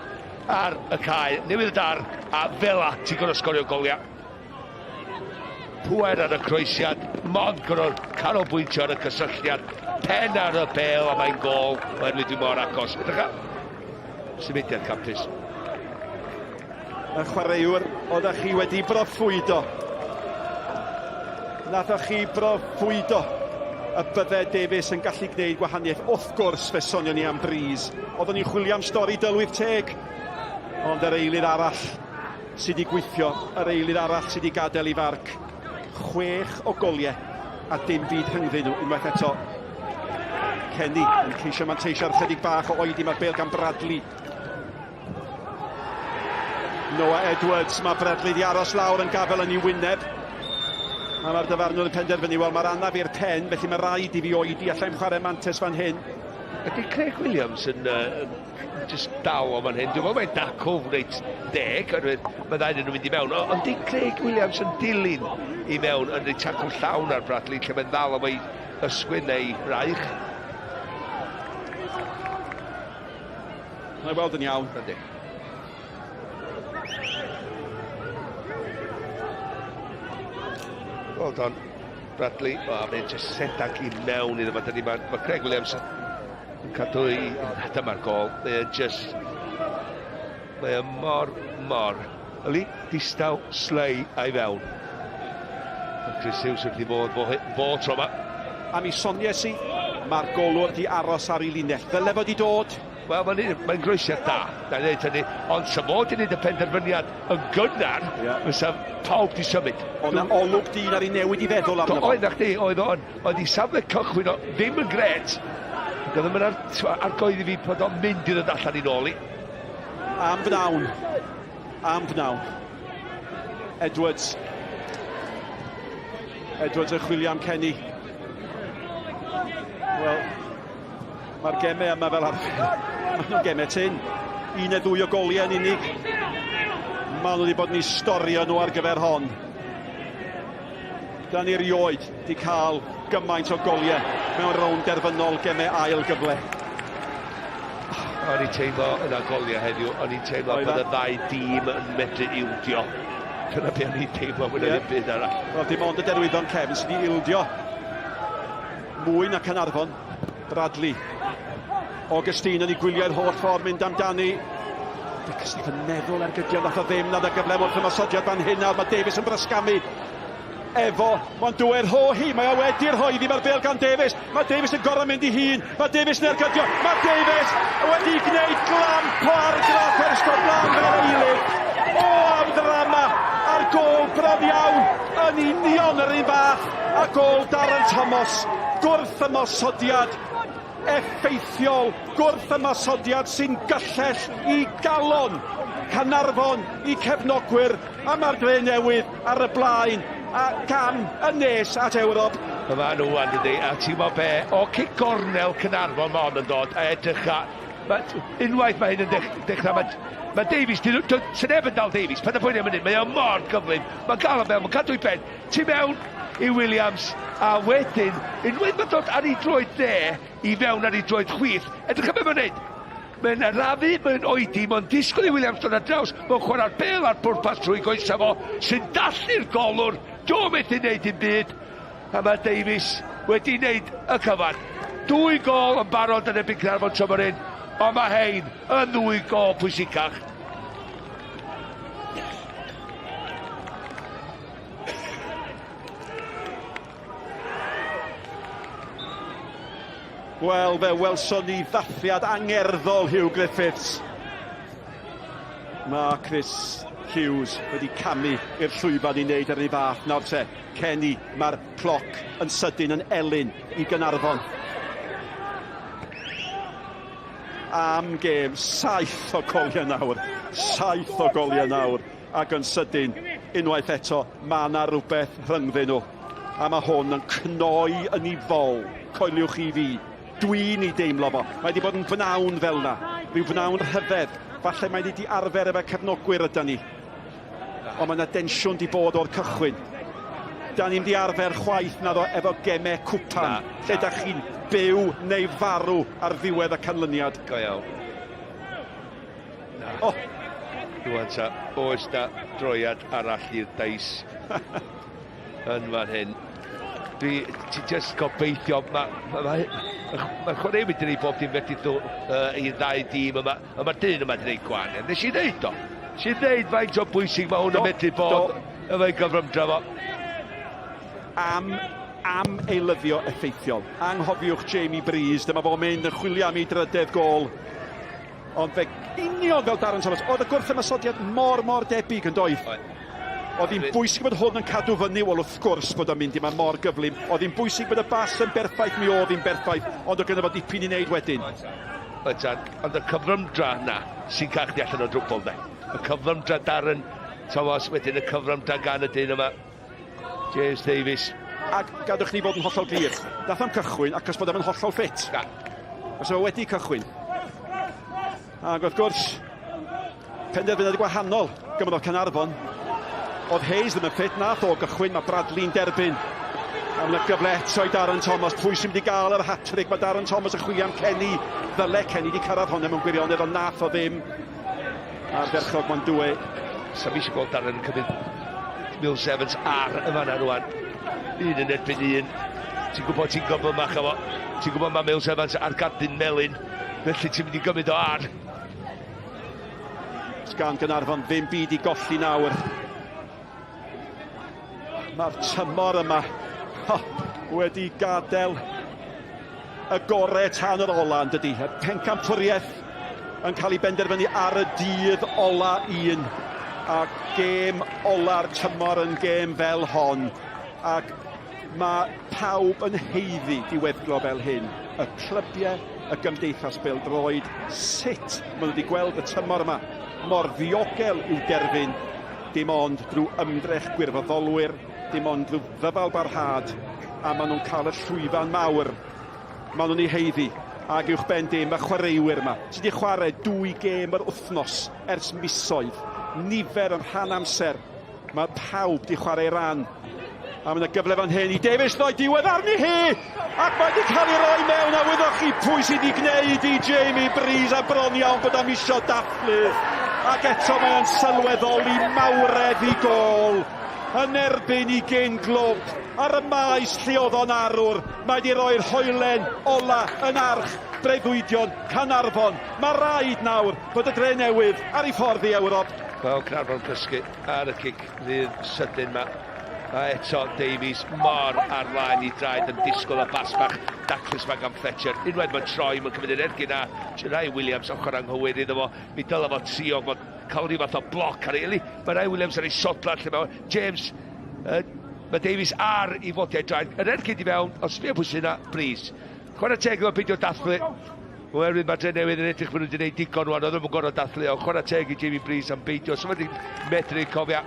ar y cae, newydd y dar, a fela ti'n gorfod sgorio goliau. Pŵer ar y croesiad, mond gorfod canolbwyntio ar y cysylltiad, pen ar y bêl a mae'n gôl oherwydd dwi mor agos. Edrych ar symudiad campus. Y chwaraewr oeddech chi wedi broffwydo. Nathoch chi broffwydo y bydde Davies yn gallu gwneud gwahaniaeth. Wrth gwrs, fe sonion ni am Breeze. Oeddwn ni'n chwilio am stori dylwyth teg. Ond yr eilydd arall sydd wedi gweithio, yr eilydd arall sydd wedi gadael i farc. Chwech o goliau a dim byd rhyngddyn nhw unwaith eto. Kenny yn ceisio manteisio ar chydig bach o oedi, mae'r bêl gan Bradley. Noah Edwards, mae Bradley di aros lawr yn gafel yn ei wyneb. A mae'r dyfarnwr yn penderfynu, wel mae'r anaf i'r pen, felly mae rhaid i fi oedi, allai'm chwarae mantes fan hyn. Ydy Craig Williams yn uh, just dal o fan hyn. Dwi'n meddwl mae'n dacw reit deg, oherwydd mae ddau nhw'n mynd i mewn. Ond di Craig Williams yn dilyn i mewn yn rhaid tacw llawn ar Bradley, lle mae'n ddal am ei ysgwydd neu raich. Mae'n weld yn iawn. Yndi. Well done, Bradley. O, mae'n just sedag i mewn iddo fo. Dydy, mae, mae Craig Williams yn cadw i... Dyma'r gol. Mae'n just... Mae o mor, mor... Yli, distaw, slei a'i fewn. Mae Chris Hughes wrth i fod fo, fo tro yma. A mi sonies i, mae'r golwr di aros ar ei linell. Ddyle fod i dod. Wel, mae'n mae groesiad da, na i ddeud hynny, ond sa fod i wneud y penderfyniad yn gynnar, yeah. fysa pawb di symud. Oedd na olwg dyn ar ei newid i feddwl arno fo. Oedd na chdi, oedd o'n, oedd i safle cychwyn o ddim yn gret. Oedd ddim yn ar, argoedd i fi bod o'n mynd i ddod allan i nôl i. Am bnawn. Am bnawn. Edwards. Edwards yn chwilio am Kenny. Wel, mae'r gemau yma fel arfer. Maen nhw'n gemau tyn. Un neu ddwy o goliau yn unig. Maen nhw wedi bod yn ei storio nhw ar gyfer hon. Da ni erioed wedi cael gymaint o goliau mewn rownd derfynol gemau ail gyfle. O'n i'n teimlo yna goliau heddiw, o'n i'n teimlo bod y ddau dîm yn medru ildio. Dyna be o'n i'n teimlo mwy na ddim byd arall. Wel, dim ond y derwyddon cefn sydd wedi ildio. Mwy na Caernarfon. Bradley. Augustine yn ei gwyliau'r holl ffordd mynd amdani. Bickerstaff yn meddwl ergydion, nath o ddim, nad y gyfle wrth ymosodiad fan hyn nawr, mae Davies yn brysgamu efo Mondŵer Hohi, mae o wedi rhoi iddi, mae'r bêl gan Davies, mae Davies yn gorau mynd i hun, mae Davies yn ergydio, mae Davies wedi gwneud glamp o argraff ers dod lan fel yr eilydd. O, am ddrama, a'r gôl bron iawn yn union yr un fath a gôl Darren Thomas, gwrth ymosodiad effeithiol, gwrth ymosodiad sy'n gyllell i galon Caernarfon, i cefnogwyr, a mae'r Dre Newydd ar y blaen a gam yn nes at Ewrop. Yma nhw wan dydy, a ti'n gwybod be, o cic gornel Caernarfon mae hon yn dod, a edrycha, ma, unwaith mae hyn yn dech, dechrau, mae, mae Davies, sy'n neb yn dal Davies, pan y pwynt am hynny, mae o mor gyflym, mae'n gael o mewn, mae'n cadw i ben, tu mewn i Williams, a wedyn, unwaith mae'n dod ar ei droed dde, i fewn ar ei droed chwith, edrych am beth mae'n neud. Mae'n arafu, mae'n oedi, mae'n disgwyl i Williams dod ar draws, mae'n chwarae'r bêl ar bwrpas trwy goesa fo, sy'n dallu'r golwr, dio methu wneud dim byd, a mae Davies wedi wneud y cyfan. Dwy gôl yn barod yn erbyn Caernarfon tymor hyn, ond mae hein yn ddwy gôl pwysicach. Wel, fe welson ni ddathliad angerddol Hugh Griffiths. Mae Chris Hughes wedi camu i'r llwyfan i wneud yr un fath. Nawr te, Kenny, mae'r cloc yn sydyn yn elyn i Gaernarfon. Am gêm, 7 o goliau nawr. 7 o goliau nawr. Ac yn sydyn, unwaith eto, mae yna rhywbeth rhyngddyn nhw. A mae hwn yn cnoi yn ei fol, coeliwch i fi. Dwi'n ei deimlo fo. Mae wedi bod yn fnawn fel yna. Rhyw fnawn rhyfedd. Falle mae wedi arfer efo cefnogwyr yda ni. Ond mae yna densiwn di bod o'r cychwyn. Da ni'n di arfer chwaith naddo efo gemau cwpan. Na, lle da chi'n byw neu farw ar ddiwedd y canlyniad. Go iawn. Na. Oh. Rwan ta, oes da droiad arall i'r deis yn fan hyn. Dwi, ti just gobeithio, mae ma, ma, ma, ma chwaraewyr wedi gwneud bob dim fedrith nhw i'r ddau dîm yma, a mae'r dyn yma wedi gwneud gwahaniaeth. Nes i ddeud o. Nes i ddeud faint o bwysig mae hwn yn medru bod efo'i gyfrymdra fo. Am am eilyddio effeithiol. Anghofiwch Jamie Breeze, dyma fo'n mynd yn chwilio am ei drydedd gôl. Ond fe union fel Darren Thomas, oedd y gwrth-ymosodiad mor, mor debyg yn doedd? Oedd hi'n bwysig bod hwn yn cadw fyny, wel wrth gwrs bod o'n mynd i, mae mor gyflym. Oedd hi'n bwysig bod y bas yn berffaith, mi oedd hi'n berffaith, ond oedd gynno fo dipyn i wneud wedyn. Oedd, ond y cyflymdra yna sy'n cael chdi allan o drwbl de. Y cyflymdra Darren Thomas, wedyn y cyflymdra gan y dyn yma, James Davies. Ac gadwch ni fod yn hollol glir, nath o'm cychwyn achos bod o'm yn hollol ffit. Na. Os o wedi cychwyn. Ac wrth gwrs, penderfyniad gwahanol gymrodd Caernarfon. Oedd Hayes ddim yn ffit, nath o gychwyn, mae Bradley'n derbyn. A mae gyfle eto i Darren Thomas. Pwy sy'n mynd i gael yr hat-trick? Mae Darren Thomas yn chwilio am Kenny. Ddyle Kenny wedi cyrraedd hwnna mewn gwirionedd, ond nath o ddim. Ardderchog Mwandwe. Sa fi eisiau gweld Darren yn cymryd Mills Evans ar y fanna rwan. Un yn erbyn un. Ti'n gwybod ti'n gyflymach efo. Ti'n gwybod mae Mills Evans ar gardyn melyn. Felly ti'n mynd i gymryd o ar. Gan Gaernarfon ddim byd i golli nawr. Mae'r tymor yma wedi gadael y gorau tan yr ola, yn dydy. Y pencampwriaeth yn cael ei benderfynu ar y dydd ola un. A gêm ola'r tymor yn gêm fel hon. Ac mae pawb yn haeddu diweddglo fel hyn. Y clybiau, y gymdeithas bêl-droed, sut maen nhw wedi gweld y tymor yma mor ddiogel i'w derfyn, dim ond drwy ymdrech gwirfoddolwyr, dim ond drwy ddyfal barhad, a maen nhw'n cael y llwyfan mawr. Maen nhw'n ei haeddu. Ac uwch ben dim, y chwaraewyr yma, sydd wedi chwarae 2 gêm yr wythnos ers misoedd, nifer yn rhan amser, mae pawb wedi chwarae ran. A mae yna gyfle fan hyn i Davies roi diwedd arni hi! Ac mae wedi cael ei roi mewn, a wyddoch chi pwy sydd wedi gwneud i Jamie Breeze, a bron iawn bod am isio dathlu. Ac eto mae o'n sylweddoli mawredd i gôl yn erbyn i gyn glwb ar y maes lle oedd o'n arwr. Mae wedi rhoi'r hoelen ola yn arch breuddwydion Caernarfon. Mae rhaid nawr bod y Dre Newydd ar ei ffordd i Ewrop. Wel, Caernarfon cysgu ar y cic rhydd sydyn ma. A eto Davies mor ar flaen i draed yn disgwyl y bas bach daclus ma gan Fletcher. Unwaith mae'n troi, mae'n cymryd yr ergyd a Rai Williams ochr anghywir iddo fo. Mi dylai fo trio fod cael rhyw fath o bloc ar ei. Mae Rai Williams ar ei sodla lle mae James, mae Davies ar ei fodiau draed. Yr ergyd i fewn, ond sbio pwy sy'n yna, Breeze. Chwarae teg iddo beidio dathlu. Oherwydd mae Dre Newydd yn edrych bod nhw wedi gwneud digon rwan, oedd nhw'n gorfod dathlu, ond chwarae teg i Jamie Breeze am beidio. So wedi medru cofio.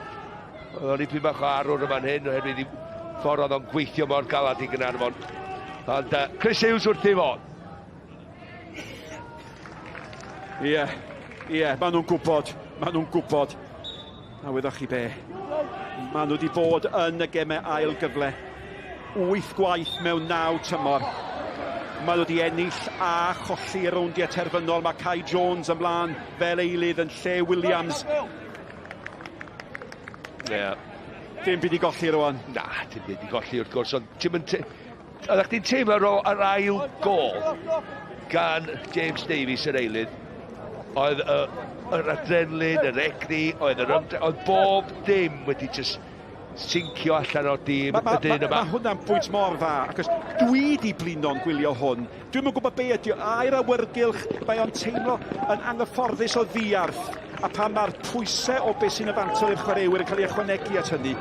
Oedd o'n dipyn bach o arwr yma'n hyn, oherwydd i ffordd oedd o'n gweithio mor galad i Gaernarfon. Ond Chris Hughes wrth ei fod. Ie, ie, maen nhw'n gwybod, maen nhw'n gwybod. A wyddoch chi be, maen nhw wedi bod yn y gemau ail gyfle. 8 gwaith mewn 9 tymor. Maen nhw wedi ennill a cholli rowndiau terfynol. Mae Kai Jones ymlaen fel eilydd yn lle Williams. Ie. Dim byd i golli rwan. Na, dim byd i golli wrth gwrs, ond ti'n mynd... Oeddech chdi'n teimlo ar ôl yr ail gôl gan James Davies yr eilydd, oedd yr adrenalin, yr egni, oedd yr ymdrech, oedd bob dim wedi just sincio allan o'r dîm y dyn yma. Mae hwnna'n bwynt mor dda, achos dwi di blino'n gwylio hwn. Dwi'm yn gwybod be ydi o, a'r awyrgylch, mae o'n teimlo yn anghyfforddus o ddiarth, a pan mae'r pwysau o beth sy'n y fantol i'r chwaraewyr yn cael ei ychwanegu at hynny,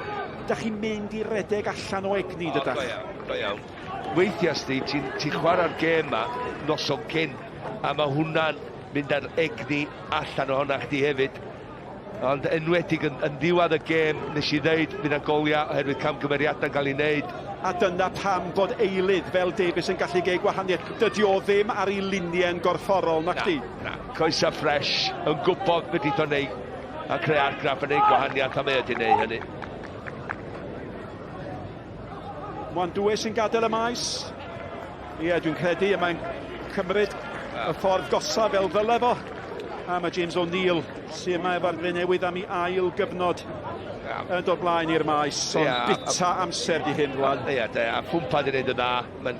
da chi'n mynd i redeg allan o egni, dydach? O, go iawn, go iawn. Weithiau, sti, ti'n chwarae'r gêm ma noson cyn, a mae hwnna'n mynd ar egni allan ohono chdi hefyd. Ond enwedig yn ddiwedd y gêm, nes i ddeud, fydd yna goliau oherwydd camgymeriadau'n cael ei wneud. A dyna pam bod eilydd fel Davies yn gallu gwneud gwahaniaeth. Dydy o ddim ar ei luniau'n gorfforol, nac di? Na, na. Coesa ffres, yn gwybod beth wneud o'n neud, a creu argraff yn neud gwahaniaeth, a mae wedi neud hynny. Mwandwe sy'n gadael y maes. Ie, dwi'n credu, a mae'n cymryd y ffordd gosaf fel ddyle fo. A mae James O'Neill sy'n yma efo'r Dre Newydd am ei ail gyfnod yn dod blaen i'r maes, ond bita amser di hyn rwan. Ie, a Ffwmpa di wneud yn dda, mae'n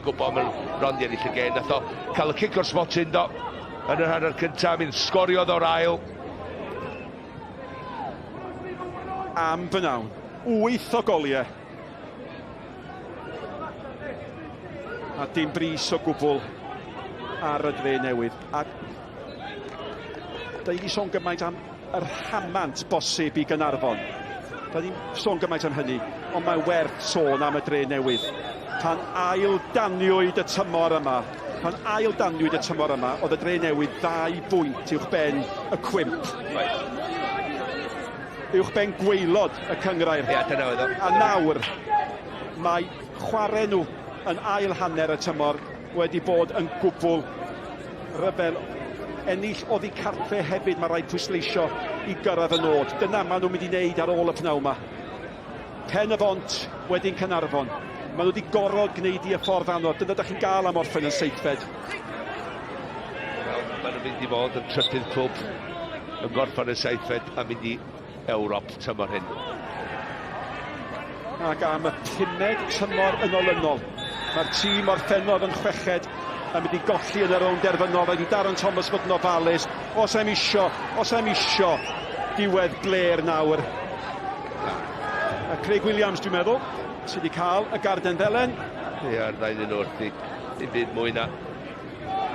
gwybod mae'n rond i ennill y gêm. Nath o cael y cic o'r smotyn do, yn yr hanner cyntaf, mi'n sgoriodd o'r ail. Am bynawn, 8 o goliau. A dim bris o gwbl ar y Dre Newydd. A da ni wedi sôn gymaint am yr rhamant bosib i Gaernarfon. Da ni'n sôn gymaint am hynny, ond mae werth sôn am y Dre Newydd. Pan ail-daniwyd y tymor yma, oedd y Dre Newydd 2 bwynt uwch ben y cwymp. Uwch ben gwaelod y cynghrair. Ie, dyna oedd o. A nawr, mae chwarae nhw yn ail hanner y tymor wedi bod yn gwbl ryfel. Ennill oddi cartre hefyd, mae rhaid pwysleisio i gyrraedd y nod. Dyna maen nhw'n mynd i wneud ar ôl y pnawn yma. Pen y Bont, wedyn Caernarfon. Maen nhw wedi gorfod gwneud i y ffordd anodd. Dyna da chi'n gael am orffen yn seithfed. Wel, maen nhw'n mynd i fod yn trydydd clwb yn gorffen yn seithfed a mynd i Ewrop tymor hyn. Ac am y pumed tymor yn olynol, mae'r tîm orffennodd yn chweched yn mynd i golli yn y rownd derfynol. Rhaid i Darren Thomas fod yn ofalus. Os am isio, os am isio diwedd blêr nawr. A Craig Williams, dwi'n meddwl, sydd wedi cael y garden ddelen. Ie, a'r ddau ddyn wrth i ddim byd mwy na...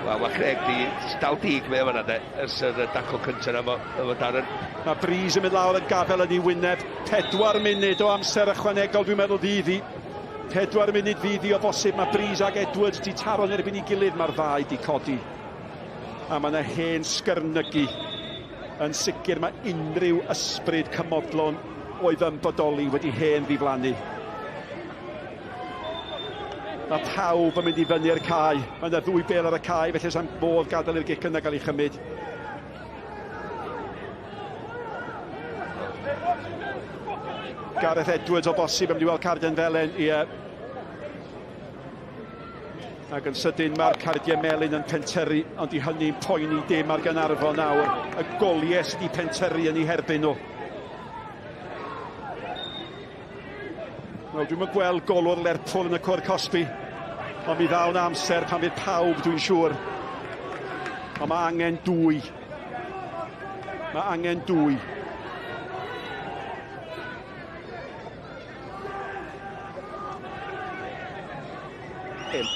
Wel, mae Craig di dal dig mae o fanna de, ers yr dacl cyntaf yna efo, efo Darren. Mae Breeze yn mynd lawr yn gafel yn ei wyneb. 4 munud o amser ychwanegol, dwi'n meddwl, fydd hi. 4 munud fydd hi o bosib. Mae Breeze ag Edwards di taro yn erbyn ei gilydd. Mae'r ddau di codi. A mae yna hen sgyrnygu. Yn sicr mae unrhyw ysbryd cymodlon oedd yn bodoli wedi hen ddiflannu. Mae pawb yn mynd i fyny i'r cae. Mae yna ddwy bel ar y cae, felly sa'n modd gadael i'r gic yna gael ei chymryd. Gareth Edwards o bosib yn mynd i weld carden felen. Ie. Ac yn sydyn mae'r cardiau melyn yn pentyrru, ond i hynny'n poeni dim ar Gaernarfon nawr. Y goliau sydd wedi pentyrru yn eu herbyn nhw. Wel, dwi'm yn gweld golwr Lerpwl yn y cwr cosbi, ond mi ddaw 'na amser pan fydd pawb, dwi'n siŵr. Ond mae angen dwy. Mae angen dwy. Hyn.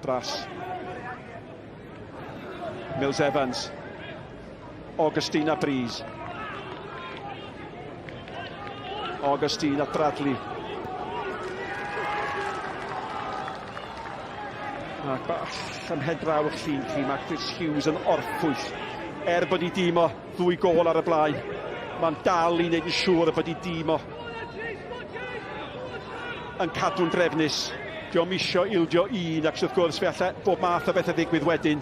Brass. Mills Evans. Augustina Breeze. Augustina Bradley. Ac bach ymhen draw o'ch llun chi, mae Chris Hughes yn orffwyll. Er bod ei dîm o ddwy gôl ar y blaen, mae'n dal i wneud yn siŵr bod ei dîm o yn cadw'n drefnus. Dio'm isio ildio un, ac wrth gwrs fe allai bob math o bethau ddigwydd wedyn.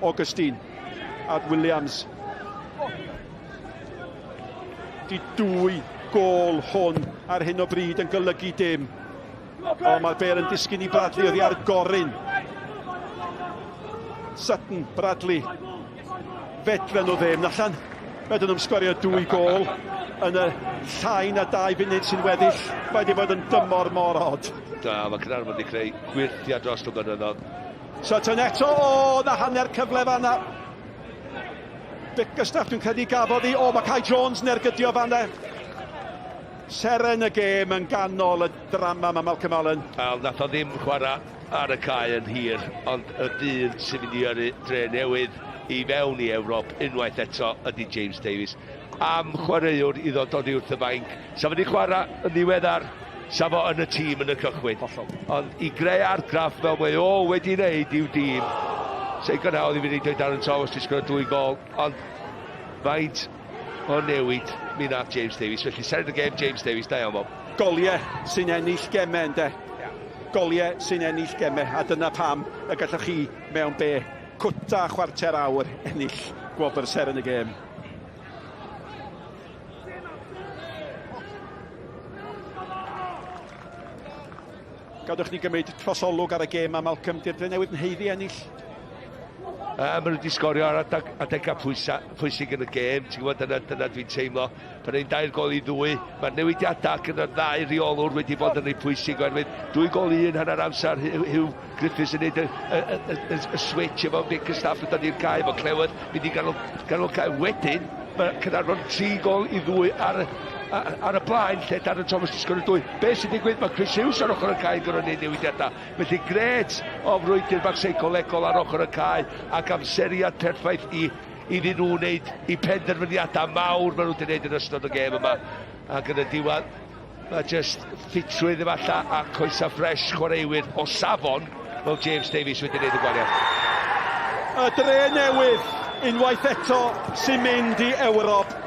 Augustine at Williams. Di dwy gôl hwn ar hyn o bryd yn golygu dim. O, mae'r bêl yn disgyn i Bradley oddi ar gorun. Sutton, Bradley. Fedren nhw ddim, allan. Fedren nhw'n sgorio dwy gôl yn y llai na 2 funud sy'n weddill. Mae wedi bod yn dymor mor od. Da, mae Caernarfon wedi creu gwyrthiau dros y blynyddoedd. Sutton eto, o, na hanner cyfle fanna. Bickerstaff dwi'n credu gafodd hi. O, mae Kai Jones yn ergydio fanna. Seren y gêm yn ganol y drama mae Malcolm Allen. Wel, nath o ddim chwarae ar y cae yn hir, ond y dyn sy'n mynd i yrru dre newydd i fewn i Ewrop unwaith eto ydy James Davies. Am chwaraewr i ddod oddi wrth y fainc. Sa fo wedi chwarae yn ddiweddar, sa fo yn y tîm yn y cychwyn. Hollol. Ond i greu argraff fel mae o wedi wneud i'w dîm, sy'n gyda oedd i fynd i Darren Thomas di sgorio dwy gol, ond faint o newid mi nath James Davies. Felly seren y gêm James Davies, da iawn Bob. Goliau sy'n ennill gemau ynde. Goliau sy'n ennill gemau, a dyna pam y gallwch chi mewn be cwta chwarter awr ennill gwobr seren y gêm. Gadwch ni gymryd trosolwg ar y gêm a Malcolm, di'r Drenewydd yn haeddu ennill? Maen nhw wedi sgorio ar adag, adegau pwysa, pwysig yn y gêm, ti'n gwybod, dyna, dyna dwi'n teimlo. Pan ein 2-2, mae'r newidiadau gyda'r ddau reolwr wedi bod yn ei pwysig, oherwydd 2-1 hanner amser, Hugh Griffiths yn neud y, y, y, y, y switch efo Bickerstaff yn dod i'r cae, efo Clewedd, mynd i ganol, ganol cae. Wedyn, mae Caernarfon 3-2 ar, ar y blaen lle Darren Thomas wedi sgorio dwy. Be sy'n digwydd? Mae Chris Hughes ar ochr y cae yn gorfod gwneud newidiadau. Felly gret o frwydr bach seicolegol ar ochr y cae ac amseriad perffaith i iddyn nhw wneud i penderfyniadau mawr maen nhw wedi gwneud yn ystod y gêm yma. Ac yn y diwedd, mae just ffitrwydd efallai a coesa ffres chwaraewyr o safon fel James Davies wedi gwneud y gwahaniaeth. Y dre newydd unwaith eto sy'n mynd i Ewrop.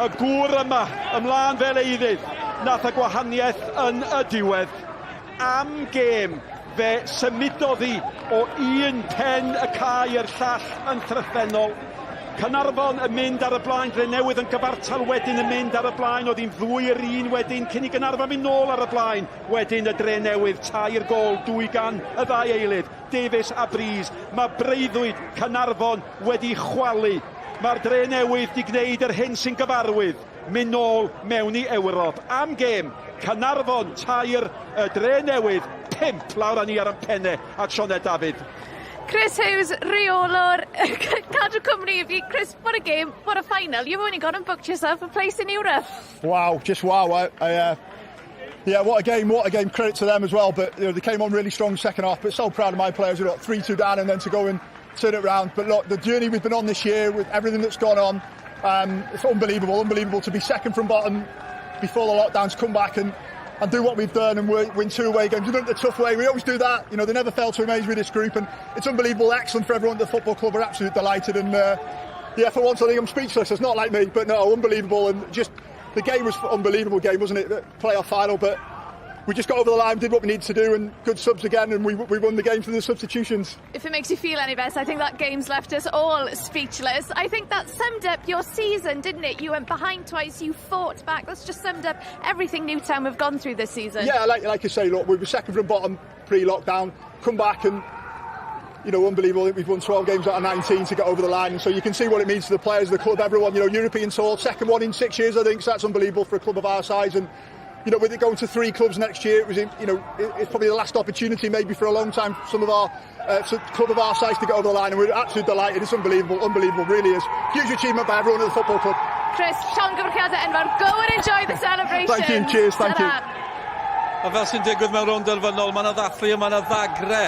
Y gŵr yma ymlaen fel eiddydd nath y gwahaniaeth yn y diwedd. Am gêm fe symudodd hi o un pen y cae i'r llall yn llythrennol. Caernarfon yn mynd ar y blaen, Drenewydd yn gyfartal wedyn yn mynd ar y blaen, oedd hi'n ddwy yr un wedyn cyn i Gaernarfon fynd nôl ar y blaen. Wedyn y Drenewydd, tair gôl, dwy gan y ddau eilydd, Davies a Breeze. Mae breuddwyd Caernarfon wedi chwalu. Mae'r Drenewydd di gwneud yr hyn sy'n gyfarwydd, mynd nôl mewn i Ewrop. Am gêm, Caernarfon tair, y Drenewydd pump. Lawr â ni ar ein penne at Sioned Dafydd. Chris Hughes, rheolwr Cadw Cwmni i fi. Chris, what a game, what a final. You've only gone and booked yourself a place in Europe. Wow, just wow. I, I, uh, yeah, what a game, what a game. Credit to them as well. But you know, they came on really strong second half. But so proud of my players who got 3-2 down and then to go and turn it round. But look, the journey we've been on this year with everything that's gone on, um, it's unbelievable, unbelievable to be second from bottom before the lockdowns, come back and and do what we've done and win two away games. We've done it the tough way. We always do that. You know, they never fail to amaze with this group, and it's unbelievable. Excellent for everyone at the football club. We're absolutely delighted, and uh, yeah, for once I think I'm speechless. It's not like me, but no, unbelievable, and just the game was unbelievable game, wasn't it? The playoff final, but we just got over the line, did what we needed to do, and good subs again, and we, we won the game through the substitutions. If it makes you feel any better, I think that game's left us all speechless. I think that summed up your season, didn't it? You went behind twice, you fought back. That's just summed up everything Newtown have gone through this season. Yeah, like, like you say, look, we were second from bottom pre-lockdown, come back and you know, unbelievable. We've won 12 games out of 19 to get over the line. And so you can see what it means to the players, the club, everyone. You know, European tour, second one in six years, I think. So that's unbelievable for a club of our size. And, you know, with it going to three clubs next year, it was, you know, it's probably the last opportunity maybe for a long time for some of our uh, club of our size to get over the line. And we're absolutely delighted. It's unbelievable, unbelievable, really is. Huge achievement by everyone at the football club. Chris, llongyfarchiadau enfawr. Go and enjoy the celebration. Thank you, cheers, thank you. A fel sy'n digwydd mewn rownd derfynol, mae yna ddathlu a mae yna ddagre.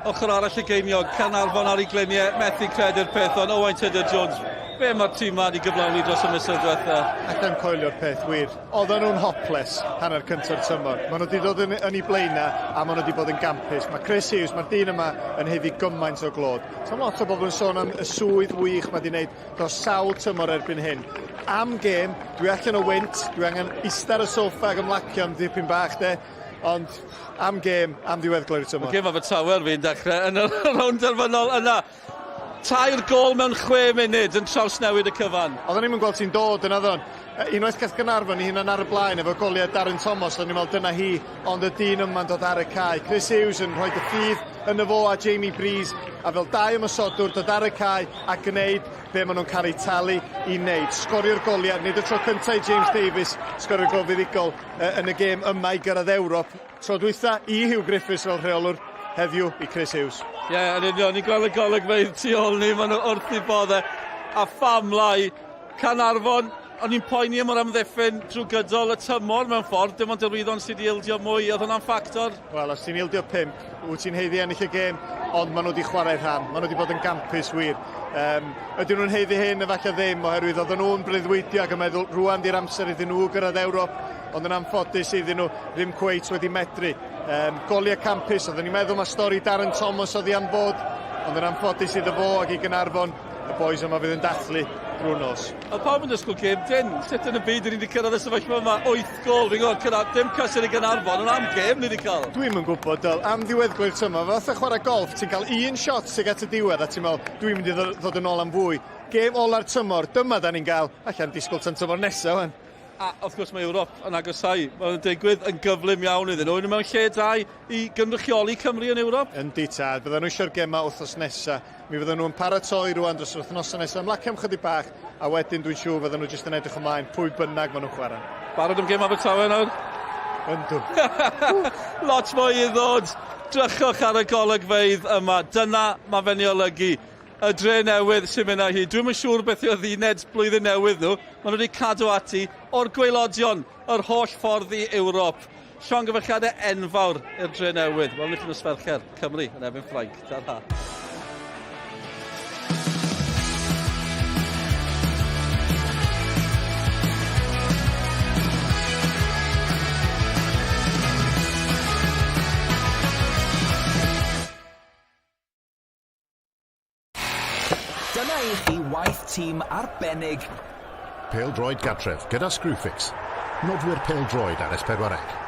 Ochr arall y geiniog, Caernarfon ar ei gliniau, methu credu'r peth, ond Owain Tudur Jones, be mae'r tîm ma wedi gyflawni dros y misoedd diwetha? Allai'm coelio'r peth, wir. Oedden nhw'n hopeless hanner cynta'r tymor. Maen nhw wedi dod yn, yn ei blaenau a maen nhw wedi bod yn gampus. Mae Chris Hughes, mae'r dyn yma yn haeddu gymaint o glod. So lot o bobl yn sôn am y swydd wych mae wedi gwneud dros sawl tymor erbyn hyn. Am gêm, dwi allan o wynt, dwi angen ista ar y soffa ac ymlacio am ddipyn bach de, ond am gêm, am ddiweddglo'r tymor. Gêm Abertawe ar fin dechrau yn y rownd derfynol yna. Tair gôl mewn chwe munud yn trawsnewid y cyfan. Oedden ni'm yn gweld ti'n dod yn oedden. Unwaith gath Gaernarfon ei hunan ar y blaen efo goliau Darren Thomas, oedden ni'n meddwl dyna hi, ond y dyn yma'n dod ar y cae. Chris Hughes yn rhoi y ffydd yno fo a Jamie Breeze, a fel dau ymosodwr dod ar y cae a gwneud be maen nhw'n cael eu talu i wneud. Sgorio'r goliau, nid y tro cyntaf i James Davies sgorio'r gol fuddugol yn y gêm yma i gyrraedd Ewrop. Tro dwytha i Huw Griffiths fel rheolwr, heddiw i Chris Hughes. Ie, yeah, yn union, ni'n gweld y golygfeydd tu ôl ni, maen nhw wrth i bodde. A pham lai, Caernarfon, o'n i'n poeni am yr amddiffyn drwy gydol y tymor mewn ffordd, dim ond Derwyddon sydd wedi ildio mwy, oedd hwnna'n ffactor? Wel, os ti'n ildio pump, wyt ti'n haeddu ennill y gêm, ond maen nhw wedi chwarae rhan, maen nhw wedi bod yn gampus wir. Um, ydyn nhw'n haeddu hyn, efallai ddim, oherwydd oedden nhw'n breuddwydio ac yn meddwl rwan di'r amser iddyn nhw gyrraedd Ewrop, ond yn anffodus iddyn nhw ddim cweit wedi medru. Um, goliau campus, oedden ni'n meddwl mae stori Darren Thomas oedd hi am fod, ond yn anffodus iddo fo ac i Gaernarfon, y boys yma fydd yn dathlu drwy'r nos. Oedd pawb yn disgwyl gêm dyn. Sut yn y byd ni wedi cyrraedd y sefyllfa yma? 8 gol, fi'n gwybod, cyrraedd, dim cysur i Gaernarfon, ond am gêm ni wedi cael. Dwi'm yn gwybod, Dyl, am ddiweddglo'r tymor, fath o chwarae golf, ti'n cael un shot sydd at y diwedd a ti'n meddwl, dwi'n mynd i ddod yn ôl am fwy. Gêm ola'r tymor, dyma da ni'n gael, allan disgwyl tan tymor nesaf, wan. A wrth gwrs mae Ewrop yn agosau. Mae'n digwydd yn gyflym iawn iddyn nhw. Nhw mewn lle da i gynrychioli Cymru yn Ewrop. Yndi tad, bydden nhw eisiau'r gemau wythnos nesaf. Mi fydden nhw'n paratoi rwan dros yr wythnosau nesaf, ymlacio am chydig bach, a wedyn dwi'n siŵr fydden nhw jyst yn edrych ymlaen pwy bynnag maen nhw'n chwarae. Barod am gêm Abertawe nawr? Yndw. Lot mwy i ddod. Drychwch ar y golygfeydd yma. Dyna mae fe'n ei olygu. Y dre newydd sy'n mynd â hi. Dwi'm yn siŵr beth yw adduned blwyddyn newydd nhw. Maen nhw wedi cadw ati o'r gwaelodion yr holl ffordd i Ewrop. Llongyfarchiadau enfawr i'r dre newydd. Welwn ni chi nos Fercher, Cymru yn erbyn Ffrainc. Ta-ra. Dyna i chi waith tîm arbennig. Pêl-droed gartref gyda Screwfix. Nodwyr pêl-droed ar S4C.